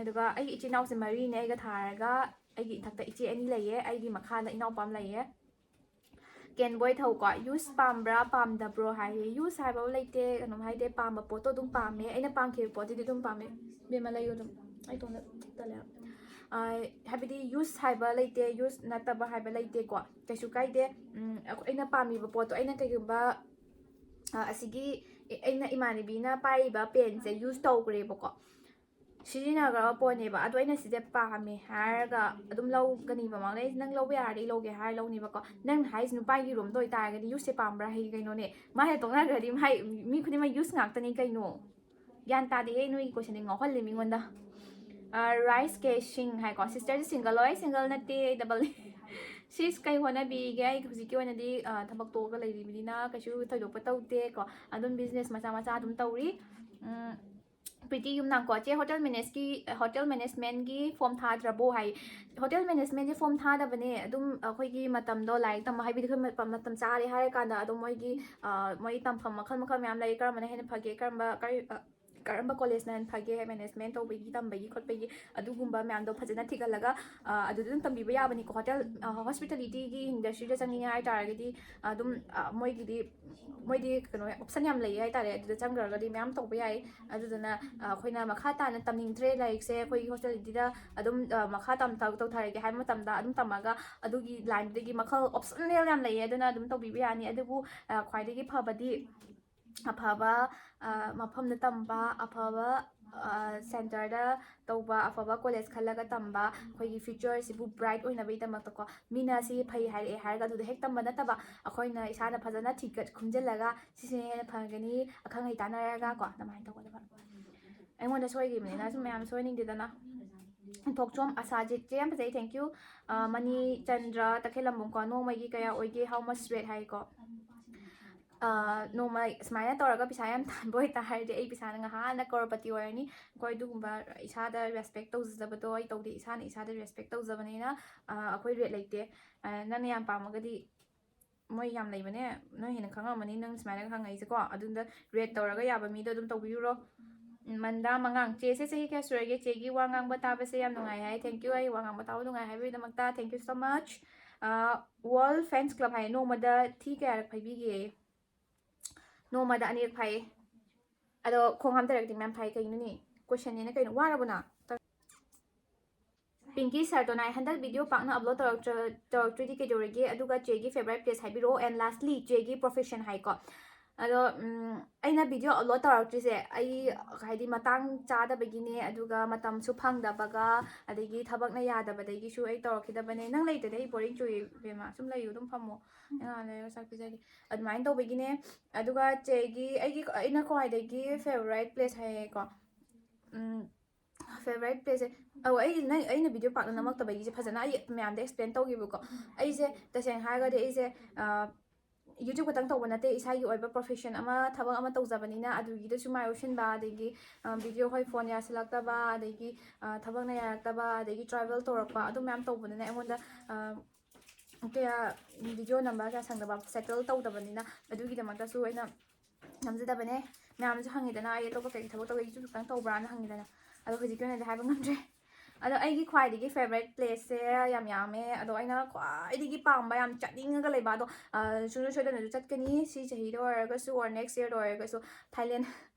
ꯑꯗꯨꯒ ꯑꯩꯒꯤ ꯏꯆꯤꯜ ꯏꯅꯥꯎꯁꯦ ꯃꯔꯤꯅꯦ ꯑꯩꯒ ꯊꯥꯔꯒ꯫ ꯑꯩꯒꯤ ꯏꯊꯛꯇ ꯏꯆꯦ ꯑꯅꯤ ꯂꯩꯌꯦ, ꯑꯩꯒꯤ ꯃꯈꯥꯗ ꯏꯅꯥꯎꯄꯥ ꯑꯃ ꯂꯩꯌꯦ꯫ ꯀꯦꯟꯕꯣꯏ ꯊꯧꯀꯣ, use ꯄꯥꯝꯕ꯭ꯔꯥ ꯄꯥꯝꯗꯕ꯭ꯔꯣ ꯍꯥꯏꯌꯦ꯫ Use ꯍꯥꯏꯕ ꯂꯩꯇꯦ, ꯀꯩꯅꯣꯝ ꯍꯥꯏꯗꯦ, ꯄꯥꯝꯕ ꯄꯣꯠꯇꯣ ꯑꯗꯨꯝ ꯄꯥꯝꯃꯦ, ꯑꯩꯅ ꯄꯥꯝꯈꯤꯕ ꯄꯣꯠꯇꯨꯗꯤ ꯑꯗꯨꯝ ꯄꯥꯝꯃꯦ꯫ ꯏꯕꯦꯝꯃ ꯂꯩꯌꯨ ꯑꯗꯨꯝ, ꯑꯩ ꯇꯣꯡꯗ ꯇꯜꯂꯦ꯫ ꯑ, ꯍꯥꯏꯕꯗꯤ use ꯍꯥꯏꯕ ꯂꯩꯇꯦ, use ꯅꯠꯇꯕ ꯍꯥꯏꯕ ꯂꯩꯇꯦꯀꯣ, ꯀꯩꯁꯨ ꯀꯥꯏꯗꯦ꯫ ꯎꯝ, ꯑꯩꯈꯣ-, ꯑꯩꯅ ꯄꯥꯝꯃꯤꯕ ꯄꯣꯠꯇꯣ, ꯑꯩꯅ ꯀꯩꯒꯨꯝꯕ, ꯑ, ꯑꯁꯤꯒꯤ, ꯑꯩꯅ ꯏꯃꯥꯟꯅꯕꯤꯅ ꯄꯥꯏꯔꯤꯕ penꯁꯦ use ꯇꯧꯈ꯭ꯔꯦꯕꯀꯣ, ꯁꯤꯖꯤꯟꯅꯈ꯭ꯔꯕ ꯄꯣꯠꯅꯦꯕ, ꯑꯗꯣ ꯑꯩꯅ ꯁꯤꯁꯦ ꯄꯥꯝꯃꯦ ꯍꯥꯏꯔꯒ ꯑꯗꯨꯝ ꯂꯧꯒꯅꯤꯕ꯫ ꯃꯉꯣꯟꯗ ꯑꯩ, "ꯅꯪ ꯂꯧꯕ ꯌꯥꯔꯗꯤ ꯑꯩ ꯂꯧꯒꯦ" ꯍꯥꯏꯔ ꯂꯧꯅꯤꯕꯀꯣ꯫ ꯅꯪꯅ ꯍꯥꯏꯁꯤ ꯅꯨꯄꯥꯒꯤ ꯔꯨꯝꯗ ꯑꯣꯏꯇꯥꯔꯒꯗꯤ useꯁꯦ ꯄꯥꯝꯕ꯭ꯔꯥ ꯍꯥꯏ ꯀꯩꯅꯣꯅꯦ? ꯃꯥ ꯍꯦꯛ ꯇꯣꯛꯅꯈ꯭ꯔꯗꯤ ꯃꯥꯏ, ꯃꯤ ꯈꯨꯗꯤꯡꯃꯛ use ꯉꯥꯛꯇꯅꯤ ꯀꯩꯅꯣ꯫ ꯒ꯭ꯌꯥꯟ ꯇꯥꯗꯦꯍꯦ, ꯅꯣꯏꯒꯤ questionꯗꯤ ꯉꯥꯎꯍꯜꯂꯦ ꯃꯤꯉꯣꯟꯗ꯫ ꯑ, ꯔꯥꯏꯁ ꯀꯦ ꯁꯤꯡ ꯍꯥꯏꯀꯣ, sisterꯁꯦ single ꯂꯣ? ꯑꯩ single ꯅꯠꯇꯦ, ꯑꯩ double ꯅꯤ꯫ Sis ꯀꯩ ꯍꯣꯠꯅꯕꯤꯒꯦ? ꯑꯩ ꯍꯧꯖꯤꯛꯀꯤ ꯑꯣꯏꯅꯗꯤ, ꯑ, ꯊꯕꯛ ꯇꯣꯛꯑꯒ ꯂꯩꯔꯤꯕꯅꯤꯅ ꯀꯩꯁꯨ ꯊꯣꯏꯗꯣꯛꯄ ꯇꯧꯗꯦꯀꯣ, ꯑꯗꯨꯝ business ꯃꯆꯥ ꯃꯆꯥ ꯑꯗꯨꯝ ꯇꯧꯔꯤ꯫ ꯎꯝ, ꯄ꯭ꯔꯤꯇꯤ ꯌꯨꯝꯅꯥꯝꯀꯣ, "ꯆꯦ, hotel manageꯀꯤ, hotel managementꯀꯤ form ꯊꯥꯗ꯭ꯔꯕꯣ?" ꯍꯥꯏ꯫ Hotel managementꯀꯤ form ꯊꯥꯗꯕꯅꯦ꯫ ꯑꯗꯨꯝ ꯑꯩꯈꯣꯏꯒꯤ ꯃꯇꯝꯗꯣ, ꯂꯥꯏꯔꯤꯛ ꯇꯝꯕ, ꯍꯥꯏꯕꯗꯤ ꯑꯩꯈꯣꯏ ꯃꯇꯝ, ꯃꯇꯝ ꯆꯥꯔꯦ ꯍꯥꯏꯔꯀꯥꯟꯗ ꯑꯗꯨꯝ ꯃꯣꯏꯒꯤ, ꯑ, ꯃꯣꯏ ꯇꯝꯐꯝ ꯃꯈꯜ ꯃꯈꯜ ꯃꯌꯥꯝ ꯂꯩ, ꯀꯔꯝꯕꯅ ꯍꯦꯟꯅ ꯐꯒꯦ, ꯀꯔꯝꯕ, ꯀꯔꯤ, ꯑ, ꯀꯔꯝꯕ collegeꯅ ꯍꯦꯟꯅ ꯐꯒꯦ ꯍꯥꯏ, management ꯇꯧꯕꯒꯤ, ꯇꯝꯕꯒꯤ ꯈꯣꯠꯄꯒꯤ, ꯑꯗꯨꯒꯨꯝꯕ ꯃꯌꯥꯝꯗꯣ ꯐꯖꯅ ꯊꯤꯒꯠꯂꯒ, ꯑ, ꯑꯗꯨꯗ ꯑꯗꯨꯝ ꯇꯝꯕꯤꯕ ꯌꯥꯕꯅꯤꯀꯣ꯫ Hotel, ꯑ, hospitalityꯒꯤ industryꯗ ꯆꯪꯅꯤꯡꯉꯦ ꯍꯥꯏ ꯇꯥꯔꯒꯗꯤ ꯑꯗꯨꯝ, ꯑ, ꯃꯣꯏꯒꯤꯗꯤ, ꯃꯣꯏꯗꯤ ꯀꯩꯅꯣ, option ꯌꯥꯝ ꯂꯩ ꯍꯥꯏ ꯇꯥꯔꯦ꯫ ꯑꯗꯨꯗ ꯆꯪꯈ꯭ꯔꯒꯗꯤ ꯃꯌꯥꯝ ꯇꯧꯕ ꯌꯥꯏ꯫ ꯑꯗꯨꯗꯨꯅ, ꯑ, ꯑꯩꯈꯣꯏꯅ ꯃꯈꯥ ꯇꯥꯅ ꯇꯝꯅꯤꯡꯗ꯭ꯔꯦ ꯂꯥꯏꯔꯤꯛꯁꯦ, ꯑꯩꯈꯣꯏꯒꯤ hospitalityꯗ ꯑꯗꯨꯝ, ꯑ, ꯃꯈꯥ ꯇꯝ-, ꯇꯧ-, ꯇꯧꯊꯔꯒꯦ ꯍꯥꯏꯕ ꯃꯇꯝꯗ ꯑꯗꯨꯝ ꯇꯝꯃꯒ ꯑꯗꯨꯒꯤ lineꯗꯨꯗꯒꯤ ꯃꯈꯜ optional ꯌꯥꯝ ꯂꯩꯌꯦ, ꯑꯗꯨꯅ ꯑꯗꯨꯝ ꯇꯧꯕꯤꯕ ꯌꯥꯅꯤ꯫ ꯑꯗꯨꯕꯨ, ꯑ, ꯈ꯭ꯋꯥꯏꯗꯒꯤ ꯐꯕꯗꯤ ꯑꯐꯕ, ꯑ, ꯃꯐꯝꯗ ꯇꯝꯕ, ꯑꯐꯕ, ꯑ, centreꯗ ꯇꯧꯕ, ꯑꯐꯕ college ꯈꯜꯂꯒ ꯇꯝꯕ, ꯑꯩꯈꯣꯏꯒꯤ futureꯁꯤꯕꯨ bright ꯑꯣꯏꯅꯕꯒꯤꯗꯃꯛꯇꯀꯣ꯫ ꯃꯤꯅ ꯁꯤ ꯐꯩ ꯍꯥꯏꯔꯛꯑꯦ ꯍꯥꯏꯔꯒ ꯑꯗꯨꯗ ꯍꯦꯛ ꯇꯝꯕ ꯅꯠꯇꯕ, ꯑꯩꯈꯣꯏꯅ ꯏꯁꯥꯅ ꯐꯖꯅ ꯊꯤꯒꯠ ꯈꯨꯝꯖꯤꯜꯂꯒ ꯁꯤꯁꯤꯅ ꯍꯦꯟꯅ ꯐꯒꯅꯤ, ꯑꯈꯪ ꯑꯍꯩ ꯇꯥꯟꯅꯔꯒ ꯀꯣ, ꯑꯗꯨꯃꯥꯏꯅ ꯇꯧꯒꯗꯕ꯫ ꯑꯩꯉꯣꯟꯗ ꯁꯣꯏꯈꯤꯕꯅꯤꯅ ꯁꯨꯝ ꯃꯌꯥꯝ ꯁꯣꯏꯍꯟꯅꯤꯡꯗꯦꯗꯅ꯫ ꯊꯣꯛꯆꯣꯝ ꯑꯁꯥꯖꯤꯠ, ꯆꯦ ꯌꯥꯝ ꯐꯖꯩ, thank you꯫ ꯃꯅꯤ ꯆꯟꯗ꯭ꯔ ꯇꯈꯦꯜꯂꯝꯕꯝ ꯀꯣ, ꯅꯣꯡꯃꯒꯤ ꯀꯌꯥ ꯑꯣꯏꯒꯦ, how much rate ꯍꯥꯏꯀꯣ꯫ ꯅꯣꯡꯃ ꯁꯨꯃꯥꯏꯅ ꯇꯧꯔꯒ ꯄꯩꯁꯥ ꯌꯥꯝ ꯇꯥꯟꯕ ꯑꯣꯏꯇꯥꯔꯗꯤ ꯑꯩ ꯄꯩꯁꯥꯅ ꯉꯍꯥꯟꯅ ꯀꯔꯣꯔꯄꯇꯤ ꯑꯣꯏꯔꯅꯤ꯫ ꯑꯩꯈꯣꯏ ꯑꯗꯨꯒꯨꯝꯕ ꯏꯁꯥꯗ ꯔꯦꯁꯄꯦꯛ ꯇꯧꯖꯗꯕꯗꯣ ꯑꯩ ꯇꯧꯗꯦ, ꯏꯁꯥꯅ ꯏꯁꯥꯗ ꯔꯦꯁꯄꯦꯛ ꯇꯧꯖꯕꯅꯤꯅ ꯑꯩꯈꯣꯏ ꯔꯦꯠ ꯂꯩꯇꯦ꯫ ꯅꯪꯅ ꯌꯥꯝ ꯄꯥꯝꯃꯒꯗꯤ ꯃꯣꯏ ꯌꯥꯝ ꯂꯩꯕꯅꯦ, ꯅꯣꯏ ꯍꯦꯟꯅ ꯈꯪꯉꯝꯃꯅꯤ ꯅꯪ ꯁꯨꯃꯥꯏꯅ ꯍꯪꯉꯛꯏꯁꯦꯀꯣ꯫ ꯑꯗꯨꯝꯗ ꯔꯦꯠ ꯇꯧꯔꯒ ꯌꯥꯕ ꯃꯤꯗꯣ ꯑꯗꯨꯝ ꯇꯧꯕꯤꯔꯨꯔꯣ꯫ ꯃꯟꯗꯥ ꯃꯉꯥꯡ, ꯆꯦꯁꯦ ꯆꯍꯤ ꯀꯌꯥ ꯁꯨꯔꯒꯦ? ꯆꯦꯒꯤ ꯋꯥ ꯉꯥꯡꯕ ꯇꯥꯕꯁꯦ ꯌꯥꯝ ꯅꯨꯡꯉꯥꯏ ꯍꯥꯏ꯫ Thank you, ꯑꯩ ꯋꯥ ꯉꯥꯡꯕ ꯇꯥꯕ ꯅꯨꯡꯉꯥꯏ ꯍꯥꯏꯕꯒꯤꯗꯃꯛꯇ thank you so much꯫ World Fans Club ꯍꯥꯏ, ꯅꯣꯡꯃꯗ ꯊꯤ ꯀꯌꯥꯔꯛ ꯐꯥꯏꯕꯤꯒꯦ? ꯅꯣꯡꯃꯗ ꯑꯅꯤꯔꯛ ꯐꯥꯏꯌꯦ꯫ ꯑꯗꯣ ꯈꯣꯡ ꯍꯥꯝꯊꯔꯛꯇꯤ ꯃꯌꯥꯝ ꯐꯥꯏ, ꯀꯩꯅꯣꯅꯦ? ꯀꯣꯏꯁꯟꯅꯦꯅ ꯀꯩꯅꯣ? ꯋꯥꯔꯕꯣ ꯅꯪ? ꯄꯤꯡꯀꯤ ꯁꯔꯇꯣꯅꯥꯏ, ꯍꯟꯗꯛ ꯚꯤꯗꯤꯑꯣ ꯄꯥꯛꯅ ꯑꯞꯂꯣꯗ ꯇꯧꯔꯛꯇ꯭ꯔ-, ꯇꯧꯔꯛꯇ꯭ꯔꯤꯗꯤ ꯀꯩꯗꯧꯔꯒꯦ? ꯑꯗꯨꯒ ꯆꯦꯒꯤ ꯐꯦꯕꯣꯔꯥꯏꯠ ꯄ꯭ꯂꯦꯁ ꯍꯥꯏꯕꯤꯔꯛꯑꯣ꯫ And lastly, ꯆꯦꯒꯤ ꯄ꯭ꯔꯣꯐꯦꯁꯟ ꯍꯥꯏꯀꯣ꯫ ꯑꯗꯣ ꯑꯩꯅ ꯚꯤꯗꯤꯑꯣ ꯑꯞꯂꯣꯗ ꯇꯧꯔꯛꯇ꯭ꯔꯤꯁꯦ ꯑꯩ ꯍꯥꯏꯗꯤ ꯃꯇꯥꯡ ꯆꯥꯗꯕꯒꯤꯅꯦ, ꯑꯗꯨꯒ ꯃꯇꯝꯁꯨ ꯐꯪꯗꯕꯒ, ꯑꯗꯒꯤ ꯊꯕꯛꯅ ꯌꯥꯗꯕꯗꯒꯤꯁꯨ ꯑꯩ ꯇꯧꯔꯛꯈꯤꯗꯕꯅꯦ꯫ ꯅꯪ ꯂꯩꯇꯗꯤ ꯑꯩ ꯕꯣꯔꯤꯡ ꯆꯨꯏ, ꯏꯕꯦꯝꯃ꯫ ꯁꯨꯝ ꯂꯩꯌꯨ, ꯑꯗꯨꯝ ꯐꯝꯃꯣ, ꯑꯩ ꯉꯥꯏꯍꯥꯛ ꯂꯩꯔꯒ ꯆꯥꯛ ꯄꯤꯖꯒꯦ꯫ ꯑꯗꯨꯃꯥꯏꯅ ꯇꯧꯕꯒꯤꯅꯦ꯫ ꯑꯗꯨꯒ ꯆꯦꯒꯤ, ꯑꯩꯒꯤ, ꯑꯩꯅ ꯈ꯭ꯋꯥꯏꯗꯒꯤ ꯐꯦꯕꯣꯔꯥꯏꯠ ꯄ꯭ꯂꯦꯁ ꯍꯥꯏꯌꯦꯀꯣ꯫ ꯐꯦꯕꯣꯔꯥꯏꯠ ꯄ꯭ꯂꯦꯁꯁꯦ, ꯑꯧ, ꯑꯩ ꯅꯪ, ꯑꯩꯅ ꯚꯤꯗꯤꯑꯣ ꯄꯥꯛꯅ ꯅꯝꯃꯛꯇꯕꯒꯤꯁꯦ ꯐꯖꯅ ꯑꯩ ꯃꯌꯥꯝꯗ ꯑꯦꯛꯁꯄ꯭ꯂꯦꯟ ꯇꯧꯒꯦꯕꯀꯣ꯫ ꯑꯩꯁꯦ ꯇꯁꯦꯡꯅ ꯍꯥꯏꯔꯒꯗꯤ ꯑꯩꯁꯦ YouTube ꯈꯛꯇꯪ ꯇꯧꯕ ꯅꯠꯇꯦ, ꯏꯁꯥꯒꯤ ꯑꯣꯏꯕ ꯄ꯭ꯔꯣꯐꯦꯁꯟ ꯑꯃ, ꯊꯕꯛ ꯑꯃ ꯇꯧꯖꯕꯅꯤꯅ ꯑꯗꯨꯒꯤꯗꯁꯨ ꯃꯥꯏ ꯑꯣꯟꯁꯤꯟꯕ, ꯑꯗꯒꯤ ꯚꯤꯗꯤꯑꯣ ꯍꯣꯏ ꯐꯣꯟ ꯌꯥꯁꯤꯜꯂꯛꯇꯕ, ꯑꯗꯒꯤ ꯊꯕꯛꯅ ꯌꯥꯔꯛꯇꯕ, ꯑꯗꯒꯤ ꯇ꯭ꯔꯥꯚꯦꯜ ꯇꯧꯔꯛꯄ, ꯑꯗꯨ ꯃꯌꯥꯝ ꯇꯧꯕꯅꯤꯅ ꯑꯩꯉꯣꯟꯗ ꯀꯌꯥ ꯚꯤꯗꯤꯑꯣ ꯅꯝꯕ ꯀꯌꯥ ꯁꯪꯗꯕ, ꯁꯦꯇꯜ ꯇꯧꯗꯕꯅꯤꯅ ꯑꯗꯨꯒꯤꯗꯃꯛꯇꯁꯨ ꯑꯩꯅ ꯅꯝꯖꯗꯕꯅꯦ꯫ ꯃꯌꯥꯝꯁꯨ ꯍꯪꯉꯤꯗꯅ, ꯑꯩ ꯑꯇꯣꯞꯄ ꯀꯩ ꯊꯕꯛ ꯇꯧꯒꯦ, YouTube ꯈꯛꯇꯪ ꯇꯧꯕ꯭ꯔꯥꯅ ꯍꯪꯉꯤꯗꯅ꯫ ꯑꯗꯣ ꯍꯧꯖꯤꯛꯀꯤ ꯑꯣꯏꯅꯗꯤ ꯍꯥꯏꯕ ꯉꯝꯗ꯭ꯔꯦ꯫ ꯑꯗꯣ ꯑꯩꯒꯤ ꯈ꯭ꯋꯥꯏꯗꯒꯤ ꯐꯦꯕꯣꯔꯥꯏꯠ ꯄ꯭ꯂꯦꯁꯁꯦ ꯌꯥꯝ ꯌꯥꯝꯃꯦ꯫ ꯑꯗꯣ ꯑꯩꯅ ꯈ꯭ꯋꯥꯏꯗꯒꯤ ꯄꯥꯝꯕ, ꯌꯥꯝ ꯆꯠꯅꯤꯡꯉꯒ ꯂꯩꯕ, ꯑꯗꯣ ꯁꯨꯡꯁꯣꯏ ꯁꯣꯏꯗꯅꯁꯨ ꯆꯠꯀꯅꯤ, ꯁꯤ ꯆꯍꯤꯗ ꯑꯣꯏꯔꯒꯁꯨ or next yearꯗ ꯑꯣꯏꯔꯒꯁꯨ, ꯊꯥꯏꯂꯦꯟ꯫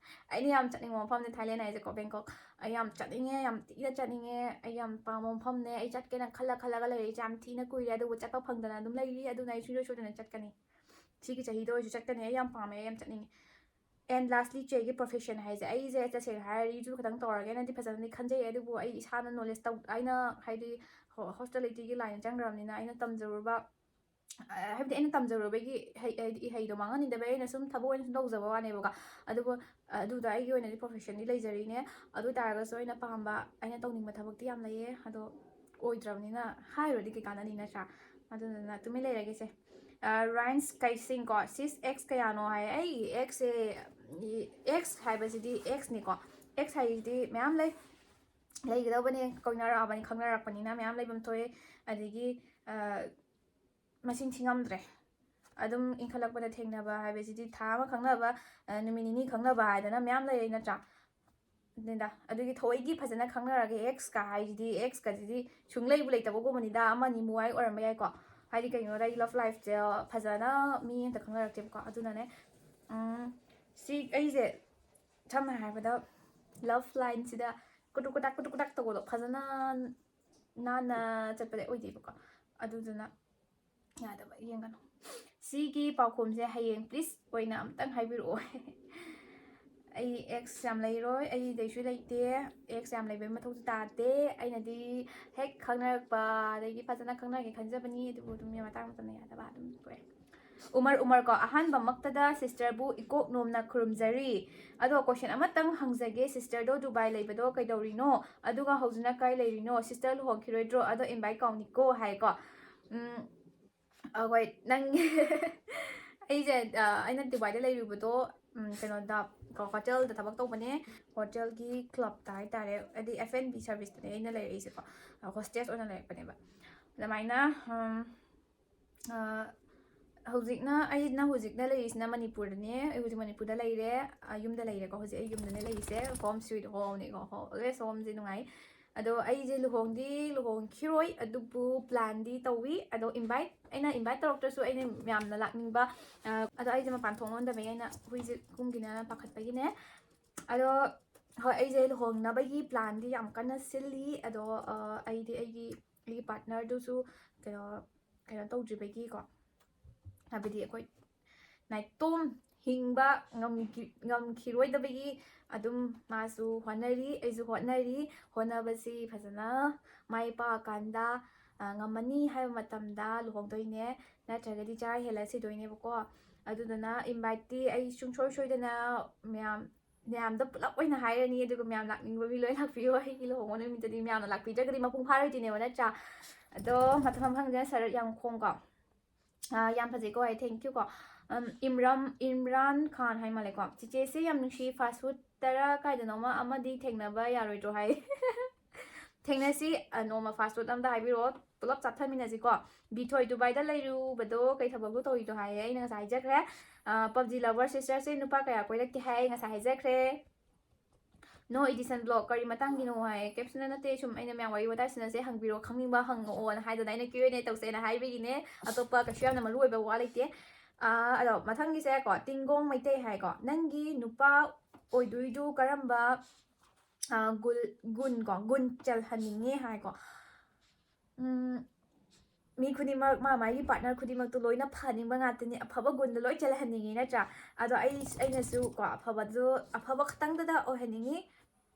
ꯑꯩꯅ ꯌꯥꯝ ꯆꯠꯅꯤꯡꯕ ꯃꯐꯝꯅꯦ ꯊꯥꯏꯂꯦꯟ ꯍꯥꯏꯁꯦꯀꯣ, ꯕꯦꯡꯀꯣꯛ꯫ ꯑꯩ ꯌꯥꯝ ꯆꯠꯅꯤꯡꯉꯦ, ꯌꯥꯝ ꯊꯤꯅ ꯆꯠꯅꯤꯡꯉꯦ꯫ ꯑꯩ ꯌꯥꯝ ꯄꯥꯝꯕ ꯃꯐꯝꯅꯦ꯫ ꯑꯩ ꯆꯠꯀꯦꯅ ꯈꯜꯂ ꯈꯜꯂꯒ ꯂꯩꯔꯤꯁꯦ ꯌꯥꯝ ꯊꯤꯅ ꯀꯨꯏꯔꯦ, ꯑꯗꯨꯕꯨ ꯆꯠꯄ ꯐꯪꯗꯅ ꯑꯗꯨꯝ ꯂꯩꯔꯤ꯫ ꯑꯗꯨꯅ ꯑꯩ ꯁꯨꯡꯁꯣꯏ ꯁꯣꯏꯗꯅ ꯆꯠꯀꯅꯤ꯫ ꯁꯤꯒꯤ ꯆꯍꯤꯗ ꯑꯣꯏꯔꯁꯨ ꯆꯠꯀꯅꯤ꯫ ꯑꯩ ꯌꯥꯝ ꯄꯥꯝꯃꯦ, ꯑꯩ ꯌꯥꯝ ꯆꯠꯅꯤꯡꯉꯦ꯫ And lastly, ꯆꯦꯒꯤ ꯄ꯭ꯔꯣꯐꯦꯁꯟ ꯍꯥꯏꯁꯦ, ꯑꯩꯁꯦ ꯇꯁꯦꯡꯅ ꯍꯥꯏꯔꯗꯤ YouTube ꯈꯛꯇꯪ ꯇꯧꯔꯒꯦꯅꯗꯤ ꯐꯖꯅꯗꯤ ꯈꯟꯖꯩ, ꯑꯗꯨꯕꯨ ꯑꯩ ꯏꯁꯥꯅ ꯅꯣꯂꯦꯖ ꯇꯧ-, ꯑꯩꯅ ꯍꯥꯏꯗꯤ ꯍꯣ-, ꯍꯣꯁꯄꯤꯇꯥꯂꯤꯇꯤꯒꯤ ꯂꯥꯏꯟꯗ ꯆꯪꯈ꯭ꯔꯕꯅꯤꯅ ꯑꯩꯅ ꯇꯝꯖꯔꯨꯕ ꯍꯥꯏꯕꯗꯤ ꯑꯩꯅ ꯇꯝꯖꯔꯨꯕꯒꯤ ꯍꯩ ꯍꯥꯏꯗꯤ ꯏꯍꯩꯗꯣ ꯃꯥꯡꯍꯟꯅꯤꯡꯗꯕꯒꯤ ꯑꯩꯅ ꯁꯨꯝ ꯊꯕꯛ ꯑꯣꯏꯅ ꯁꯨꯝ ꯇꯧꯖꯕ ꯋꯥꯅꯦꯕꯀꯣ꯫ ꯑꯗꯨꯕꯨ ꯑꯗꯨꯗ ꯑꯩꯒꯤ ꯑꯣꯏꯅꯗꯤ professionꯗꯤ ꯂꯩꯖꯔꯤꯅꯦ꯫ ꯑꯗꯨ ꯑꯣꯏ ꯇꯥꯔꯒꯁꯨ ꯑꯩꯅ ꯄꯥꯝꯕ ꯑꯩꯅ ꯇꯧꯅꯤꯡꯕ ꯊꯕꯛꯇꯤ ꯌꯥꯝ ꯂꯩꯌꯦ꯫ ꯑꯗꯣ ꯑꯣꯏꯗ꯭ꯔꯕꯅꯤꯅ ꯍꯥꯏꯔꯨꯔꯗꯤ ꯀꯩ ꯀꯥꯟꯅꯅꯤ, ꯅꯠꯇ꯭ꯔꯥ? ꯑꯗꯨꯗꯨꯅ ꯇꯨꯃꯤꯟ ꯂꯩꯔꯒꯦꯁꯦ꯫ ꯔꯥꯏꯟꯁ ꯀꯩꯁꯤꯡ ꯀꯣ, "Sis, ex ꯀꯌꯥꯅꯣ?" ꯍꯥꯏ꯫ ꯑꯩ exꯁꯦ, ex ꯍꯥꯏꯕꯁꯤꯗꯤ exꯅꯤꯀꯣ꯫ Ex ꯍꯥꯏꯁꯤꯗꯤ ꯃꯌꯥꯝ ꯂꯩ, ꯂꯩꯒꯗꯧꯕꯅꯦ, ꯀꯣꯏꯅꯔꯛꯑꯕꯅꯤ, ꯈꯪꯅꯔꯛꯄꯅꯤꯅ ꯃꯌꯥꯝ ꯂꯩꯐꯝ ꯊꯣꯛꯑꯦ꯫ ꯑꯗꯒꯤ ꯃꯁꯤꯡ ꯊꯤꯉꯝꯗ꯭ꯔꯦ꯫ ꯑꯗꯨꯝ ꯏꯟꯈꯠꯂꯛꯄꯗ ꯊꯦꯡꯅꯕ ꯍꯥꯏꯕꯁꯤꯗꯤ ꯊꯥ ꯑꯃ ꯈꯪꯅꯕ, ꯅꯨꯃꯤꯠ ꯅꯤꯅꯤ ꯈꯪꯅꯕ ꯍꯥꯏꯗꯅ ꯃꯌꯥꯝ ꯂꯩꯔꯦ, ꯅꯠꯇ꯭ꯔꯥ? ꯑꯗꯨꯅꯤꯗ꯫ ꯑꯗꯨꯒꯤ ꯊꯑꯣꯏꯒꯤ ꯐꯖꯅ ꯈꯪꯅꯔꯒ exꯀ ꯍꯥꯏꯁꯤꯗꯤ, exꯀꯁꯤꯗꯤ ꯁꯨꯡꯂꯩꯕꯨ ꯂꯩꯇꯕꯒꯨꯝꯕꯅꯤꯗ, ꯑꯃꯅꯤ ꯃꯨꯋꯥꯏ ꯑꯣꯏꯔꯝꯕ ꯌꯥꯏꯀꯣ꯫ ꯍꯥꯏꯗꯤ ꯀꯩꯒꯤꯅꯣꯗ ꯑꯩ love lifeꯁꯦ ꯐꯖꯅ ꯃꯤ ꯑꯝꯇ ꯈꯪꯅꯔꯛꯇꯦꯕꯀꯣ꯫ ꯑꯗꯨꯅꯅꯦ, ꯎꯝ, ꯁꯤ ꯑꯩꯁꯦ ꯁꯝꯅ ꯍꯥꯏꯔꯕꯗ love lineꯁꯤꯗ ꯀꯨꯇꯨꯛ ꯀꯨꯇꯥꯛ ꯀꯨꯇꯨꯛ ꯀꯨꯇꯥꯛ ꯇꯧꯕꯗꯣ ꯐꯖꯅ ꯅꯥꯟꯅ ꯆꯠꯄꯗꯤ ꯑꯣꯏꯗꯦꯕꯀꯣ꯫ ꯑꯗꯨꯗꯨꯅ ꯌꯥꯗꯕ, ꯌꯦꯡꯒꯅꯨ꯫ ꯁꯤꯒꯤ ꯄꯥꯎꯈꯨꯝꯁꯦ ꯍꯌꯦꯡ please ꯑꯣꯏꯅ ꯑꯝꯇꯪ ꯍꯥꯏꯕꯤꯔꯛꯑꯣ꯫ ꯑꯩ ex ꯌꯥꯝ ꯂꯩꯔꯣꯏ, ꯑꯩꯗꯩꯁꯨ ꯂꯩꯇꯦ꯫ Ex ꯌꯥꯝ ꯂꯩꯕꯩ ꯃꯊꯧꯁꯨ ꯇꯥꯗꯦ꯫ ꯑꯩꯅꯗꯤ ꯍꯦꯛ ꯈꯪꯅꯔꯛꯄ ꯑꯗꯒꯤ ꯐꯖꯅ ꯈꯪꯅꯒꯦ ꯈꯟꯖꯕꯅꯤ, ꯑꯗꯨꯕꯨ ꯑꯗꯨꯝ ꯃꯇꯥꯡ ꯃꯇꯝꯅ ꯌꯥꯗꯕ ꯑꯗꯨꯝ ꯊꯣꯛꯑꯦ꯫ ꯎꯃꯔ ꯎꯃꯔ ꯀꯣ, "ꯑꯍꯥꯟꯕꯃꯛꯇꯗ sisterꯕꯨ ꯏꯀꯣꯛ ꯅꯣꯝꯅ ꯈꯨꯔꯨꯝꯖꯔꯤ꯫ ꯑꯗꯣ question ꯑꯃꯇꯪ ꯍꯪꯖꯒꯦ, sisterꯗꯣ ꯗꯨꯕꯥꯏ ꯂꯩꯕꯗꯣ ꯀꯩꯗꯧꯔꯤꯅꯣ? ꯑꯗꯨꯒ ꯍꯧꯖꯤꯛꯅ ꯀꯥꯏ ꯂꯩꯔꯤꯅꯣ? Sister ꯂꯨꯍꯣꯡꯈꯤꯔꯣꯏꯗ꯭ꯔꯣ? ꯑꯗꯣ invite ꯀꯥꯎꯅꯤꯀꯣ" ꯍꯥꯏꯀꯣ꯫ ꯎꯝ, ꯑꯍꯣꯏ, ꯅꯪ ꯑꯩꯁꯦ, ꯑ, ꯑꯩꯅ ꯗꯨꯕꯥꯏꯗ ꯂꯩꯔꯨꯕꯗꯣ, ꯎꯝ, ꯀꯩꯅꯣꯗ, ꯀꯣ, ꯍꯣꯇꯦꯜꯗ ꯊꯕꯛ ꯇꯧꯕꯅꯦ꯫ ꯍꯣꯇꯦꯜꯒꯤ clubꯇ ꯍꯥꯏꯇꯥꯔꯦ, ꯍꯥꯏꯗꯤ F and B serviceꯇꯅꯦ ꯑꯩꯅ ꯂꯩꯔꯛꯏꯁꯦꯀꯣ꯫ ꯑ, hostess ꯑꯣꯏꯅ ꯂꯩꯔꯛꯄꯅꯦꯕ꯫ ꯑꯗꯨꯃꯥꯏꯅ, ꯎꯝ, ꯑ, ꯍꯧꯖꯤꯛꯅ, ꯑꯩꯅ ꯍꯧꯖꯤꯛꯅ ꯂꯩꯔꯤꯁꯤꯅ ꯃꯅꯤꯄꯨꯔꯗꯅꯦ꯫ ꯑꯩ ꯍꯧꯖꯤꯛ ꯃꯅꯤꯄꯨꯔꯗ ꯂꯩꯔꯦ꯫ ꯑ, ꯌꯨꯝꯗ ꯂꯩꯔꯦꯀꯣ꯫ ꯍꯧꯖꯤꯛ ꯑꯩ ꯌꯨꯝꯗꯅꯦ ꯂꯩꯔꯤꯁꯦ꯫ Home sweet homeꯅꯦꯀꯣ꯫ Ho-, always homeꯁꯦ ꯅꯨꯡꯉꯥꯏ꯫ ꯑꯗꯣ ꯑꯩꯁꯦ ꯂꯨꯍꯣꯡꯗꯤ ꯂꯨꯍꯣꯡꯈꯤꯔꯣꯏ, ꯑꯗꯨꯕꯨ planꯗꯤ ꯇꯧꯏ꯫ ꯑꯗꯣ invite, ꯑꯩꯅ invite ꯇꯧꯔꯛꯇ꯭ꯔꯁꯨ ꯑꯩꯅ ꯌꯥꯝꯅ ꯂꯥꯛꯅꯤꯡꯕ, ꯑ, ꯑꯗꯣ ꯑꯩꯁꯦ ꯃꯄꯥꯟ ꯊꯣꯛ ꯉꯝꯗꯕꯒꯤ ꯑꯩꯅ ꯍꯨꯏꯁꯦ ꯈꯣꯡꯈꯤꯅꯦꯅ ꯄꯥꯈꯠꯄꯒꯤꯅꯦ꯫ ꯑꯗꯣ ꯍꯣꯏ, ꯑꯩꯁꯦ ꯂꯨꯍꯣꯡꯅꯕꯒꯤ planꯗꯤ ꯌꯥꯝ ꯀꯟꯅ ꯁꯤꯜꯂꯤ꯫ ꯑꯗꯣ, ꯑ, ꯑꯩꯗꯤ ꯑꯩꯒꯤ, ꯑꯩꯒꯤ partnerꯗꯨꯁꯨ ꯀꯩꯅꯣ, ꯀꯩꯅꯣ ꯇꯧꯗ꯭ꯔꯤꯕꯒꯤꯀꯣ, ꯍꯥꯏꯕꯗꯤ ꯑꯩꯈꯣꯏ ꯅꯥꯏꯇꯣꯝ ꯍꯤꯡꯕ ꯉꯝꯈꯤ-, ꯉꯝꯈꯤꯔꯣꯏꯗꯕꯒꯤ ꯑꯗꯨꯝ ꯃꯥꯁꯨ ꯍꯣꯠꯅꯔꯤ, ꯑꯩꯁꯨ ꯍꯣꯠꯅꯔꯤ꯫ ꯍꯣꯠꯅꯕꯁꯤ ꯐꯖꯅ ꯃꯥꯏ ꯄꯥꯛꯑꯀꯥꯟꯗ ꯉꯝꯃꯅꯤ ꯍꯥꯏꯕ ꯃꯇꯝꯗ ꯂꯨꯍꯣꯡꯗꯣꯏꯅꯦ, ꯅꯠꯇ꯭ꯔꯒꯗꯤ ꯆꯔꯥ ꯍꯦꯜꯂ ꯁꯤꯗꯣꯏꯅꯦꯕꯀꯣ꯫ ꯑꯗꯨꯗꯨꯅ inviteꯇꯤ ꯑꯩ ꯁꯨꯡꯁꯣꯏ ꯁꯣꯏꯗꯅ ꯃꯌꯥꯝ ꯃꯌꯥꯝꯗ ꯄꯨꯂꯞ ꯑꯣꯏꯅ ꯍꯥꯏꯔꯅꯤ, ꯑꯗꯨꯒ ꯃꯌꯥꯝ ꯂꯥꯛꯅꯤꯡꯕ ꯃꯤ ꯂꯣꯏ ꯂꯥꯛꯄꯤꯌꯣ꯫ ꯑꯩꯒꯤ ꯂꯨꯍꯣꯡꯕ ꯅꯨꯃꯤꯠꯇꯗꯤ ꯃꯌꯥꯝꯅ ꯂꯥꯛꯄꯤꯗ꯭ꯔꯒꯗꯤ ꯃꯄꯨꯡ ꯐꯥꯔꯣꯏꯗꯣꯏꯅꯦꯕ, ꯅꯠꯇ꯭ꯔꯥ? ꯑꯗꯣ ꯃꯊꯪ ꯃꯊꯪꯁꯦ ꯁꯔꯠ ꯌꯥꯝꯈꯣꯡ ꯀꯣ꯫ ꯑꯥ, ꯌꯥꯝ ꯐꯖꯩꯀꯣ, ꯑꯩ thank you ꯀꯣ꯫ ꯎꯝ, ꯏꯝꯔꯥꯟ, ꯏꯝꯔꯥꯟ ꯈꯥꯟ ꯍꯥꯏ ꯃꯥꯜꯂꯦꯀꯣ꯫ "ꯆꯤꯆꯦꯁꯦ ꯌꯥꯝ ꯅꯨꯡꯁꯤ, fast food ꯇꯔꯥ ꯀꯥꯏꯗꯅꯣꯃ ꯑꯃꯗꯤ ꯊꯦꯡꯅꯕ ꯌꯥꯔꯣꯏꯗ꯭ꯔꯣ?" ꯍꯥꯏ꯫ ꯊꯦꯡꯅꯁꯤ, ꯑ, ꯅꯣꯡꯃ fast food ꯑꯝꯗ ꯍꯥꯏꯕꯤꯔꯛꯑꯣ, ꯄꯨꯂꯞ ꯆꯥꯊꯃꯤꯟꯅꯁꯤꯀꯣ꯫ ꯕꯤꯊꯣꯏ ꯗꯨꯕꯥꯏꯗ ꯂꯩꯔꯨꯕꯗꯣ ꯀꯩ ꯊꯕꯛꯅꯣ ꯇꯧꯔꯤꯗꯣ ꯍꯥꯏꯌꯦ, ꯑꯩꯅ ꯉꯁꯥꯏ ꯍꯥꯏꯖꯈ꯭ꯔꯦ꯫ ꯑ, PUBG lover sisterꯁꯦ ꯅꯨꯄꯥ ꯀꯌꯥ ꯀꯣꯏꯔꯛꯀꯦ ꯍꯥꯏ, ꯑꯩ ꯉꯁꯥꯏ ꯍꯥꯏꯖꯈ꯭ꯔꯦ꯫ No edition vlog ꯀꯔꯤ ꯃꯇꯥꯡꯒꯤꯅꯣ ꯍꯥꯏ, ꯀꯩꯝꯁꯨ ꯅꯠꯇꯦ, ꯁꯨꯝ ꯑꯩꯅ ꯃꯌꯥꯝ ꯋꯥꯔꯤ ꯋꯥꯇꯥꯏ ꯁꯥꯟꯅꯁꯦ, ꯍꯪꯕꯤꯔꯣ, ꯈꯪꯅꯤꯡꯕ ꯍꯪꯉꯛꯑꯣꯅ ꯍꯥꯏꯗꯅ ꯑꯩꯅ Q and A ꯇꯧꯁꯦꯅ ꯍꯥꯏꯕꯒꯤꯅꯦ, ꯑꯇꯣꯞꯄ ꯀꯩꯁꯨ ꯌꯥꯝꯅ ꯃꯔꯨ ꯑꯣꯏꯕ ꯋꯥ ꯂꯩꯇꯦ꯫ ꯑ, ꯑꯗꯣ ꯃꯊꯪꯒꯤꯁꯦ ꯀꯣ, ꯇꯤꯡꯒꯣꯡ ꯃꯩꯇꯩ ꯍꯥꯏꯀꯣ, "ꯅꯪꯒꯤ ꯅꯨꯄꯥ ꯑꯣꯏꯗꯣꯏꯗꯨ ꯀꯔꯝꯕ, ꯑ, ꯒꯨꯜ-, ꯒꯨꯟ ꯀꯣ, ꯒꯨꯟ ꯆꯜꯍꯟꯅꯤꯡꯉꯦ?" ꯍꯥꯏꯀꯣ꯫ ꯎꯝ, ꯃꯤ ꯈꯨꯗꯤꯡꯃꯛ ꯃꯥ ꯃꯥꯒꯤ partner ꯈꯨꯗꯤꯡꯃꯛꯇꯨ ꯂꯣꯏꯅ ꯐꯍꯟꯅꯤꯡꯕ ꯉꯥꯛꯇꯅꯤ, ꯑꯐꯕ ꯒꯨꯟꯗ ꯂꯣꯏ ꯆꯦꯜꯍꯟꯅꯤꯡꯉꯤ, ꯅꯠꯇ꯭ꯔꯥ? ꯑꯗꯣ ꯑꯩ, ꯑꯩꯅꯁꯨ ꯀꯣ, ꯑꯐꯕꯗꯨ, ꯑꯐꯕ ꯈꯛꯇꯪꯗꯗ ꯑꯣꯏꯍꯟꯅꯤꯡꯉꯤ꯫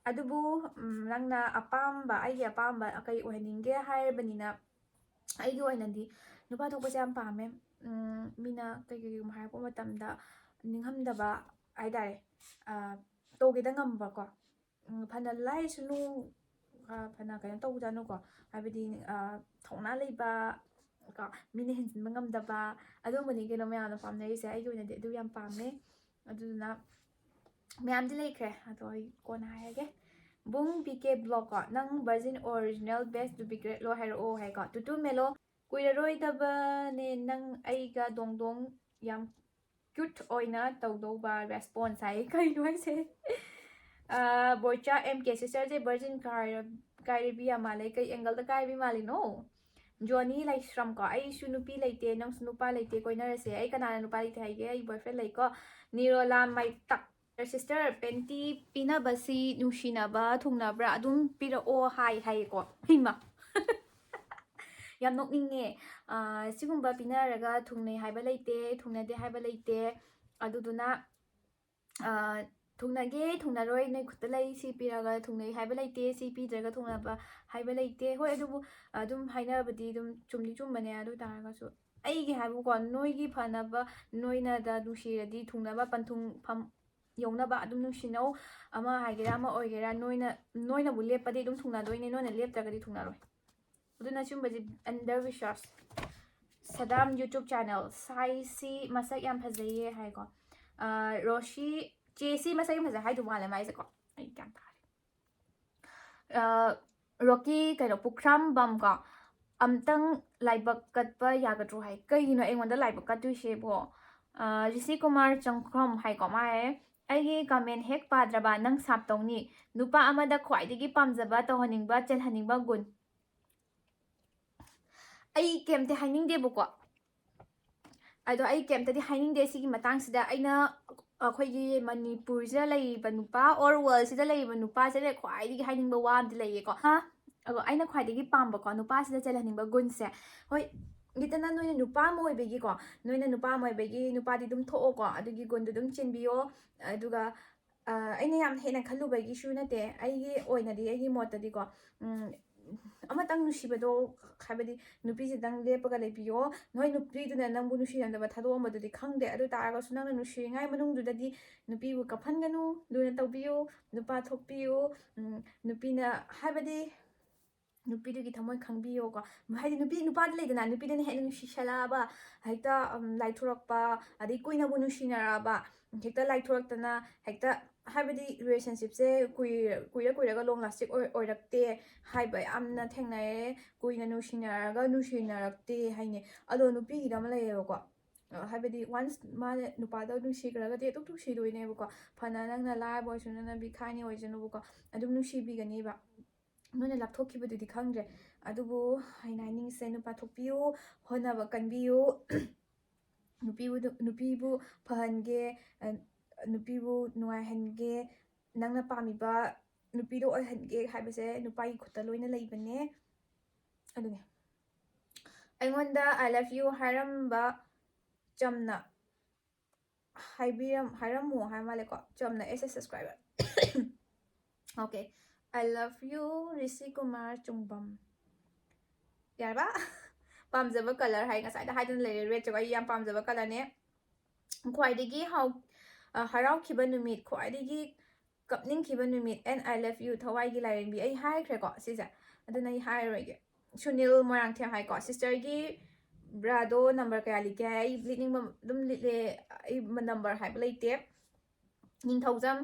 ꯑꯗꯨꯕꯨ, ꯎꯝ, ꯅꯪꯅ ꯑꯄꯥꯝꯕ, ꯑꯩꯒꯤ ꯑꯄꯥꯝꯕ ꯀꯩ ꯑꯣꯏꯍꯟꯅꯤꯡꯒꯦ ꯍꯥꯏꯔꯕꯅꯤꯅ, ꯑꯩꯒꯤ ꯑꯣꯏꯅꯗꯤ ꯅꯨꯄꯥ ꯊꯣꯛꯄꯁꯦ ꯌꯥꯝ ꯄꯥꯝꯃꯦ꯫ ꯎꯝ, ꯃꯤꯅ ꯀꯩ ꯀꯩꯒꯨꯝꯕ ꯍꯥꯏꯔꯛꯄ ꯃꯇꯝꯗ ꯅꯤꯡꯉꯝꯗꯕ ꯍꯥꯏꯇꯥꯔꯦ, ꯑ, ꯇꯧꯒꯦꯗ ꯉꯝꯕꯀꯣ꯫ ꯎꯝ, ꯐꯅ ꯂꯥꯏꯔꯁꯅꯨ, ꯑ, ꯐꯅ ꯀꯩꯅꯣ ꯇꯧꯖꯅꯨꯀꯣ, ꯍꯥꯏꯕꯗꯤ, ꯑ, ꯊꯧꯅꯥ ꯂꯩꯕ ꯀꯣ, ꯃꯤꯅ ꯍꯦꯟꯖꯤꯟꯕ ꯉꯝꯗꯕ, ꯑꯗꯨꯒꯨꯝꯕꯅꯤ ꯀꯩꯅꯣ ꯃꯌꯥꯝꯅ ꯄꯥꯝꯅꯔꯤꯁꯦ꯫ ꯑꯩꯒꯤ ꯑꯣꯏꯅꯗꯤ ꯑꯗꯨ ꯌꯥꯝ ꯄꯥꯝꯃꯦ꯫ ꯑꯗꯨꯗꯨꯅ ꯃꯌꯥꯝꯗꯤ ꯂꯩꯈ꯭ꯔꯦ, ꯑꯗꯣ ꯑꯩ ꯀꯣꯟꯅ ꯍꯥꯏꯔꯒꯦ꯫ ꯕꯨꯡ ꯕꯤ ꯀꯦ ꯕ꯭ꯂꯣꯛ ꯀꯣ, "ꯅꯪ virgin original best duplicate ꯂꯣ ꯍꯥꯏꯔꯛꯑꯣ" ꯍꯥꯏꯀꯣ꯫ ꯇꯨꯇꯨ ꯃꯦꯂꯣ, "ꯀꯨꯏꯔꯔꯣꯏꯗꯕꯅꯦ ꯅꯪ ꯑꯩꯒ ꯗꯣꯡ ꯗꯣꯡ, ꯌꯥꯝ cute ꯑꯣꯏꯅ ꯇꯧꯗꯧꯕ response" ꯍꯥꯏ, ꯀꯩꯅꯣ ꯍꯥꯏꯁꯦ? ꯑ, ꯕꯣꯏꯆꯥ ꯑꯦꯝ ꯀꯦ, "Sisterꯁꯦ virgin ꯀꯥꯏꯔ-, ꯀꯥꯏꯔꯕꯤ ꯌꯥꯝ ꯃꯥꯜꯂꯦ, ꯀꯩ angle ꯗ ꯀꯥꯏꯕꯤ ꯃꯥꯜꯂꯤꯅꯣ?" ꯖꯣꯅꯤ ꯂꯥꯏꯁ꯭ꯔꯝ ꯀꯣ, "ꯑꯩꯁꯨ ꯅꯨꯄꯤ ꯂꯩꯇꯦ, ꯅꯪꯁꯨ ꯅꯨꯄꯥ ꯂꯩꯇꯦ, ꯀꯣꯏꯅꯔꯁꯦ"꯫ ꯑꯩ ꯀꯅꯥꯅ ꯅꯨꯄꯥ ꯂꯩꯇꯦ ꯍꯥꯏꯒꯦ? ꯑꯩ boyfriend ꯂꯩꯀꯣ꯫ ꯅꯤꯔꯣꯂꯥ ꯃꯩꯇꯛ, "Sister, panty ꯄꯤꯅꯕꯁꯤ ꯅꯨꯡꯁꯤꯅꯕ ꯊꯨꯡꯅꯕ꯭ꯔꯥ? ꯑꯗꯨꯝ ꯄꯤꯔꯛꯑꯣ" ꯍꯥꯏ ꯍꯥꯏꯌꯦꯀꯣ꯫ ꯍꯩꯃ! ꯌꯥꯝ ꯅꯣꯛꯅꯤꯡꯉꯦ꯫ ꯑ, ꯁꯤꯒꯨꯝꯕ ꯄꯤꯅꯔꯒ ꯊꯨꯡꯅꯩ ꯍꯥꯏꯕ ꯂꯩꯇꯦ, ꯊꯨꯡꯅꯗꯦ ꯍꯥꯏꯕ ꯂꯩꯇꯦ꯫ ꯑꯗꯨꯗꯨꯅ, ꯑ, ꯊꯨꯡꯅꯒꯦ ꯊꯨꯡꯅꯔꯣꯏ ꯅꯣꯏ ꯈꯨꯠꯇ ꯂꯩ, ꯁꯤ ꯄꯤꯔꯒ ꯊꯨꯡꯅꯩ ꯍꯥꯏꯕ ꯂꯩꯇꯦ, ꯁꯤ ꯄꯤꯗ꯭ꯔꯒ ꯊꯨꯡꯅꯕ ꯍꯥꯏꯕ ꯂꯩꯇꯦ꯫ ꯍꯣꯏ, ꯑꯗꯨꯕꯨ ꯑꯗꯨꯝ ꯍꯥꯏꯅꯕꯗꯤ ꯑꯗꯨꯝ ꯆꯨꯝꯗꯤ ꯆꯨꯝꯕꯅꯦ꯫ ꯑꯗꯨ ꯑꯣꯏ ꯇꯥꯔꯒꯁꯨ ꯑꯩꯒꯤ ꯍꯥꯏꯕꯨꯀꯣ, ꯅꯣꯏꯒꯤ ꯐꯅꯕ, ꯅꯣꯏꯅꯗ ꯅꯨꯡꯁꯤꯔꯗꯤ ꯊꯨꯡꯅꯕ ꯄꯟꯊꯨꯡꯐꯝ ꯌꯧꯅꯕ ꯑꯗꯨꯝ ꯅꯨꯡꯁꯤꯅꯧ꯫ ꯑꯃ ꯍꯥꯏꯒꯦꯔꯥ ꯑꯃ ꯑꯣꯏꯒꯦꯔꯥ, ꯅꯣꯏꯅ, ꯅꯣꯏꯅꯕꯨ ꯂꯦꯞꯄꯗꯤ ꯑꯗꯨꯝ ꯊꯨꯡꯅꯗꯣꯏꯅꯦ, ꯅꯣꯏꯅ ꯂꯦꯞꯇ꯭ꯔꯒꯗꯤ ꯊꯨꯡꯅꯔꯣꯏ꯫ ꯑꯗꯨꯅ ꯁꯤꯒꯨꯝꯕꯁꯤ ꯑꯟꯗꯔ ꯕꯤꯁ꯭ꯋꯥꯁ꯫ ꯁꯗꯥꯝ YouTube channel, ꯁꯥꯏꯁꯤ ꯃꯁꯛ ꯌꯥꯝ ꯐꯖꯩꯌꯦ ꯍꯥꯏꯀꯣ꯫ ꯑꯥ, ꯔꯣꯁꯤ, ꯆꯦꯁꯤ ꯃꯁꯛ ꯌꯥꯝ ꯐꯖꯩ ꯍꯥꯏꯗꯧ ꯃꯥꯜꯂꯦ ꯃꯥꯏꯁꯦꯀꯣ꯫ ꯑꯩ ꯒ꯭ꯌꯥꯟ ꯇꯥꯔꯦ꯫ ꯑꯥ, ꯔꯣꯀꯤ, ꯀꯩꯅꯣ, ꯄꯨꯈ꯭ꯔꯥꯝꯕꯝ ꯀꯣ, "ꯑꯝꯇꯪ ꯂꯥꯏꯕꯛ ꯀꯠꯄ ꯌꯥꯒꯗ꯭ꯔꯣ?" ꯍꯥꯏ꯫ ꯀꯩꯒꯤꯅꯣ ꯑꯩꯉꯣꯟꯗ ꯂꯥꯏꯕꯛ ꯀꯠꯇꯣꯏꯁꯤꯕꯣ? ꯑꯥ, ꯔꯤꯁꯤ ꯀꯨꯃꯥꯔ ꯆꯪꯈ꯭ꯔꯝ ꯍꯥꯏꯀꯣ, ꯃꯥ ꯍꯥꯏ, "ꯑꯩꯒꯤ comment ꯍꯦꯛ ꯄꯥꯗ꯭ꯔꯕ ꯅꯪ ꯁꯥꯞ ꯇꯧꯅꯤ꯫ ꯅꯨꯄꯥ ꯑꯃꯗ ꯈ꯭ꯋꯥꯏꯗꯒꯤ ꯄꯥꯝꯖꯕ, ꯇꯧꯍꯟꯅꯤꯡꯕ, ꯆꯦꯜꯍꯟꯅꯤꯡꯕ ꯒꯨꯟ"꯫ ꯑꯩ ꯀꯩꯝꯇ ꯍꯥꯏꯅꯤꯡꯗꯦꯕꯀꯣ꯫ ꯑꯗꯣ ꯑꯩ ꯀꯩꯝꯇꯗꯤ ꯍꯥꯏꯅꯤꯡꯗꯦ ꯁꯤꯒꯤ ꯃꯇꯥꯡꯁꯤꯗ꯫ ꯑꯩꯅ ꯑꯩꯈꯣꯏꯒꯤ ꯃꯅꯤꯄꯨꯔꯁꯤꯗ ꯂꯩꯔꯤꯕ ꯅꯨꯄꯥ, or worldꯁꯤꯗ ꯂꯩꯔꯤꯕ ꯅꯨꯄꯥꯁꯤꯗ ꯈ꯭ꯋꯥꯏꯗꯒꯤ ꯍꯥꯏꯅꯤꯡꯕ ꯋꯥ ꯑꯃꯗꯤ ꯂꯩꯌꯦꯀꯣ꯫ ꯍꯥ? ꯑꯗꯣ ꯑꯩꯅ ꯈ꯭ꯋꯥꯏꯗꯒꯤ ꯄꯥꯝꯕꯀꯣ, ꯅꯨꯄꯥꯁꯤꯗ ꯆꯦꯜꯍꯟꯅꯤꯡꯕ ꯒꯨꯟꯁꯦ, ꯍꯣꯏ, ꯂꯤꯇꯅ ꯅꯣꯏꯅ ꯅꯨꯄꯥ ꯑꯃ ꯑꯣꯏꯕꯒꯤꯀꯣ, ꯅꯣꯏꯅ ꯅꯨꯄꯥ ꯑꯃ ꯑꯣꯏꯕꯒꯤ ꯅꯨꯄꯥꯗꯤ ꯑꯗꯨꯝ ꯊꯣꯛꯑꯣꯀꯣ, ꯑꯗꯨꯒꯤ ꯒꯨꯟꯗꯨ ꯑꯗꯨꯝ ꯆꯦꯟꯕꯤꯌꯣ꯫ ꯑꯗꯨꯒ, ꯑ, ꯑꯩꯅ ꯌꯥꯝ ꯍꯦꯟꯅ ꯈꯜꯂꯨꯕꯒꯤꯁꯨ ꯅꯠꯇꯦ, ꯑꯩꯒꯤ ꯑꯣꯏꯅꯗꯤ, ꯑꯩꯒꯤ ꯃꯣꯠꯇꯗꯤꯀꯣ, ꯎꯝ, ꯑꯃꯇꯪ ꯅꯨꯡꯁꯤꯕꯗꯣ, ꯍꯥꯏꯕꯗꯤ ꯅꯨꯄꯤꯁꯤꯗꯪ ꯂꯦꯞꯄꯒ ꯂꯩꯕꯤꯌꯣ꯫ ꯅꯣꯏ ꯅꯨꯄꯤꯗꯨꯅ ꯅꯪꯕꯨ ꯅꯨꯡꯁꯤꯅꯗꯕ ꯊꯥꯗꯣꯛꯑꯝꯕꯗꯨꯗꯤ ꯈꯪꯗꯦ, ꯑꯗꯨ ꯇꯥꯔꯒꯁꯨ ꯅꯪꯅ ꯅꯨꯡꯁꯤꯔꯤꯉꯩ ꯃꯅꯨꯡꯗꯨꯗꯗꯤ ꯅꯨꯄꯤꯕꯨ ꯀꯞꯍꯟꯒꯅꯨ, ꯂꯨꯅ ꯇꯧꯕꯤꯌꯨ, ꯅꯨꯄꯥ ꯊꯣꯛꯄꯤꯌꯨ꯫ ꯎꯝ, ꯅꯨꯄꯤꯅ, ꯍꯥꯏꯕꯗꯤ ꯅꯨꯄꯤꯗꯨꯒꯤ ꯊꯃꯣꯏ ꯈꯪꯕꯤꯌꯣꯀꯣ꯫ ꯍꯥꯏꯗꯤ ꯅꯨꯄꯤ, ꯅꯨꯄꯥꯗ ꯂꯩꯗꯅ, ꯅꯨꯄꯤꯗꯨꯅ ꯍꯦꯟꯅ ꯅꯨꯡꯁꯤꯁꯜꯂꯛꯑꯕ, ꯍꯦꯛꯇ, ꯎꯝ, ꯂꯥꯏꯊꯣꯔꯛꯄ, ꯑꯗꯩ ꯀꯨꯏꯅꯕꯨ ꯅꯨꯡꯁꯤꯅꯔꯛꯑꯕ, ꯍꯦꯛꯇ ꯂꯥꯏꯊꯣꯔꯛꯇꯅ, ꯍꯦꯛꯇ, ꯍꯥꯏꯕꯗꯤ relationshipꯁꯦ ꯀꯨꯏꯔ-, ꯀꯨꯏꯔ ꯀꯨꯏꯔꯒ long lasting ꯑꯣꯏ-, ꯑꯣꯏꯔꯛꯇꯦ ꯍꯥꯏꯕ ꯌꯥꯝꯅ ꯊꯦꯡꯅꯩꯌꯦ꯫ ꯀꯨꯏꯅ ꯅꯨꯡꯁꯤꯅꯔꯒ ꯅꯨꯡꯁꯤꯅꯔꯛꯇꯦ ꯍꯥꯏꯅꯦ꯫ ꯑꯗꯣ ꯅꯨꯄꯤꯒꯤꯗ ꯑꯃ ꯂꯩꯌꯦꯕꯀꯣ, ꯑ, ꯍꯥꯏꯕꯗꯤ once ꯃꯥꯅ ꯅꯨꯄꯥꯗꯣ ꯅꯨꯡꯁꯤꯈ꯭ꯔꯒꯗꯤ ꯑꯗꯨꯝ ꯅꯨꯡꯁꯤꯗꯣꯏꯅꯦꯕꯀꯣ꯫ ꯐꯅ ꯅꯪꯅ ꯂꯥꯏꯔꯕ ꯑꯣꯏꯁꯅꯨ, ꯅꯪꯅ ꯚꯤꯈꯥꯏꯅꯤ ꯑꯣꯏꯁꯅꯨꯕꯀꯣ, ꯑꯗꯨꯝ ꯅꯨꯡꯁꯤꯕꯤꯒꯅꯦꯕ꯫ ꯅꯣꯏꯅ ꯂꯥꯞꯊꯣꯛꯈꯤꯕꯗꯨꯗꯤ ꯈꯪꯗ꯭ꯔꯦ, ꯑꯗꯨꯕꯨ ꯑꯩꯅ ꯍꯥꯏꯅꯤꯡꯉꯤꯁꯦ, ꯅꯨꯄꯥ ꯊꯣꯛꯄꯤꯌꯨ, ꯍꯣꯠꯅꯕ ꯀꯟꯕꯤꯌꯨ꯫ ꯅꯨꯄꯤꯕꯨ, ꯅꯨꯄꯤꯕꯨ ꯐꯍꯟꯒꯦ, ꯑ, ꯅꯨꯄꯤꯕꯨ ꯅꯨꯡꯉꯥꯏꯍꯟꯒꯦ, ꯅꯪꯅ ꯄꯥꯝꯃꯤꯕ ꯅꯨꯄꯤꯗꯣ ꯑꯣꯏꯍꯟꯒꯦ ꯍꯥꯏꯕꯁꯦ ꯅꯨꯄꯥꯒꯤ ꯈꯨꯠꯇ ꯂꯣꯏꯅ ꯂꯩꯕꯅꯦ꯫ ꯑꯗꯨꯅꯦ꯫ ꯑꯩꯉꯣꯟꯗ "I love you" ꯍꯥꯏꯔꯝꯕ ꯆꯝꯅ ꯍꯥꯏꯕꯤꯔꯝ ꯍꯥꯏꯔꯝꯃꯣ ꯍꯥꯏ ꯃꯥꯜꯂꯦꯀꯣ꯫ ꯆꯝꯅ S S subscriber. Okay, I love you, Rishi Kumar Chungbam. ꯌꯥꯔꯕ? ꯄꯥꯝꯖꯕ ꯀꯂꯔ ꯍꯥꯏ ꯉꯁꯥꯏꯗ ꯍꯥꯏꯗꯨꯅ ꯂꯩꯔꯦ, ꯔꯦꯗꯁꯦꯀꯣ ꯑꯩ ꯌꯥꯝ ꯄꯥꯝꯖꯕ ꯀꯂꯔꯅꯦ꯫ ꯈ꯭ꯋꯥꯏꯗꯒꯤ ꯍꯥꯎ ꯑ, ꯍꯔꯥꯎꯈꯤꯕ ꯅꯨꯃꯤꯠ, ꯈ꯭ꯋꯥꯏꯗꯒꯤ ꯀꯞꯅꯤꯡꯈꯤꯕ ꯅꯨꯃꯤꯠ, and I love you, ꯊꯋꯥꯏꯒꯤ ꯂꯥꯏꯔꯦꯝꯕꯤ꯫ ꯑꯩ ꯍꯥꯏꯈ꯭ꯔꯦꯀꯣ ꯁꯤꯁꯦ, ꯑꯗꯨꯅ ꯑꯩ ꯍꯥꯏꯔꯔꯣꯏꯒꯦ꯫ ꯁꯨꯅꯤꯜ ꯃꯣꯏꯔꯥꯡꯊꯦꯝ ꯍꯥꯏꯀꯣ, ꯁꯤꯁꯇꯔꯒꯤ ꯕ꯭ꯔꯥꯗꯣ ꯅꯝꯕꯔ ꯀꯌꯥ ꯂꯤꯛꯀꯦ ꯍꯥꯏ? ꯑꯩ ꯂꯤꯛꯅꯤꯡꯕ ꯑꯗꯨꯝ ꯂꯤꯠꯂꯦ꯫ ꯑꯩ ꯅꯝꯕꯔ ꯍꯥꯏꯕ ꯂꯩꯇꯦ꯫ ꯅꯤꯡꯊꯧꯖꯝ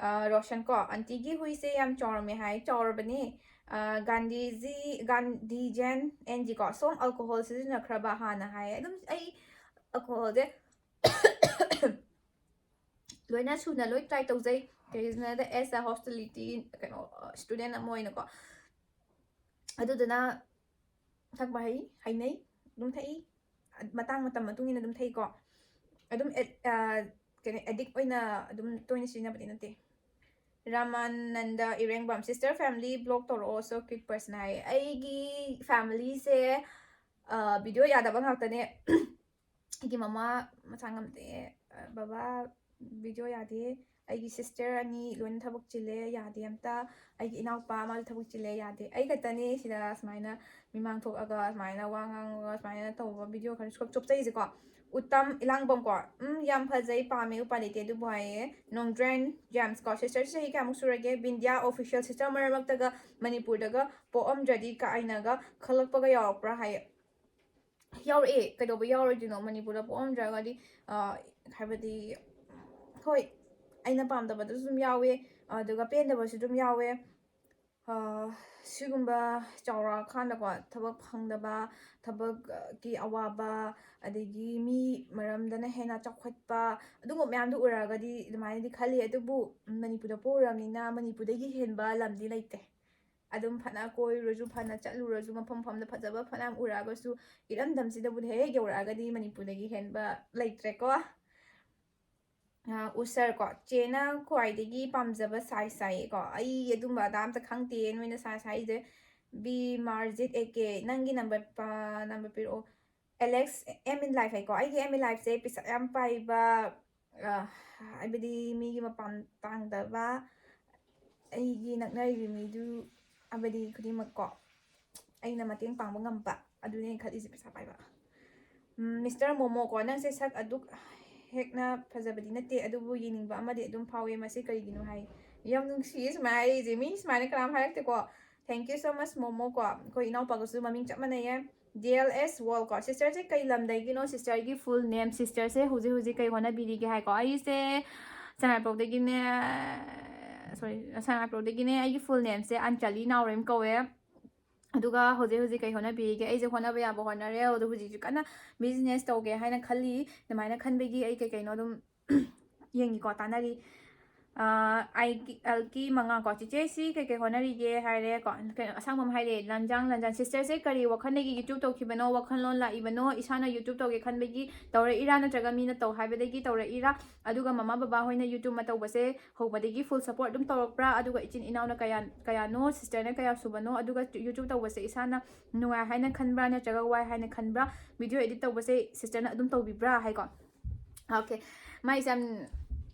ꯑ, ꯔꯣꯁꯟ ꯀꯣ, ꯑꯟꯇꯤꯒꯤ ꯍꯨꯏꯁꯦ ꯌꯥꯝ ꯆꯥꯎꯔꯝꯃꯦ ꯍꯥꯏ꯫ ꯆꯥꯎꯔꯕꯅꯦ꯫ ꯑ, ꯒꯥꯟꯙꯤꯖꯤ, ꯒꯥꯟꯙꯤꯖꯦꯟ ꯑꯦꯟ ꯖꯤ ꯀꯣ, ꯁꯣꯝ ꯑꯜꯀꯣꯍꯣꯜ ꯁꯤꯖꯤꯟꯅꯈ꯭ꯔꯕ ꯍꯥꯟꯅ ꯍꯥꯏ꯫ ꯑꯗꯨꯝ ꯑꯩ ꯑꯜꯀꯣꯍꯣꯜꯁꯦ ꯂꯣꯏꯅ ꯁꯨꯅ ꯂꯣꯏ ꯇ꯭ꯔꯥꯏ ꯇꯧꯖꯩ꯫ ꯀꯩꯒꯤꯅꯣꯗ ꯑꯦꯁ ꯑ ꯍꯣꯁꯇꯤꯂꯤꯇꯤ ꯀꯩꯅꯣ ꯁ꯭ꯇꯨꯗꯦꯟ ꯑꯃ ꯑꯣꯏꯅꯀꯣ꯫ ꯑꯗꯨꯗꯨꯅ ꯊꯛꯄ ꯍꯩ, ꯍꯩꯅꯩ, ꯑꯗꯨꯝ ꯊꯛꯏ꯫ ꯃꯇꯥꯡ ꯃꯇꯝ ꯃꯇꯨꯡ ꯏꯟꯅ ꯑꯗꯨꯝ ꯊꯛꯏꯀꯣ꯫ ꯑꯗꯨꯝ ꯑꯦ-, ꯑ, ꯀꯩꯅꯣ, ꯑꯦꯗꯤꯛ ꯑꯣꯏꯅ ꯑꯗꯨꯝ ꯇꯣꯏꯅ ꯁꯤꯖꯤꯟꯅꯕꯗꯤ ꯅꯠꯇꯦ꯫ ꯔꯥꯃꯥꯅꯟꯗ ꯏꯔꯦꯡꯕꯝ, "Sister, family vlog ꯇꯧꯔꯛꯑꯣ, so cute person" ꯍꯥꯏ꯫ ꯑꯩꯒꯤ ꯐꯦꯃꯤꯂꯤꯁꯦ, ꯑ, ꯚꯤꯗꯤꯑꯣ ꯌꯥꯗꯕ ꯉꯥꯛꯇꯅꯦ꯫ ꯑꯩꯒꯤ ꯃꯃꯥ ꯃꯁꯥ ꯉꯝꯗꯦ, ꯑ, ꯕꯕꯥ ꯚꯤꯗꯤꯑꯣ ꯌꯥꯗꯦ, ꯑꯩꯒꯤ ꯁꯤꯁꯇꯔ ꯑꯅꯤ ꯂꯣꯏꯅ ꯊꯕꯛ ꯆꯤꯜꯂꯦ, ꯌꯥꯗꯦ ꯑꯝꯇ꯫ ꯑꯩꯒꯤ ꯏꯅꯥꯎꯄꯥ, ꯃꯥꯁꯨ ꯊꯕꯛ ꯆꯤꯜꯂꯦ, ꯌꯥꯗꯦ꯫ ꯑꯩ ꯈꯛꯇꯅꯤ ꯁꯤꯗ ꯁꯨꯃꯥꯏꯅ ꯃꯤꯃꯥꯡ ꯊꯣꯛꯑꯒ ꯁꯨꯃꯥꯏꯅ ꯋꯥ ꯉꯥꯡꯉꯒ ꯁꯨꯃꯥꯏꯅ ꯇꯧꯕ ꯚꯤꯗꯤꯑꯣ ꯈꯔ ꯁꯨꯝ ꯆꯣꯞꯆꯩꯁꯦꯀꯣ꯫ ꯎꯇꯝ ꯏꯂꯥꯡꯕꯝꯀꯣ, "ꯎꯝ, ꯌꯥꯝ ꯐꯖꯩ, ꯄꯥꯝꯃꯦ, ꯎꯄꯥꯏ ꯂꯩꯇꯦ ꯑꯗꯨꯕꯨ" ꯍꯥꯏꯌꯦ꯫ ꯅꯣꯡꯗ꯭ꯔꯦꯟ ꯖꯦꯝꯁꯀꯣ, "ꯁꯤꯁꯇꯔꯁꯦ ꯆꯍꯤ ꯀꯌꯥꯃꯨꯛ ꯁꯨꯔꯒꯦ?" ꯕꯤꯟꯗ꯭ꯌꯥ ꯑꯣꯐꯤꯁꯤꯌꯦꯜ, "ꯁꯤꯁꯇꯔ ꯃꯔꯛ ꯃꯔꯛꯇꯒ ꯃꯅꯤꯄꯨꯔꯗꯒ ꯄꯣꯛꯑꯝꯗ꯭ꯔꯗꯤ ꯀꯥꯏꯅꯒ ꯈꯜꯂꯛꯄꯒ ꯌꯥꯎꯔꯛꯄ꯭ꯔꯥ?" ꯍꯥꯏꯌꯦ꯫ ꯌꯥꯎꯔꯛꯑꯦ, ꯀꯩꯗꯧꯕ ꯌꯥꯎꯔꯣꯏꯗꯣꯏꯅꯣ? ꯃꯅꯤꯄꯨꯔꯗ ꯄꯣꯛꯑꯝꯗ꯭ꯔꯒꯗꯤ, ꯑ, ꯍꯥꯏꯕꯗꯤ, ꯍꯣꯏ, ꯑꯩꯅ ꯄꯥꯝꯗꯕꯗꯁꯨ ꯑꯗꯨꯝ ꯌꯥꯎꯋꯦ, ꯑꯗꯨꯒ ꯄꯦꯟꯗꯕꯁꯨ ꯑꯗꯨꯝ ꯌꯥꯎꯋꯦ꯫ ꯑ, ꯁꯤꯒꯨꯝꯕ ꯆꯥꯎꯔꯛꯑꯀꯥꯟꯗꯀꯣ, ꯊꯕꯛ ꯐꯪꯗꯕ, ꯊꯕꯛꯀꯤ ꯑꯋꯥꯕ, ꯑꯗꯒꯤ ꯃꯤ ꯃꯔꯝꯗꯅ ꯍꯦꯟꯅ ꯆꯥꯎꯈꯠꯄ, ꯑꯗꯨꯒꯨꯝꯕ ꯃꯌꯥꯝꯗꯣ ꯎꯔꯛꯑꯒꯗꯤ ꯑꯗꯨꯃꯥꯏꯅꯗꯤ ꯈꯜꯂꯤ꯫ ꯑꯗꯨꯕꯨ ꯃꯅꯤꯄꯨꯔꯗ ꯄꯣꯛꯎꯔꯕꯅꯤꯅ ꯃꯅꯤꯄꯨꯔꯗꯒꯤ ꯍꯦꯟꯕ ꯂꯝꯗꯤ ꯂꯩꯇꯦ꯫ ꯑꯗꯨꯝ ꯐꯅ ꯀꯣꯏꯔꯨꯔꯁꯨ, ꯐꯅ ꯆꯠꯂꯨꯔꯁꯨ, ꯃꯐꯝ ꯃꯐꯝꯗ ꯐꯖꯕ ꯐꯅꯌꯥꯝ ꯎꯔꯛꯑꯒꯁꯨ, ꯏꯔꯝꯗꯝꯁꯤꯗꯕꯨꯗꯤ ꯍꯦꯛ ꯍꯦꯛ ꯌꯧꯔꯛꯑꯒꯗꯤ ꯃꯅꯤꯄꯨꯔꯗꯒꯤ ꯍꯦꯟꯕ ꯂꯩꯇ꯭ꯔꯦꯀꯣ꯫ ꯑ, ꯎꯁꯔ ꯀꯣ, "ꯆꯦꯅ ꯈ꯭ꯋꯥꯏꯗꯒꯤ ꯄꯥꯝꯖꯕ size" ꯍꯥꯏꯌꯦꯀꯣ꯫ ꯑꯩ ꯑꯗꯨꯝꯕ ꯑꯗꯥ ꯑꯝꯇ ꯈꯪꯗꯦ, ꯅꯣꯏꯅ size ꯍꯥꯏꯁꯦ꯫ ꯕꯤ ꯃꯥꯔꯖꯤꯠ ꯑꯦ ꯀꯦ, "ꯅꯪꯒꯤ ꯅꯝꯕꯔ ꯄ-, ꯅꯝꯕꯔ ꯄꯤꯔꯛꯑꯣ"꯫ ꯑꯦꯂꯦꯛꯁ ꯑꯦꯝ ꯏꯟ ꯂꯥꯏꯐ ꯍꯥꯏꯀꯣ, ꯑꯩꯒꯤ ꯑꯦꯝ ꯏꯟ ꯂꯥꯏꯐꯁꯦ ꯄꯩꯁꯥ ꯌꯥꯝ ꯄꯥꯏꯕ, ꯑ, ꯍꯥꯏꯕꯗꯤ ꯃꯤꯒꯤ ꯃꯄꯥꯟ ꯇꯥꯡꯗꯕ, ꯑꯩꯒꯤ ꯅꯛꯅꯔꯤꯕ ꯃꯤꯗꯨ, ꯍꯥꯏꯕꯗꯤ ꯈꯨꯗꯤꯡꯃꯛꯀꯣ ꯑꯩꯅ ꯃꯇꯦꯡ ꯄꯥꯡꯕ ꯉꯝꯕ, ꯑꯗꯨꯅꯦ ꯑꯩꯅ ꯈꯜꯂꯤꯁꯦ, ꯄꯩꯁꯥ ꯄꯥꯏꯕ꯫ ꯎꯝ, ꯃꯤꯁꯇꯔ ꯃꯣꯃꯣ ꯀꯣ, ꯅꯪꯁꯦ ꯁꯛ ꯑꯗꯨꯛ ꯍꯦꯛꯅ ꯐꯖꯕꯗꯤ ꯅꯠꯇꯦ, ꯑꯗꯨꯕꯨ ꯌꯦꯡꯅꯤꯡꯕ ꯑꯃꯗꯤ ꯑꯗꯨꯝ ꯐꯥꯎꯋꯦ, ꯃꯁꯤ ꯀꯔꯤꯒꯤꯅꯣ ꯍꯥꯏ꯫ ꯌꯥꯝ ꯅꯨꯡꯁꯤꯌꯦ ꯁꯨꯃꯥꯏꯅ ꯍꯥꯏꯔꯤꯁꯦ, ꯃꯤ ꯁꯨꯃꯥꯏꯅ ꯀꯅꯥꯝ ꯍꯥꯏꯔꯛꯇꯦꯀꯣ꯫ Thank you so much momo ꯀꯣ, ꯑꯩꯈꯣꯏ ꯏꯅꯥꯎꯄꯥꯒꯁꯨ ꯃꯃꯤꯡ ꯆꯞ ꯃꯥꯟꯅꯩꯌꯦ꯫ D L S Wall ꯀꯣ, ꯁꯤꯁꯇꯔꯁꯦ ꯀꯩ ꯂꯝꯗꯒꯤꯅꯣ? ꯁꯤꯁꯇꯔꯒꯤ ꯐꯨꯜ ꯅꯦꯝ, ꯁꯤꯁꯇꯔꯁꯦ ꯍꯧꯖꯤꯛ ꯍꯧꯖꯤꯛ ꯀꯩ ꯍꯣꯠꯅꯕꯤꯔꯤꯒꯦ ꯍꯥꯏꯀꯣ? ꯑꯩꯁꯦ ꯁꯉꯥꯏꯄ꯭ꯔꯧꯗꯒꯤꯅꯦ, ꯁꯣꯔꯤ, ꯁꯉꯥꯏꯄ꯭ꯔꯧꯗꯒꯤꯅꯦ꯫ ꯑꯩꯒꯤ ꯐꯨꯜ ꯅꯦꯝꯁꯦ ꯑꯟꯆꯥꯂꯤ ꯅꯥꯎꯔꯦꯝ ꯀꯧꯋꯦ꯫ ꯑꯗꯨꯒ ꯍꯧꯖꯤꯛ ꯍꯧꯖꯤꯛ ꯀꯩ ꯍꯣꯠꯅꯕꯤꯔꯤꯒꯦ? ꯑꯩꯁꯦ ꯍꯣꯠꯅꯕ ꯌꯥꯕ ꯍꯣꯠꯅꯔꯦ, ꯑꯗꯣ ꯍꯧꯖꯤꯛꯁꯨ ꯀꯟꯅ ꯕꯤꯖꯤꯅꯦꯁ ꯇꯧꯒꯦ ꯍꯥꯏꯅ ꯈꯜꯂꯤ꯫ ꯑꯗꯨꯃꯥꯏꯅ ꯈꯟꯕꯒꯤ ꯑꯩ ꯀꯩ ꯀꯩꯅꯣ ꯑꯗꯨꯝ ꯌꯦꯡꯉꯤꯀꯣ, ꯇꯥꯟꯅꯔꯤ꯫ ꯑꯥ, ꯑꯩꯒꯤ, ꯑꯜꯀꯤ ꯃꯉꯥ ꯀꯣ, ꯆꯤꯆꯦ ꯁꯤ ꯀꯩ ꯀꯩ ꯍꯣꯠꯅꯔꯤꯒꯦ ꯍꯥꯏꯔꯦ ꯀꯣ, ꯀꯩꯅꯣ ꯑꯁꯥꯡꯕ ꯑꯃ ꯍꯥꯏꯔꯦ, ꯂꯟꯖꯥꯡ ꯂꯟꯖꯥꯟ, ꯁꯤꯁꯇꯔꯁꯦ ꯀꯔꯤ ꯋꯥꯈꯜꯗꯒꯤ ꯌꯨꯇ꯭ꯌꯨꯕ ꯇꯧꯈꯤꯕꯅꯣ, ꯋꯥꯈꯜꯂꯣꯟ ꯂꯥꯛꯏꯕꯅꯣ, ꯏꯁꯥꯅ ꯌꯨꯇ꯭ꯌꯨꯕ ꯇꯧꯒꯦ ꯈꯟꯕꯒꯤ ꯇꯧꯔꯛꯏꯔꯥ, ꯅꯠꯇ꯭ꯔꯒ ꯃꯤꯅ ꯇꯧ ꯍꯥꯏꯕꯗꯒꯤ ꯇꯧꯔꯛꯏꯔꯥ? ꯑꯗꯨꯒ ꯃꯃꯥ ꯕꯕꯥ ꯍꯣꯏꯅ ꯌꯨꯇ꯭ꯌꯨꯕ ꯑꯃ ꯇꯧꯕꯁꯦ ꯍꯧꯕꯗꯒꯤ ꯐꯨꯜ ꯁꯄꯣꯔꯠ ꯑꯗꯨꯝ ꯇꯧꯔꯛꯄ꯭ꯔꯥ? ꯑꯗꯨꯒ ꯏꯆꯤꯟ ꯏꯅꯥꯎꯅ ꯀꯌꯥ, ꯀꯌꯥꯅꯣ, ꯁꯤꯁꯇꯔꯅ ꯀꯌꯥ ꯁꯨꯕꯅꯣ? ꯑꯗꯨꯒ ꯌꯨꯇ꯭ꯌꯨꯕ ꯇꯧꯕꯁꯦ ꯏꯁꯥꯅ ꯅꯨꯡꯉꯥꯏ ꯍꯥꯏꯅ ꯈꯟꯕ꯭ꯔꯥ, ꯅꯠꯇ꯭ꯔꯒ ꯋꯥꯏ ꯍꯥꯏꯅ ꯈꯟꯕ꯭ꯔꯥ? ꯚꯤꯗꯤꯑꯣ ꯑꯦꯗꯤꯠ ꯇꯧꯕꯁꯦ ꯁꯤꯁꯇꯔꯅ ꯑꯗꯨꯝ ꯇꯧꯕꯤꯕ꯭ꯔꯥ ꯍꯥꯏꯀꯣ꯫ ꯑꯣꯀꯦ, ꯃꯥꯏꯁꯦ ꯌꯥꯝ,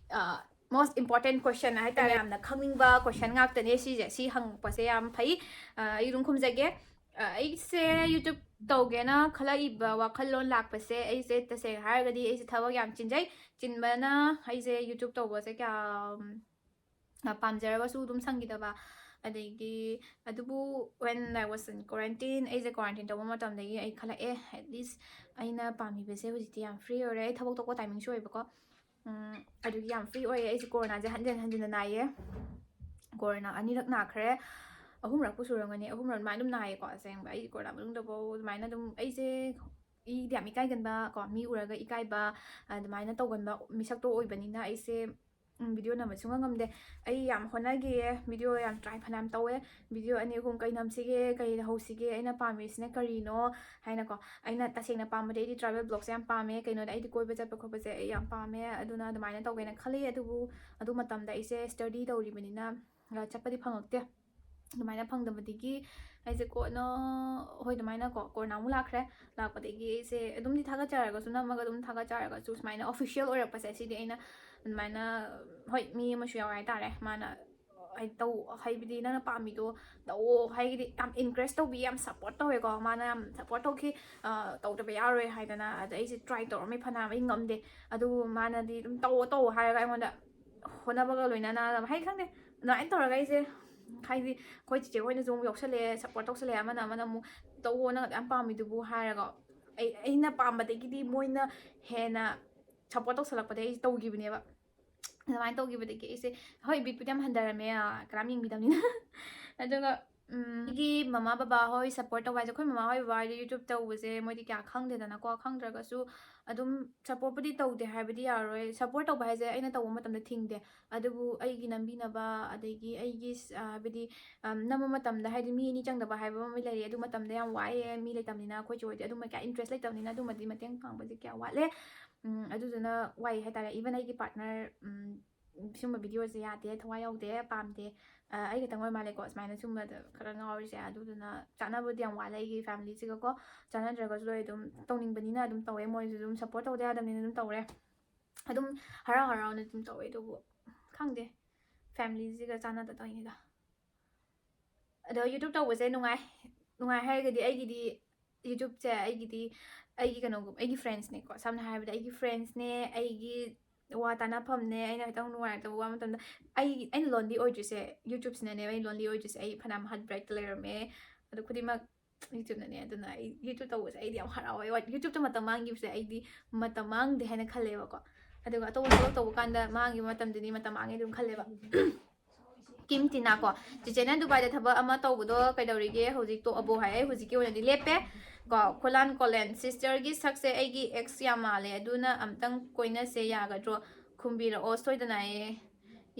most important question ꯍꯥꯏꯇꯥꯔꯦ, ꯌꯥꯝꯅ ꯈꯪꯅꯤꯡꯕ ꯀꯣꯏꯁꯟ ꯉꯥꯛꯇꯅꯦ ꯁꯤꯁꯦ꯫ ꯁꯤ ꯍꯪꯉꯛꯄꯁꯦ ꯌꯥꯝ ꯐꯩ꯫ ꯑ, ꯑꯩ ꯑꯗꯨꯝ ꯈꯨꯝꯖꯒꯦ꯫ ꯑ, ꯑꯩꯁꯦ ꯌꯨꯇ꯭ꯌꯨꯕ ꯇꯧꯒꯦꯅ ꯈꯜꯂꯛꯏꯕ ꯋꯥꯈꯜꯂꯣꯟ ꯂꯥꯛꯄꯁꯦ, ꯑꯩꯁꯦ ꯇꯁꯦꯡꯅ ꯍꯥꯏꯔꯒꯗꯤ ꯑꯩꯁꯦ ꯊꯕꯛ ꯌꯥꯝ ꯆꯤꯟꯖꯩ꯫ ꯆꯤꯟꯕꯅ ꯑꯩꯁꯦ ꯌꯨꯇ꯭ꯌꯨꯕ ꯇꯧꯕꯁꯦ ꯀꯌꯥ, ꯎꯝ, ꯑ, ꯄꯥꯝꯖꯔꯒꯁꯨ ꯑꯗꯨꯝ ꯁꯪꯈꯤꯗꯕ꯫ ꯑꯗꯒꯤ ꯑꯗꯨꯕꯨ when I was in quarantine, ꯑꯩꯁꯦ quarantine ꯇꯧꯕ ꯃꯇꯝꯗꯒꯤ ꯑꯩ ꯈꯜꯂꯛꯑꯦ, at least ꯑꯩꯅ ꯄꯥꯝꯃꯤꯕꯁꯦ ꯍꯧꯖꯤꯛꯇꯤ ꯌꯥꯝ ꯐ꯭ꯔꯤ ꯑꯣꯏꯔꯦ꯫ ꯑꯩ ꯊꯕꯛ ꯇꯣꯛꯄ ꯇꯥꯏꯃꯤꯡꯁꯨ ꯑꯣꯏꯕꯀꯣ꯫ ꯎꯝ, ꯑꯗꯨꯒꯤ ꯌꯥꯝ ꯐ꯭ꯔꯤ ꯑꯣꯏꯌꯦ꯫ ꯑꯩꯁꯦ ꯀꯣꯔꯣꯅꯥꯁꯦ ꯍꯟꯖꯤꯟ ꯍꯟꯖꯤꯟꯅ ꯅꯥꯏꯌꯦ꯫ ꯀꯣꯔꯣꯅꯥ ꯑꯅꯤꯔꯛ ꯅꯥꯈ꯭ꯔꯦ, ꯑꯍꯨꯝꯔꯛꯄꯨ ꯁꯨꯔꯝꯒꯅꯤ, ꯑꯍꯨꯝꯔꯛ ꯑꯗꯨꯃꯥꯏꯅ ꯑꯗꯨꯝ ꯅꯥꯏꯌꯦꯀꯣ꯫ ꯑꯁꯦꯡꯕ, ꯑꯩ ꯀꯣꯔꯣꯅꯥ ꯃꯅꯨꯡꯗꯐꯥꯎ ꯑꯗꯨꯃꯥꯏꯅ ꯑꯗꯨꯝ, ꯑꯩꯁꯦ ꯏꯗꯤ ꯌꯥꯝ ꯏꯀꯥꯏꯒꯟꯕ ꯀꯣ, ꯃꯤ ꯎꯔꯒ ꯏꯀꯥꯏꯕ, ꯑꯗꯨꯃꯥꯏꯅ ꯇꯧꯒꯟꯕ ꯃꯤꯁꯛꯇꯣ ꯑꯣꯏꯕꯅꯤꯅ ꯑꯩꯁꯦ, ꯎꯝ, ꯚꯤꯗꯤꯑꯣ ꯅꯝꯕ ꯁꯨꯡꯉꯝ ꯉꯝꯗꯦ꯫ ꯑꯩ ꯌꯥꯝ ꯍꯣꯠꯅꯈꯤꯌꯦ, ꯚꯤꯗꯤꯑꯣ ꯌꯥꯝ ꯇ꯭ꯔꯥꯏ ꯐꯅꯌꯥꯝ ꯇꯧꯋꯦ꯫ ꯚꯤꯗꯤꯑꯣ ꯑꯅꯤ ꯑꯍꯨꯝ ꯀꯩ ꯅꯝꯁꯤꯒꯦ, ꯀꯩ ꯍꯧꯁꯤꯒꯦ, ꯑꯩꯅ ꯄꯥꯝꯃꯤꯁꯤꯅ ꯀꯔꯤꯅꯣ ꯍꯥꯏꯅꯀꯣ꯫ ꯑꯩꯅ ꯇꯁꯦꯡꯅ ꯄꯥꯝꯕꯗꯤ ꯑꯩꯗꯤ travel vlogsꯁꯦ ꯌꯥꯝ ꯄꯥꯝꯃꯦ꯫ ꯀꯩꯅꯣꯗ ꯑꯩꯗꯤ ꯀꯣꯏꯕ ꯆꯠꯄ ꯈꯣꯠꯄꯁꯦ ꯑꯩ ꯌꯥꯝ ꯄꯥꯝꯃꯦ꯫ ꯑꯗꯨꯅ ꯑꯗꯨꯃꯥꯏꯅ ꯇꯧꯒꯦꯅ ꯈꯜꯂꯤ꯫ ꯑꯗꯨꯕꯨ ꯑꯗꯨ ꯃꯇꯝꯗ ꯑꯩꯁꯦ study ꯇꯧꯔꯤꯕꯅꯤꯅ, ꯑ, ꯆꯠꯄꯗꯤ ꯐꯪꯉꯛꯇꯦ꯫ ꯑꯗꯨꯃꯥꯏꯅ ꯐꯪꯗꯕꯗꯒꯤ ꯑꯩꯁꯦ ꯀꯣꯟꯅ, ꯍꯣꯏ, ꯑꯗꯨꯃꯥꯏꯅ ꯀꯣ ꯀꯣꯔꯣꯅꯥ ꯑꯃꯨꯛ ꯂꯥꯛꯈ꯭ꯔꯦ꯫ ꯂꯥꯛꯄꯗꯒꯤ ꯑꯩꯁꯦ ꯑꯗꯨꯝꯗꯤ ꯊꯥꯒꯠꯆꯔꯒꯁꯨ, ꯅꯝꯃꯒ ꯑꯗꯨꯝ ꯊꯥꯒꯠꯆꯔꯒꯁꯨ, ꯁꯨꯃꯥꯏꯅ ꯑꯣꯐꯤꯁꯤꯌꯦꯜ ꯑꯣꯏꯔꯛꯄꯁꯦ ꯁꯤꯗꯤ ꯑꯩꯅ ꯑꯗꯨꯃꯥꯏꯅ, ꯍꯣꯏ, ꯃꯤ ꯑꯃꯁꯨ ꯌꯥꯎꯋꯦ ꯍꯥꯏꯇꯥꯔꯦ, ꯃꯥꯅ ꯍꯥꯏꯗꯤ ꯇꯧ, ꯍꯥꯏꯕꯗꯤ ꯅꯪꯅ ꯄꯥꯝꯃꯤꯗꯣ ꯇꯧꯑꯣ, ꯍꯥꯏꯗꯤ ꯌꯥꯝ ꯏꯟꯀꯔꯦꯖ ꯇꯧꯕꯤ, ꯌꯥꯝ ꯁꯞꯄꯣꯔꯠ ꯇꯧꯋꯦꯀꯣ꯫ ꯃꯥꯅ ꯌꯥꯝ ꯁꯞꯄꯣꯔꯠ ꯇꯧꯈꯤ, ꯑ, ꯇꯧꯗꯕ ꯌꯥꯔꯣꯏ ꯍꯥꯏꯗꯅ꯫ ꯑꯗ ꯑꯩꯁꯦ ꯇ꯭ꯔꯥꯏ ꯇꯧꯔꯝꯃꯤ ꯐꯅꯌꯥꯝ, ꯑꯩ ꯉꯝꯗꯦ꯫ ꯑꯗꯨꯕꯨ ꯃꯥꯅꯗꯤ ꯑꯗꯨꯝ ꯇꯧꯑꯣ, ꯇꯧꯑꯣ ꯍꯥꯏꯔꯒ ꯑꯩꯉꯣꯟꯗ ꯍꯣꯠꯅꯕꯒ ꯂꯣꯏꯅꯅ ꯑꯗꯨꯝ, ꯍꯥꯏꯗꯤ ꯈꯪꯗꯦ, ꯑꯗꯨꯃꯥꯏꯅ ꯇꯧꯔꯒ ꯑꯩꯁꯦ, ꯍꯥꯏꯗꯤ ꯑꯩꯈꯣꯏ ꯆꯤꯆꯦ ꯍꯣꯏꯅꯁꯨ ꯑꯃꯨꯛ ꯌꯥꯎꯁꯜꯂꯛꯑꯦ, ꯁꯞꯄꯣꯔꯠ ꯇꯧꯁꯜꯂꯛꯑꯦ, ꯑꯃꯅ ꯑꯃꯅ ꯑꯃꯨꯛ ꯇꯧꯑꯣ, ꯅꯪ ꯑꯗꯨ ꯌꯥꯝ ꯄꯥꯝꯃꯤꯗꯨꯕꯨ ꯍꯥꯏꯔꯒ꯫ ꯑꯩ, ꯑꯩꯅ ꯄꯥꯝꯕꯗꯒꯤꯗꯤ ꯃꯣꯏꯅ ꯍꯦꯟꯅ ꯁꯞꯄꯣꯔꯠ ꯇꯧꯁꯜꯂꯛꯄꯗꯒꯤ ꯑꯩꯁꯦ ꯇꯧꯈꯤꯕꯅꯦꯕ꯫ ꯑꯗꯨꯃꯥꯏꯅ ꯇꯧꯈꯤꯕꯗꯒꯤ ꯑꯩꯁꯦ, ꯍꯣꯏ, ꯕꯤꯠꯄꯨꯗꯤ ꯌꯥꯝ ꯍꯟꯊꯔꯝꯃꯦ, ꯑ, ꯀꯅꯥꯝ ꯌꯦꯡꯕꯤꯗꯕꯅꯤꯅ꯫ ꯑꯗꯨꯒ, ꯎꯝ, ꯑꯩꯒꯤ ꯃꯃꯥ ꯕꯕꯥ ꯍꯣꯏ ꯁꯞꯄꯣꯔꯠ ꯇꯧꯕ ꯍꯥꯏꯁꯦ, ꯑꯩꯈꯣꯏ ꯃꯃꯥ ꯍꯣꯏ ꯕꯕꯥ ꯍꯣꯏꯗꯤ YouTube ꯇꯧꯕꯁꯦ ꯃꯣꯏꯗꯤ ꯀꯌꯥ ꯈꯪꯗꯦꯗꯅꯀꯣ꯫ ꯈꯪꯗ꯭ꯔꯒꯁꯨ ꯑꯗꯨꯝ ꯁꯞꯄꯣꯔꯠꯄꯨꯗꯤ ꯇꯧꯗꯦ ꯍꯥꯏꯕꯗꯤ ꯌꯥꯔꯣꯏ꯫ ꯁꯞꯄꯣꯔꯠ ꯇꯧꯕ ꯍꯥꯏꯁꯦ ꯑꯩꯅ ꯇꯧꯕ ꯃꯇꯝꯗ ꯊꯤꯡꯗꯦ, ꯑꯗꯨꯕꯨ ꯑꯩꯒꯤ ꯅꯝꯕꯤꯅꯕ, ꯑꯗꯒꯤ ꯑꯩꯒꯤ ꯁ-, ꯑ, ꯍꯥꯏꯕꯗꯤ, ꯑꯝ, ꯅꯝꯕ ꯃꯇꯝꯗ ꯍꯥꯏꯗꯤ ꯃꯤ ꯑꯅꯤ ꯆꯪꯗꯕ ꯍꯥꯏꯕ ꯑꯃ ꯂꯩꯔꯦ, ꯑꯗꯨ ꯃꯇꯝꯗ ꯌꯥꯝ ꯋꯥꯏꯑꯦ, ꯃꯤ ꯂꯩꯇꯕꯅꯤꯅ꯫ ꯑꯩꯈꯣꯏ ꯆꯦ ꯍꯣꯏꯗꯤ ꯑꯗꯨꯝꯕ ꯀꯌꯥ ꯏꯟꯇꯔꯦꯁ ꯂꯩꯇꯕꯅꯤꯅ ꯑꯗꯨꯃꯗꯤ ꯃꯇꯦꯡ ꯄꯥꯡꯕꯁꯦ ꯀꯌꯥ ꯋꯥꯠꯂꯦ꯫ ꯎꯝ, ꯑꯗꯨꯗꯨꯅ ꯋꯥꯏ ꯍꯥꯏꯇꯥꯔꯦ꯫ Even ꯑꯩꯒꯤ ꯄꯥꯔꯠꯅꯔ, ꯎꯝ, ꯁꯤꯒꯨꯝꯕ ꯚꯤꯗꯤꯑꯣꯁꯦ ꯌꯥꯗꯦ, ꯊꯋꯥꯏ ꯌꯥꯎꯗꯦ, ꯄꯥꯝꯗꯦ꯫ ꯑ, ꯑꯩ ꯈꯛꯇꯪ ꯑꯣꯏ ꯃꯥꯜꯂꯦꯀꯣ ꯁꯨꯃꯥꯏꯅ ꯁꯤꯒꯨꯝꯕꯗ ꯈꯔ ꯉꯥꯎꯔꯤꯁꯦ꯫ ꯑꯗꯨꯗꯨꯅ ꯆꯥꯟꯅꯕꯗꯤ ꯌꯥꯝ ꯋꯥꯠꯂꯦ ꯑꯩꯒꯤ ꯐꯦꯃꯤꯂꯤꯁꯤꯒꯀꯣ꯫ ꯆꯥꯟꯅꯗ꯭ꯔꯒꯁꯨ ꯑꯩ ꯑꯗꯨꯝ ꯇꯧꯅꯤꯡꯕꯅꯤꯅ ꯑꯗꯨꯝ ꯇꯧꯋꯦ, ꯃꯣꯏꯁꯨ ꯑꯗꯨꯝ ꯁꯞꯄꯣꯔꯠ ꯇꯧꯗ ꯌꯥꯗꯕꯅꯤꯅ ꯑꯗꯨꯝ ꯇꯧꯔꯦ꯫ ꯑꯗꯨꯝ ꯍꯔꯥꯎ ꯍꯔꯥꯎꯅ ꯑꯗꯨꯝ ꯇꯧꯋꯦ, ꯑꯗꯨꯕꯨ ꯈꯪꯗꯦ, ꯐꯦꯃꯤꯂꯤꯁꯤꯒ ꯆꯥꯟꯅꯗ ꯇꯧꯔꯤꯅꯤꯗ꯫ ꯑꯗꯣ YouTube ꯇꯧꯕꯁꯦ ꯅꯨꯡꯉꯥꯏ, ꯅꯨꯡꯉꯥꯏ ꯍꯥꯏꯔꯒꯗꯤ ꯑꯩꯒꯤꯗꯤ YouTubeꯁꯦ ꯑꯩꯒꯤꯗꯤ, ꯑꯩꯒꯤ ꯀꯩꯅꯣꯒꯨꯝ-, ꯑꯩꯒꯤ ꯐ꯭ꯔꯦꯟꯁꯅꯦꯀꯣ꯫ ꯁꯝꯅ ꯍꯥꯏꯔꯕꯗ ꯑꯩꯒꯤ ꯐ꯭ꯔꯦꯟꯁꯅꯦ, ꯑꯩꯒꯤ ꯋꯥ ꯇꯥꯅꯐꯝꯅꯦ, ꯑꯩꯅ ꯈꯤꯇꯪ ꯅꯨꯡꯉꯥꯏꯔꯛꯇꯕ ꯋꯥ ꯃꯇꯝꯗ꯫ ꯑꯩ, ꯑꯩꯅ ꯂꯣꯟꯂꯤ ꯑꯣꯏꯗ꯭ꯔꯤꯁꯦ YouTubeꯁꯤꯅꯅꯦꯕ꯫ ꯑꯩ ꯂꯣꯟꯂꯤ ꯑꯣꯏꯗ꯭ꯔꯤꯁꯦ, ꯑꯩ ꯐꯅꯌꯥꯝ ꯍꯥꯔꯠ ꯕ꯭ꯔꯦꯛꯇ ꯂꯩꯔꯝꯃꯦ꯫ ꯑꯗꯨ ꯈꯨꯗꯤꯡꯃꯛ YouTubeꯅꯅꯦ꯫ ꯑꯗꯨꯅ ꯑꯩ YouTube ꯇꯧꯕꯁꯦ ꯑꯩꯗꯤ ꯌꯥꯝ ꯍꯔꯥꯎꯋꯦ꯫ ꯍꯣꯏ, YouTubeꯇ ꯃꯇꯝ ꯃꯥꯡꯈꯤꯕꯁꯦ ꯑꯩꯗꯤ ꯃꯇꯝ ꯃꯥꯡꯗꯦ ꯍꯥꯏꯅ ꯈꯜꯂꯦꯕꯀꯣ꯫ ꯑꯗꯨꯒ ꯑꯇꯣꯞꯄ ꯊꯕꯛ ꯇꯧꯕ ꯀꯥꯟꯗ ꯃꯥꯡꯈꯤꯕ ꯃꯇꯝꯗꯨꯗꯤ ꯃꯇꯝ ꯃꯥꯡꯉꯦ ꯑꯗꯨꯝ ꯈꯜꯂꯦꯕ꯫ ꯀꯤꯝ ꯇꯤꯅꯥ ꯀꯣ, ꯆꯤꯆꯦꯅ ꯗꯨꯕꯥꯏꯗ ꯊꯕꯛ ꯑꯃ ꯇꯧꯕꯗꯣ ꯀꯩꯗꯧꯔꯤꯒꯦ, ꯍꯧꯖꯤꯛ ꯇꯣꯛꯑꯕꯣ ꯍꯥꯏ꯫ ꯑꯩ ꯍꯧꯖꯤꯛꯀꯤ ꯑꯣꯏꯅꯗꯤ ꯂꯦꯞꯄꯦ ꯀꯣ꯫ ꯈꯨꯂꯥꯟ ꯀꯣꯂꯦꯟ, "Sisterꯒꯤ ꯁꯛꯁꯦ ꯑꯩꯒꯤ ex ꯌꯥꯝ ꯃꯥꯜꯂꯦ, ꯑꯗꯨꯅ ꯑꯝꯇꯪ ꯀꯣꯏꯅꯁꯦ ꯌꯥꯒꯗ꯭ꯔꯣ? ꯈꯨꯝꯕꯤꯔꯛꯑꯣ ꯁꯣꯏꯗꯅ"ꯌꯦ꯫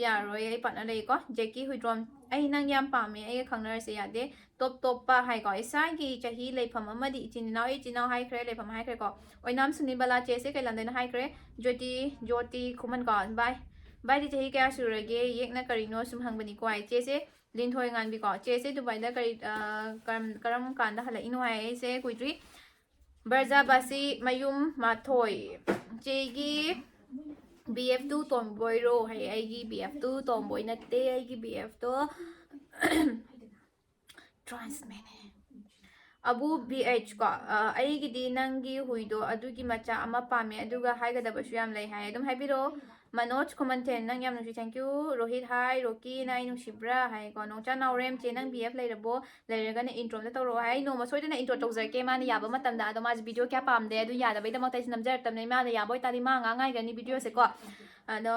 ꯌꯥꯔꯣꯏ, ꯑꯩ ꯄꯥꯔꯠꯅꯔ ꯂꯩꯀꯣ꯫ ꯖꯦꯀꯤ ꯍꯨꯏꯗ꯭ꯔꯣꯝ, "ꯑꯩ ꯅꯪ ꯌꯥꯝ ꯄꯥꯝꯃꯦ, ꯑꯩꯒ ꯈꯪꯅꯔꯁꯦ ꯌꯥꯗꯦ"꯫ ꯇꯣꯞ ꯇꯣꯞꯄ ꯍꯥꯏꯀꯣ, "ꯏꯁꯥꯒꯤ ꯆꯍꯤ, ꯂꯩꯐꯝ ꯑꯃꯗꯤ ꯏꯆꯤꯟ ꯏꯅꯥꯎ"꯫ ꯑꯩ ꯏꯆꯤꯟ ꯏꯅꯥꯎ ꯍꯥꯏꯈ꯭ꯔꯦ, ꯂꯩꯐꯝ ꯍꯥꯏꯈ꯭ꯔꯦꯀꯣ꯫ ꯑꯣꯏꯅꯥꯝ ꯁꯨꯅꯤꯕꯂꯥ, "ꯆꯦꯁꯦ ꯀꯩ ꯂꯝꯗꯩꯅꯣ?" ꯍꯥꯏꯈ꯭ꯔꯦ꯫ ꯖꯣꯇꯤ, ꯖꯣꯇꯤ ꯈꯨꯃꯟ ꯀꯣ, "ꯚꯥꯏ, ꯚꯥꯏꯗꯤ ꯆꯍꯤ ꯀꯌꯥ ꯁꯨꯔꯒꯦ? ꯌꯦꯛꯅ ꯀꯔꯤꯅꯣ ꯁꯨꯝ ꯍꯪꯕꯅꯤꯀꯣ" ꯍꯥꯏ꯫ ꯆꯦꯁꯦ ꯂꯤꯟꯊꯣꯏ ꯉꯥꯟꯕꯤꯀꯣ, ꯆꯦꯁꯦ ꯗꯨꯕꯥꯏꯗ ꯀꯔꯤ, ꯑ, ꯀꯔꯝ, ꯀꯔꯝ ꯀꯥꯟꯗ ꯍꯜꯂꯛꯏꯅꯣ ꯍꯥꯏ꯫ ꯑꯩꯁꯦ ꯀꯨꯏꯗ꯭ꯔꯤ꯫ ꯕ꯭ꯔꯖꯥꯕꯥꯁꯤ ꯃꯌꯨꯝ ꯃꯥꯊꯣꯏ, ꯆꯦꯒꯤ B F ꯇꯨ ꯇꯣꯝꯕꯣꯏꯔꯣ ꯍꯥꯏ꯫ ꯑꯩꯒꯤ B F ꯇꯨ ꯇꯣꯝꯕꯣꯏ ꯅꯠꯇꯦ, ꯑꯩꯒꯤ B F ꯇꯣ transman ꯅꯦ꯫ ꯑꯕꯨ B H ꯀꯣ, ꯑ, ꯑꯩꯒꯤꯗꯤ ꯅꯪꯒꯤ ꯍꯨꯏꯗꯣ ꯑꯗꯨꯒꯤ ꯃꯆꯥ ꯑꯃ ꯄꯥꯝꯃꯦ, ꯑꯗꯨꯒ ꯍꯥꯏꯒꯗꯕꯁꯨ ꯌꯥꯝ ꯂꯩ ꯍꯥꯏ, ꯑꯗꯨꯝ ꯍꯥꯏꯕꯤꯔꯛꯑꯣ꯫ ꯃꯅꯣꯖ ꯈꯨꯃꯟꯊꯦꯟ, ꯅꯪ ꯌꯥꯝ ꯅꯨꯡꯁꯤ, thank you꯫ ꯔꯣꯍꯤꯠ, ꯍꯥꯏ ꯔꯣꯀꯤ, ꯅꯪ ꯑꯩ ꯅꯨꯡꯁꯤꯕ꯭ꯔꯥ ꯍꯥꯏꯀꯣ꯫ ꯅꯣꯡꯆꯥ ꯅꯥꯎꯔꯦꯝ, ꯆꯦ ꯅꯪ B F ꯂꯩꯔꯕꯣ? ꯂꯩꯔꯒꯅ intro ꯑꯝꯇ ꯇꯧꯔꯛꯑꯣ ꯍꯥꯏ꯫ ꯑꯩ ꯅꯣꯡꯃ ꯁꯣꯏꯗꯅ intro ꯇꯧꯖꯔꯛꯀꯦ, ꯃꯥꯅ ꯌꯥꯕ ꯃꯇꯝꯗ꯫ ꯑꯗꯣ ꯃꯥꯁꯦ video ꯀꯌꯥ ꯄꯥꯝꯗꯦ, ꯑꯗꯨ ꯌꯥꯗꯕꯩꯗꯃꯛꯇ ꯑꯩꯁꯦ ꯅꯝꯖꯔꯛꯇꯕꯅꯦ꯫ ꯃꯥꯅ ꯌꯥꯕ ꯑꯣꯏꯇꯥꯔꯗꯤ ꯃꯥ ꯉꯥꯡ ꯉꯥꯏꯒꯅꯤ video ꯁꯦꯀꯣ꯫ ꯑꯗꯣ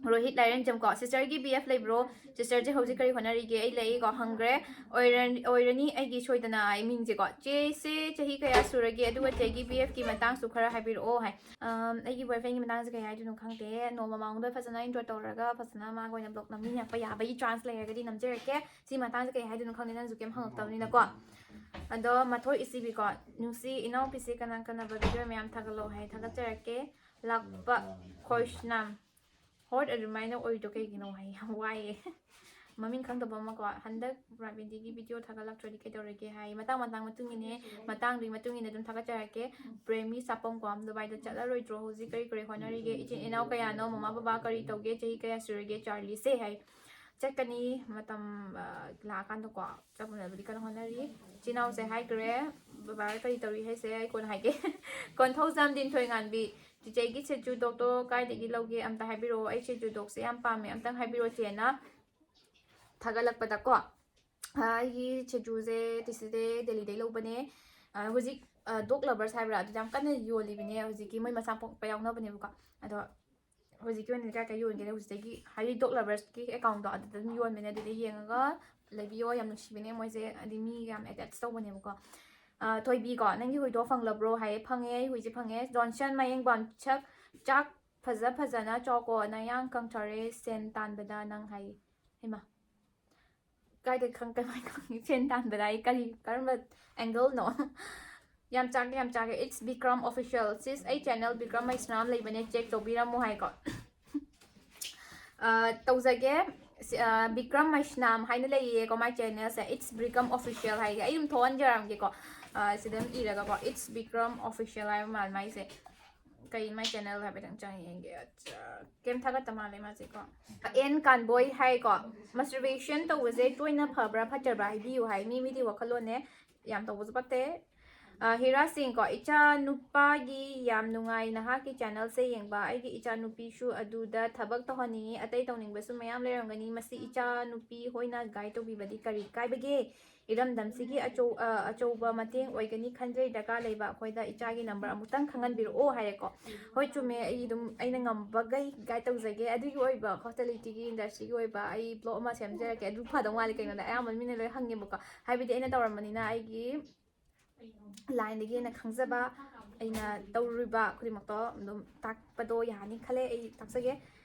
ꯔꯣꯍꯤꯠ ꯂꯥꯏꯔꯦꯟꯖꯝ ꯀꯣ, sister ꯒꯤ B F ꯂꯩꯕ꯭ꯔꯣ? Sister ꯁꯦ ꯍꯧꯖꯤꯛ ꯀꯔꯤ ꯍꯣꯠꯅꯔꯤꯒꯦ? ꯑꯩ ꯂꯩ ꯀꯣ, ꯍꯪꯈ꯭ꯔꯦ꯫ ꯑꯣꯏꯔ-, ꯑꯣꯏꯔꯅꯤ ꯑꯩꯒꯤ ꯁꯣꯏꯗꯅ ꯑꯩ ꯃꯤꯡꯁꯦꯀꯣ꯫ ꯆꯦꯁꯦ ꯆꯍꯤ ꯀꯌꯥ ꯁꯨꯔꯒꯦ? ꯑꯗꯨꯒ ꯆꯦꯒꯤ B F ꯀꯤ ꯃꯇꯥꯡꯁꯨ ꯈꯔ ꯍꯥꯏꯕꯤꯔꯛꯑꯣ ꯍꯥꯏ꯫ ꯑꯝ, ꯑꯩꯒꯤ boyfriend ꯒꯤ ꯃꯇꯥꯡꯁꯦ ꯀꯩ ꯍꯥꯏꯗꯣꯏꯅꯣ ꯈꯪꯗꯦ꯫ ꯅꯣꯡꯃ ꯃꯉꯣꯟꯗ ꯐꯖꯅ intro ꯇꯧꯔꯒ ꯐꯖꯅ ꯃꯥꯒ ꯑꯣꯏꯅ vlog ꯅꯝꯃꯤꯟꯅꯔꯛꯄ ꯌꯥꯕꯒꯤ chance ꯂꯩꯔꯒꯗꯤ ꯅꯝꯖꯔꯛꯀꯦ꯫ ꯁꯤ ꯃꯇꯥꯡꯁꯦ ꯀꯩ ꯍꯥꯏꯗꯣꯏꯅꯣ ꯈꯪꯗꯦ, ꯅꯪꯁꯨ ꯀꯩꯝ ꯍꯪꯉꯛꯇꯕꯅꯤꯅꯀꯣ꯫ ꯑꯗꯣ ꯃꯊꯣꯏ ꯏꯁꯤꯕꯤꯀꯣ, ꯅꯨꯡꯁꯤ ꯏꯅꯥꯎꯄꯤꯁꯦ ꯀꯅꯥ ꯀꯥꯟꯅꯕ video ꯃꯌꯥꯝ ꯊꯥꯒꯠꯂꯛꯑꯣ ꯍꯥꯏ꯫ ꯊꯥꯒꯠꯆꯔꯛꯀꯦ꯫ ꯂꯥꯛꯄ ꯈꯣꯏꯁꯅꯥꯝ꯫ ꯍꯣꯏ, ꯑꯗꯨꯃꯥꯏꯅ ꯑꯣꯏꯗꯣ ꯀꯩꯒꯤꯅꯣ ꯍꯥꯏ, ꯌꯥꯝ ꯋꯥꯏꯌꯦ꯫ ꯃꯃꯤꯡ ꯈꯪꯗꯕ ꯑꯃꯀꯣ, ꯍꯟꯗꯛ ꯄ꯭ꯔꯕꯤꯟꯗꯤꯒꯤ video ꯊꯥꯒꯠꯂꯛꯇ꯭ꯔꯗꯤ ꯀꯩꯗꯧꯔꯒꯦ ꯍꯥꯏ꯫ ꯃꯇꯥꯡ ꯃꯇꯥꯡ ꯃꯇꯨꯡ ꯏꯟꯅ, ꯃꯇꯥꯡꯗꯨꯒꯤ ꯃꯇꯨꯡ ꯏꯟꯅ ꯑꯗꯨꯝ ꯊꯥꯒꯠꯆꯔꯛꯀꯦ꯫ ꯄ꯭ꯔꯦꯃꯤ ꯁꯥꯄꯝꯀꯣ, ꯗꯨꯕꯥꯏꯗ ꯆꯠꯂꯔꯣꯏꯗ꯭ꯔꯣ? ꯍꯧꯖꯤꯛ ꯀꯔꯤ ꯀꯔꯤ ꯍꯣꯠꯅꯔꯤꯒꯦ? ꯏꯆꯤꯟ ꯏꯅꯥꯎ ꯀꯌꯥꯅꯣ? ꯃꯃꯥ ꯕꯕꯥ ꯀꯔꯤ ꯇꯧꯒꯦ? ꯆꯍꯤ ꯀꯌꯥ ꯁꯨꯔꯒꯦ ꯆꯥꯔꯂꯤꯁꯦ ꯍꯥꯏ꯫ ꯆꯠꯀꯅꯤ, ꯃꯇꯝ, ꯑ, ꯂꯥꯛꯑꯀꯥꯟꯗꯀꯣ꯫ ꯆꯠꯄꯅꯕꯨꯗꯤ ꯀꯟꯅ ꯍꯣꯠꯅꯔꯤ꯫ ꯏꯆꯤꯟ ꯏꯅꯥꯎꯁꯦ ꯍꯥꯏꯈ꯭ꯔꯦ꯫ ꯕꯕꯥ ꯀꯔꯤ ꯇꯧꯔꯤ ꯍꯥꯏꯁꯦ ꯑꯩ ꯀꯣꯟꯅ ꯍꯥꯏꯒꯦ꯫ ꯀꯣꯟꯊꯧꯖꯝ ꯗꯤꯟꯊꯣꯏ ꯉꯥꯟꯕꯤ, ꯆꯤꯆꯦꯒꯤ ꯁꯦꯖꯨ ꯗꯣꯛꯇꯣ ꯀꯥꯏꯗꯒꯤ ꯂꯧꯒꯦ? ꯑꯝꯇ ꯍꯥꯏꯕꯤꯔꯛꯑꯣ꯫ ꯑꯩ ꯁꯦꯖꯨ ꯗꯣꯛꯁꯦ ꯌꯥꯝ ꯄꯥꯝꯃꯦ, ꯑꯝꯇꯪ ꯍꯥꯏꯕꯤꯔꯛꯑꯣ ꯆꯦꯅ꯫ ꯊꯥꯒꯠꯂꯛꯄꯗꯀꯣ, ꯑ, ꯑꯩꯒꯤ ꯁꯦꯖꯨꯁꯦ ꯇꯤꯁꯤꯁꯦ ꯗꯦꯜꯂꯤꯗꯩ ꯂꯧꯕꯅꯦ꯫ ꯑ, ꯍꯧꯖꯤꯛ, ꯑ, dog lovers ꯍꯥꯏꯕ꯭ꯔꯥ, ꯑꯗꯨꯗ ꯌꯥꯝ ꯀꯟꯅ ꯌꯣꯜꯂꯤꯕꯅꯦ꯫ ꯍꯧꯖꯤꯛꯀꯤ ꯃꯣꯏ ꯃꯁꯥ ꯄꯣꯛꯄ ꯌꯥꯎꯅꯕꯅꯦꯕꯀꯣ꯫ ꯑꯗꯣ ꯍꯧꯖꯤꯛꯀꯤ ꯑꯣꯏꯅꯗꯤ ꯀꯥꯏ ꯀꯥꯏ ꯌꯣꯟꯒꯦ? ꯍꯧꯖꯤꯛꯇꯒꯤ ꯍꯥꯏꯗꯤ dog lovers ꯀꯤ account ꯇꯣ ꯑꯗꯨꯗ ꯑꯗꯨꯝ ꯌꯣꯟꯕꯅꯦ꯫ ꯑꯗꯨꯗ ꯌꯦꯡꯉꯒ ꯂꯩꯕꯤꯌꯣ꯫ ꯌꯥꯝ ꯅꯨꯡꯁꯤꯕꯅꯦ ꯃꯣꯏꯁꯦ, ꯍꯥꯏꯗꯤ ꯃꯤꯒ ꯌꯥꯝ attach ꯇꯧꯕꯅꯦꯕꯀꯣ꯫ ꯑ, ꯊꯣꯏꯕꯤꯀꯣ, ꯅꯪꯒꯤ ꯍꯨꯏꯗꯣ ꯐꯪꯂꯕ꯭ꯔꯣ ꯍꯥꯏꯌꯦ꯫ ꯐꯪꯉꯦ, ꯑꯩ ꯍꯨꯏꯁꯦ ꯐꯪꯉꯦ꯫ ꯖꯣꯟꯁꯟ ꯃꯌꯦꯡꯕꯝ, ꯁꯛ, ꯆꯥꯛ ꯐꯖ ꯐꯖꯅ ꯆꯥꯎꯀꯣ, ꯅꯌꯥꯡ ꯀꯪꯊꯔꯦ ꯁꯦꯟ ꯇꯥꯟꯕꯗ ꯅꯪ ꯍꯥꯏꯌꯦ꯫ ꯍꯩꯃꯥ, ꯀꯥꯏꯗ ꯈꯪ-, ꯀꯃꯥꯏ ꯈꯪꯉꯤ? ꯁꯦꯟ ꯇꯥꯟꯕꯗ ꯑꯩ ꯀꯔꯤ, ꯀꯔꯝꯕ angle ꯅꯣ? ꯌꯥꯝ ꯆꯥꯒꯦ, ꯌꯥꯝ ꯆꯥꯒꯦ꯫ It's Bikram Official꯫ Sis, ꯑꯩ channel ꯕꯤꯀ꯭ꯔꯝ ꯃꯩꯁꯅꯥꯝ ꯂꯩꯕꯅꯦ, check ꯇꯧꯕꯤꯔꯝꯃꯣ ꯍꯥꯏꯀꯣ꯫ ꯑ, ꯇꯧꯖꯒꯦ꯫ ꯁꯤ, ꯑ, ꯕꯤꯀ꯭ꯔꯝ ꯃꯩꯁꯅꯥꯝ ꯍꯥꯏꯅ ꯂꯩꯌꯦꯀꯣ, my channel say, It's Bikram Official ꯍꯥꯏꯒꯦ꯫ ꯑꯩ ꯑꯗꯨꯝ ꯊꯣꯛꯍꯟꯖꯔꯝꯒꯦꯀꯣ꯫ ꯑ, ꯁꯤꯗ ꯑꯗꯨꯝ ꯏꯔꯒꯀꯣ, It's Bikram Official ꯍꯥꯏꯕ ꯃꯥꯜꯂꯦ ꯃꯥꯏꯁꯦ꯫ ꯀꯩ, my channel ꯍꯥꯏꯐꯦꯠꯇꯪ ꯆꯪꯉ ꯌꯦꯡꯒꯦ꯫ ꯑꯠꯆꯥ, ꯀꯩꯝ ꯊꯥꯒꯠꯇ ꯃꯥꯜꯂꯦ ꯃꯥꯁꯦꯀꯣ꯫ ꯑꯦꯟ ꯀꯥꯟꯕꯣꯏ ꯍꯥꯏꯀꯣ, "Masturbation ꯇꯧꯕꯁꯦ ꯇꯣꯏꯅ ꯐꯕ꯭ꯔꯥ ꯐꯠꯇꯕ꯭ꯔꯥ ꯍꯥꯏꯕꯤꯌꯨ" ꯍꯥꯏ꯫ ꯃꯤ ꯃꯤꯗꯤ ꯋꯥꯈꯜꯂꯣꯟꯅꯦ꯫ ꯌꯥꯝ ꯇꯧꯕꯁꯨ ꯐꯠꯇꯦ꯫ ꯑ, ꯍꯤꯔꯥ ꯁꯤꯡ ꯀꯣ, "ꯏꯆꯥ ꯅꯨꯄꯥꯒꯤ ꯌꯥꯝ ꯅꯨꯡꯉꯥꯏ ꯅꯍꯥꯛꯀꯤ channel ꯁꯦ ꯌꯦꯡꯕ꯫ ꯑꯩꯒꯤ ꯏꯆꯥ ꯅꯨꯄꯤꯁꯨ ꯑꯗꯨꯗ ꯊꯕꯛ ꯇꯧꯍꯟꯅꯤꯡꯉꯤ꯫ ꯑꯇꯩ ꯇꯧꯅꯤꯡꯕꯁꯨ ꯃꯌꯥꯝ ꯂꯩꯔꯝꯒꯅꯤ꯫ ꯃꯁꯤ ꯏꯆꯥ ꯅꯨꯄꯤ ꯍꯣꯏꯅ guide ꯇꯧꯕꯤꯕꯗꯤ ꯀꯔꯤ ꯀꯥꯏꯕꯒꯦ? ꯏꯔꯝꯗꯝꯁꯤꯒꯤ ꯑꯆꯧ-, ꯑ, ꯑꯆꯧꯕ ꯃꯇꯦꯡ ꯑꯣꯏꯒꯅꯤ ꯈꯟꯖꯩ꯫ ꯗꯔꯀꯥꯔ ꯂꯩꯕ ꯑꯩꯈꯣꯏꯗ ꯏꯆꯥꯒꯤ number ꯑꯃꯨꯛꯇꯪ ꯈꯪꯍꯟꯕꯤꯔꯛꯑꯣ" ꯍꯥꯏꯔꯦꯀꯣ꯫ ꯍꯣꯏ, ꯆꯨꯝꯃꯦ꯫ ꯑꯩ ꯑꯗꯨꯝ ꯑꯩꯅ ꯉꯝꯕꯈꯩ guide ꯇꯧꯖꯒꯦ꯫ ꯑꯗꯨꯒꯤ ꯑꯣꯏꯕ hospitality ꯒꯤ industry ꯒꯤ ꯑꯣꯏꯕ ꯑꯩ blog ꯑꯃ ꯁꯦꯝꯖꯔꯛꯀꯦ꯫ ꯑꯗꯨ ꯐꯗꯧ ꯃꯥꯜꯂꯦ꯫ ꯀꯩꯅꯣꯗ ꯑꯌꯥꯝꯕ ꯃꯤꯅ ꯂꯣꯏ ꯍꯪꯉꯦꯕꯀꯣ꯫ ꯍꯥꯏꯕꯗꯤ ꯑꯩꯅ ꯇꯧꯔꯝꯕꯅꯤꯅ ꯑꯩꯒꯤ line ꯗꯒꯤ ꯑꯩꯅ ꯈꯪꯖꯕ, ꯑꯩꯅ ꯇꯧꯔꯨꯔꯤꯕ ꯈꯨꯗꯤꯡꯃꯛꯇꯣ ꯑꯗꯨꯝ ꯇꯥꯛꯄꯗꯣ ꯌꯥꯅꯤ ꯈꯜꯂꯦ꯫ ꯑꯩ ꯇꯥꯛꯆꯒꯦ꯫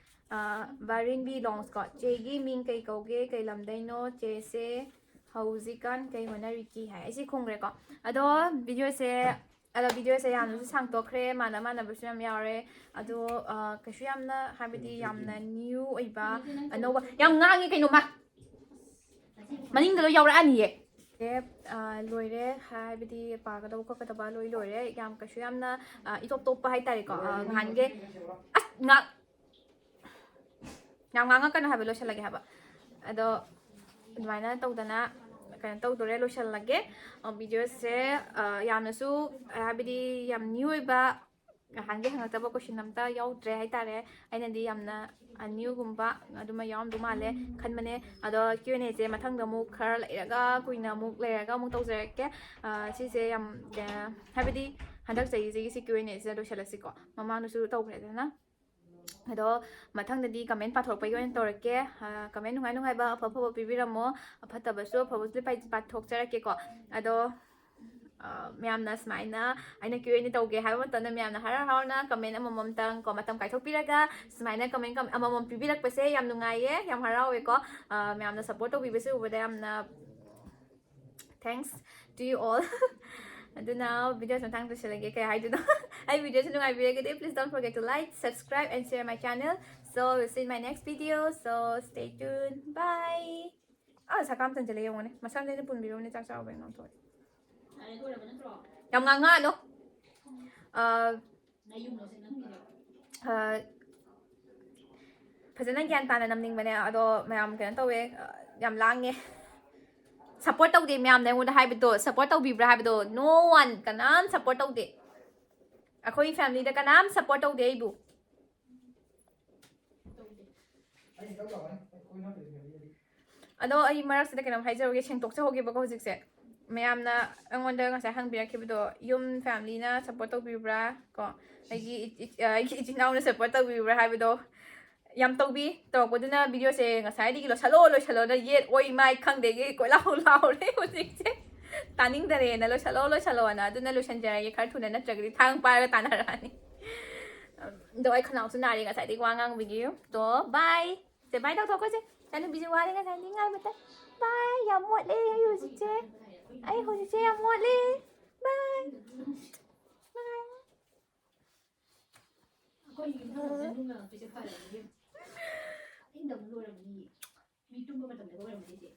ꯑ, ꯕꯥꯔꯤꯟꯕꯤ ꯂꯣꯡꯁ ꯀꯣ, "ꯆꯦꯒꯤ ꯃꯤꯡ ꯀꯩ ꯀꯧꯒꯦ? ꯀꯩ ꯂꯝꯗꯩꯅꯣ? ꯆꯦꯁꯦ ꯍꯧꯖꯤꯛꯀꯥꯟ ꯀꯩ ꯍꯣꯠꯅꯔꯤꯒꯦ?" ꯍꯥꯏ꯫ ꯑꯩ ꯁꯤ ꯈꯨꯝꯈ꯭ꯔꯦꯀꯣ꯫ ꯑꯗꯣ video ꯁꯦ, ꯑꯗꯣ video ꯁꯦ ꯌꯥꯝꯅꯁꯨ ꯁꯥꯡꯇꯣꯛꯈ꯭ꯔꯦ, ꯃꯥꯟꯅ ꯃꯥꯟꯅꯕꯁꯨ ꯌꯥꯝ ꯌꯥꯎꯔꯦ꯫ ꯑꯗꯣ, ꯑ, ꯀꯩꯁꯨ ꯌꯥꯝꯅ, ꯍꯥꯏꯕꯗꯤ ꯌꯥꯝꯅ new ꯑꯣꯏꯕ, ꯑꯅꯧꯕ, ꯌꯥꯝ ꯉꯥꯡꯉꯤ ꯀꯩꯅꯣꯃ꯫ ꯃꯅꯤꯡꯗ ꯂꯣꯏ ꯌꯥꯎꯔꯛꯑꯅꯤꯌꯦ꯫ ꯑꯦ, ꯑ, ꯂꯣꯏꯔꯦ, ꯍꯥꯏꯕꯗꯤ ꯄꯥꯒꯗꯕ ꯈꯣꯠꯀꯗꯕ ꯂꯣꯏ ꯂꯣꯏꯔꯦ꯫ ꯌꯥꯝ ꯀꯩꯁꯨ ꯌꯥꯝꯅ, ꯑ, ꯏꯇꯣꯞ ꯇꯣꯞꯄ ꯍꯥꯏꯇꯥꯔꯦꯀꯣ꯫ ꯑ, ꯅꯍꯥꯟꯒꯩ, ꯑꯁ, ꯉꯥꯛ-, ꯌꯥꯝ ꯉꯥꯡꯉꯛꯀꯅꯨ ꯍꯥꯏꯕ, ꯂꯣꯏꯁꯤꯜꯂꯒꯦ ꯍꯥꯏꯕ꯫ ꯑꯗꯣ ꯑꯗꯨꯃꯥꯏꯅ ꯇꯧꯗꯅ ꯀꯩꯅꯣ ꯇꯧꯗꯣꯔꯦ, ꯂꯣꯏꯁꯤꯜꯂꯒꯦ꯫ ꯑ, video ꯁꯦ, ꯑ, ꯌꯥꯝꯅꯁꯨ, ꯍꯥꯏꯕꯗꯤ ꯌꯥꯝ new ꯑꯣꯏꯕ, ꯅꯍꯥꯟꯒꯩ ꯍꯪꯉꯛꯇꯕ question ꯑꯝꯇ ꯌꯥꯎꯗ꯭ꯔꯦ ꯍꯥꯏꯇꯥꯔꯦ꯫ ꯑꯩꯅꯗꯤ ꯌꯥꯝꯅ, ꯑ, new ꯒꯨꯝꯕ ꯑꯗꯨꯃ ꯌꯥꯎꯔꯝꯗꯧ ꯃꯥꯜꯂꯦ ꯈꯟꯕꯅꯦ꯫ ꯑꯗꯣ Q and A ꯁꯦ ꯃꯊꯪꯗ ꯑꯃꯨꯛ ꯈꯔ ꯂꯩꯔꯒ, ꯀꯨꯏꯅ ꯑꯃꯨꯛ ꯂꯩꯔꯒ ꯑꯃꯨꯛ ꯇꯧꯖꯔꯛꯀꯦ꯫ ꯑ, ꯁꯤꯁꯦ ꯌꯥꯝ, ꯑ, ꯍꯥꯏꯕꯗꯤ ꯍꯟꯗꯛ ꯆꯍꯤꯁꯤꯒꯤ ꯁꯤ Q and A ꯁꯤꯗ ꯂꯣꯏꯁꯤꯜꯂꯁꯤꯀꯣ꯫ ꯃꯃꯥꯡꯗꯁꯨ ꯇꯧꯈ꯭ꯔꯦꯗꯅ꯫ ꯑꯗꯣ ꯃꯊꯪꯗꯗꯤ comment ꯄꯥꯊꯣꯔꯛꯄꯒꯤ ꯑꯣꯏꯅ ꯇꯧꯔꯛꯀꯦ꯫ ꯑ, comment ꯅꯨꯡꯉꯥꯏ ꯅꯨꯡꯉꯥꯏꯕ ꯑꯐ ꯑꯐꯕ ꯄꯤꯕꯤꯔꯝꯃꯣ꯫ ꯑꯐꯠꯇꯕꯁꯨ ꯑꯐꯕꯁꯨ ꯂꯣꯏ ꯄꯥꯏ-, ꯄꯥꯊꯣꯛꯆꯔꯛꯀꯦꯀꯣ꯫ ꯑꯗꯣ, ꯑ, ꯃꯌꯥꯝꯅ ꯁꯨꯃꯥꯏꯅ ꯑꯩꯅ Q and A ꯇꯧꯒꯦ ꯍꯥꯏꯕ ꯃꯇꯝꯗ ꯃꯌꯥꯝꯅ ꯍꯔꯥꯎ ꯍꯔꯥꯎꯅ comment ꯑꯃꯃꯝꯇꯪ ꯀꯣ, ꯃꯇꯝ ꯀꯥꯏꯊꯣꯛꯄꯤꯔꯒ ꯁꯨꯃꯥꯏꯅ comment ꯀꯝ-, ꯑꯃꯃꯝ ꯄꯤꯕꯤꯔꯛꯄꯁꯦ ꯌꯥꯝ ꯅꯨꯡꯉꯥꯏꯌꯦ, ꯌꯥꯝ ꯍꯔꯥꯎꯋꯦꯀꯣ꯫ ꯑ, ꯃꯌꯥꯝꯅ support ꯇꯧꯕꯤꯕꯁꯦ ꯎꯕꯗ ꯌꯥꯝꯅ thanks to you all꯫ ꯑꯗꯨꯅ video ꯁꯤ ꯃꯇꯥꯡꯗ ꯂꯣꯏꯁꯤꯜꯂꯒꯦ꯫ ꯀꯩ ꯍꯥꯏꯗꯣꯏꯅꯣ? ꯑꯩ video ꯁꯤ ꯅꯨꯡꯉꯥꯏꯕꯤꯔꯒꯗꯤ, please don't forget to like, subscribe and share my channel. So we'll see in my next video. So stay tuned. Bye. ꯑꯥ, ꯁꯀꯥꯝ ꯆꯟꯁꯤꯜꯂꯦ ꯌꯦꯡꯉꯨꯅꯦ꯫ ꯃꯁꯝꯗ ꯑꯩꯅ ꯄꯨꯟꯕꯤꯔꯨꯕꯅꯦ, ꯆꯥꯛ ꯆꯥꯎꯕꯩ ꯉꯥꯡꯊꯣꯛꯑꯦ꯫ ꯌꯥꯝ ꯉꯥꯡꯉꯛꯑꯅꯨ꯫ ꯑꯥ, ꯑꯥ, ꯐꯖꯅ ꯒ꯭ꯌꯥꯟ ꯇꯥꯅ ꯅꯝꯅꯤꯡꯕꯅꯦ, ꯑꯗꯣ ꯃꯌꯥꯝ ꯀꯩꯅꯣ ꯇꯧꯋꯦ, ꯑꯥ, ꯌꯥꯝ ꯂꯥꯡꯉꯦ꯫ Support ꯇꯧꯗꯦ ꯃꯌꯥꯝꯅ ꯑꯩꯉꯣꯟꯗ ꯍꯥꯏꯕꯗꯣ, support ꯇꯧꯕꯤꯕ꯭ꯔꯥ ꯍꯥꯏꯕꯗꯣ? No one, ꯀꯅꯥꯝ support ꯇꯧꯗꯦ꯫ ꯑꯩꯈꯣꯏ family ꯗ ꯀꯅꯥꯝ support ꯇꯧꯗꯦ ꯑꯩꯕꯨ꯫ ꯑꯗꯣ ꯑꯩ ꯃꯔꯛꯁꯤꯗ ꯀꯩꯅꯣꯝ ꯍꯥꯏꯖꯍꯧꯒꯦ, ꯁꯦꯡꯗꯣꯛꯆꯍꯧꯒꯦꯕꯀꯣ ꯍꯧꯖꯤꯛꯁꯦ꯫ ꯃꯌꯥꯝꯅ ꯑꯩꯉꯣꯟꯗ ꯉꯁꯥꯏ ꯍꯪꯕꯤꯔꯛꯈꯤꯕꯗꯣ, ꯌꯨꯝ family ꯅ support ꯇꯧꯕꯤꯕ꯭ꯔꯥ ꯀꯣ? ꯑꯩꯒꯤ ꯏ-, ꯏ-, ꯑꯩꯒꯤ ꯏꯆꯤꯟ ꯏꯅꯥꯎꯅ support ꯇꯧꯕꯤꯕ꯭ꯔꯥ ꯍꯥꯏꯕꯗꯣ꯫ ꯌꯥꯝ ꯇꯧꯕꯤ꯫ ꯇꯧꯔꯛꯄꯗꯨꯅ video ꯁꯦ ꯉꯁꯥꯏꯗꯒꯤ "ꯂꯣꯏꯁꯜꯂꯣ, ꯂꯣꯏꯁꯜꯂꯣꯅ" ꯌꯦꯠ ꯑꯣꯏ ꯃꯥꯏ ꯈꯪꯗꯦꯒꯤ ꯀꯣꯏꯂꯥꯎ ꯂꯥꯎꯔꯦ ꯍꯧꯖꯤꯛꯁꯦ꯫ ꯇꯥꯅꯤꯡꯗꯔꯦꯅ "ꯂꯣꯏꯁꯜꯂꯣ, ꯂꯣꯏꯁꯜꯂꯣꯅ"꯫ ꯑꯗꯨꯅ ꯂꯣꯏꯁꯟꯖꯔꯒꯦ ꯈꯔ ꯊꯨꯅ, ꯅꯠꯇ꯭ꯔꯒꯗꯤ ꯊꯥꯡ ꯄꯥꯏꯔꯒ ꯇꯥꯟꯅꯔꯛꯑꯅꯤ꯫ ꯑꯗꯣ ꯑꯩ ꯈꯅꯥꯎꯁꯨ ꯅꯥꯔꯦ ꯉꯁꯥꯏꯗꯒꯤ ꯋꯥ ꯉꯥꯡꯕꯒꯤ꯫ ꯇꯣ, bye꯫ ꯁꯦ, bye ꯇꯧꯊꯣꯛꯈꯣꯁꯦ꯫ ꯏꯆꯥꯅꯨꯄꯤꯁꯦ ꯋꯥꯔꯦ ꯉꯁꯥꯏꯗꯒꯤ ꯉꯥꯏꯕꯗ꯫ Bye꯫ ꯌꯥꯝ ꯃꯣꯠꯂꯦ ꯑꯩ ꯍꯧꯖꯤꯛꯁꯦ꯫ ꯑꯩ ꯍꯧꯖꯤꯛꯁꯦ ꯌꯥꯝ ꯃꯣꯠꯂꯦ꯫ Bye꯫ Bye꯫ ꯑꯩꯈꯣꯏ ꯌꯨꯝꯗ ꯐꯖꯅ ꯅꯨꯡꯉꯥꯏꯔꯛꯄꯁꯦ ꯐꯔꯕꯅꯦ ꯏꯕꯦꯝꯃ꯫ ꯑꯩꯅ ꯇꯧꯕ ꯂꯣꯏꯔꯕꯅꯤ꯫ ꯃꯤ ꯇꯨꯝꯕ ꯃꯇꯝꯗ ꯑꯣꯏꯔꯝꯒꯅꯤ ꯆꯦ꯫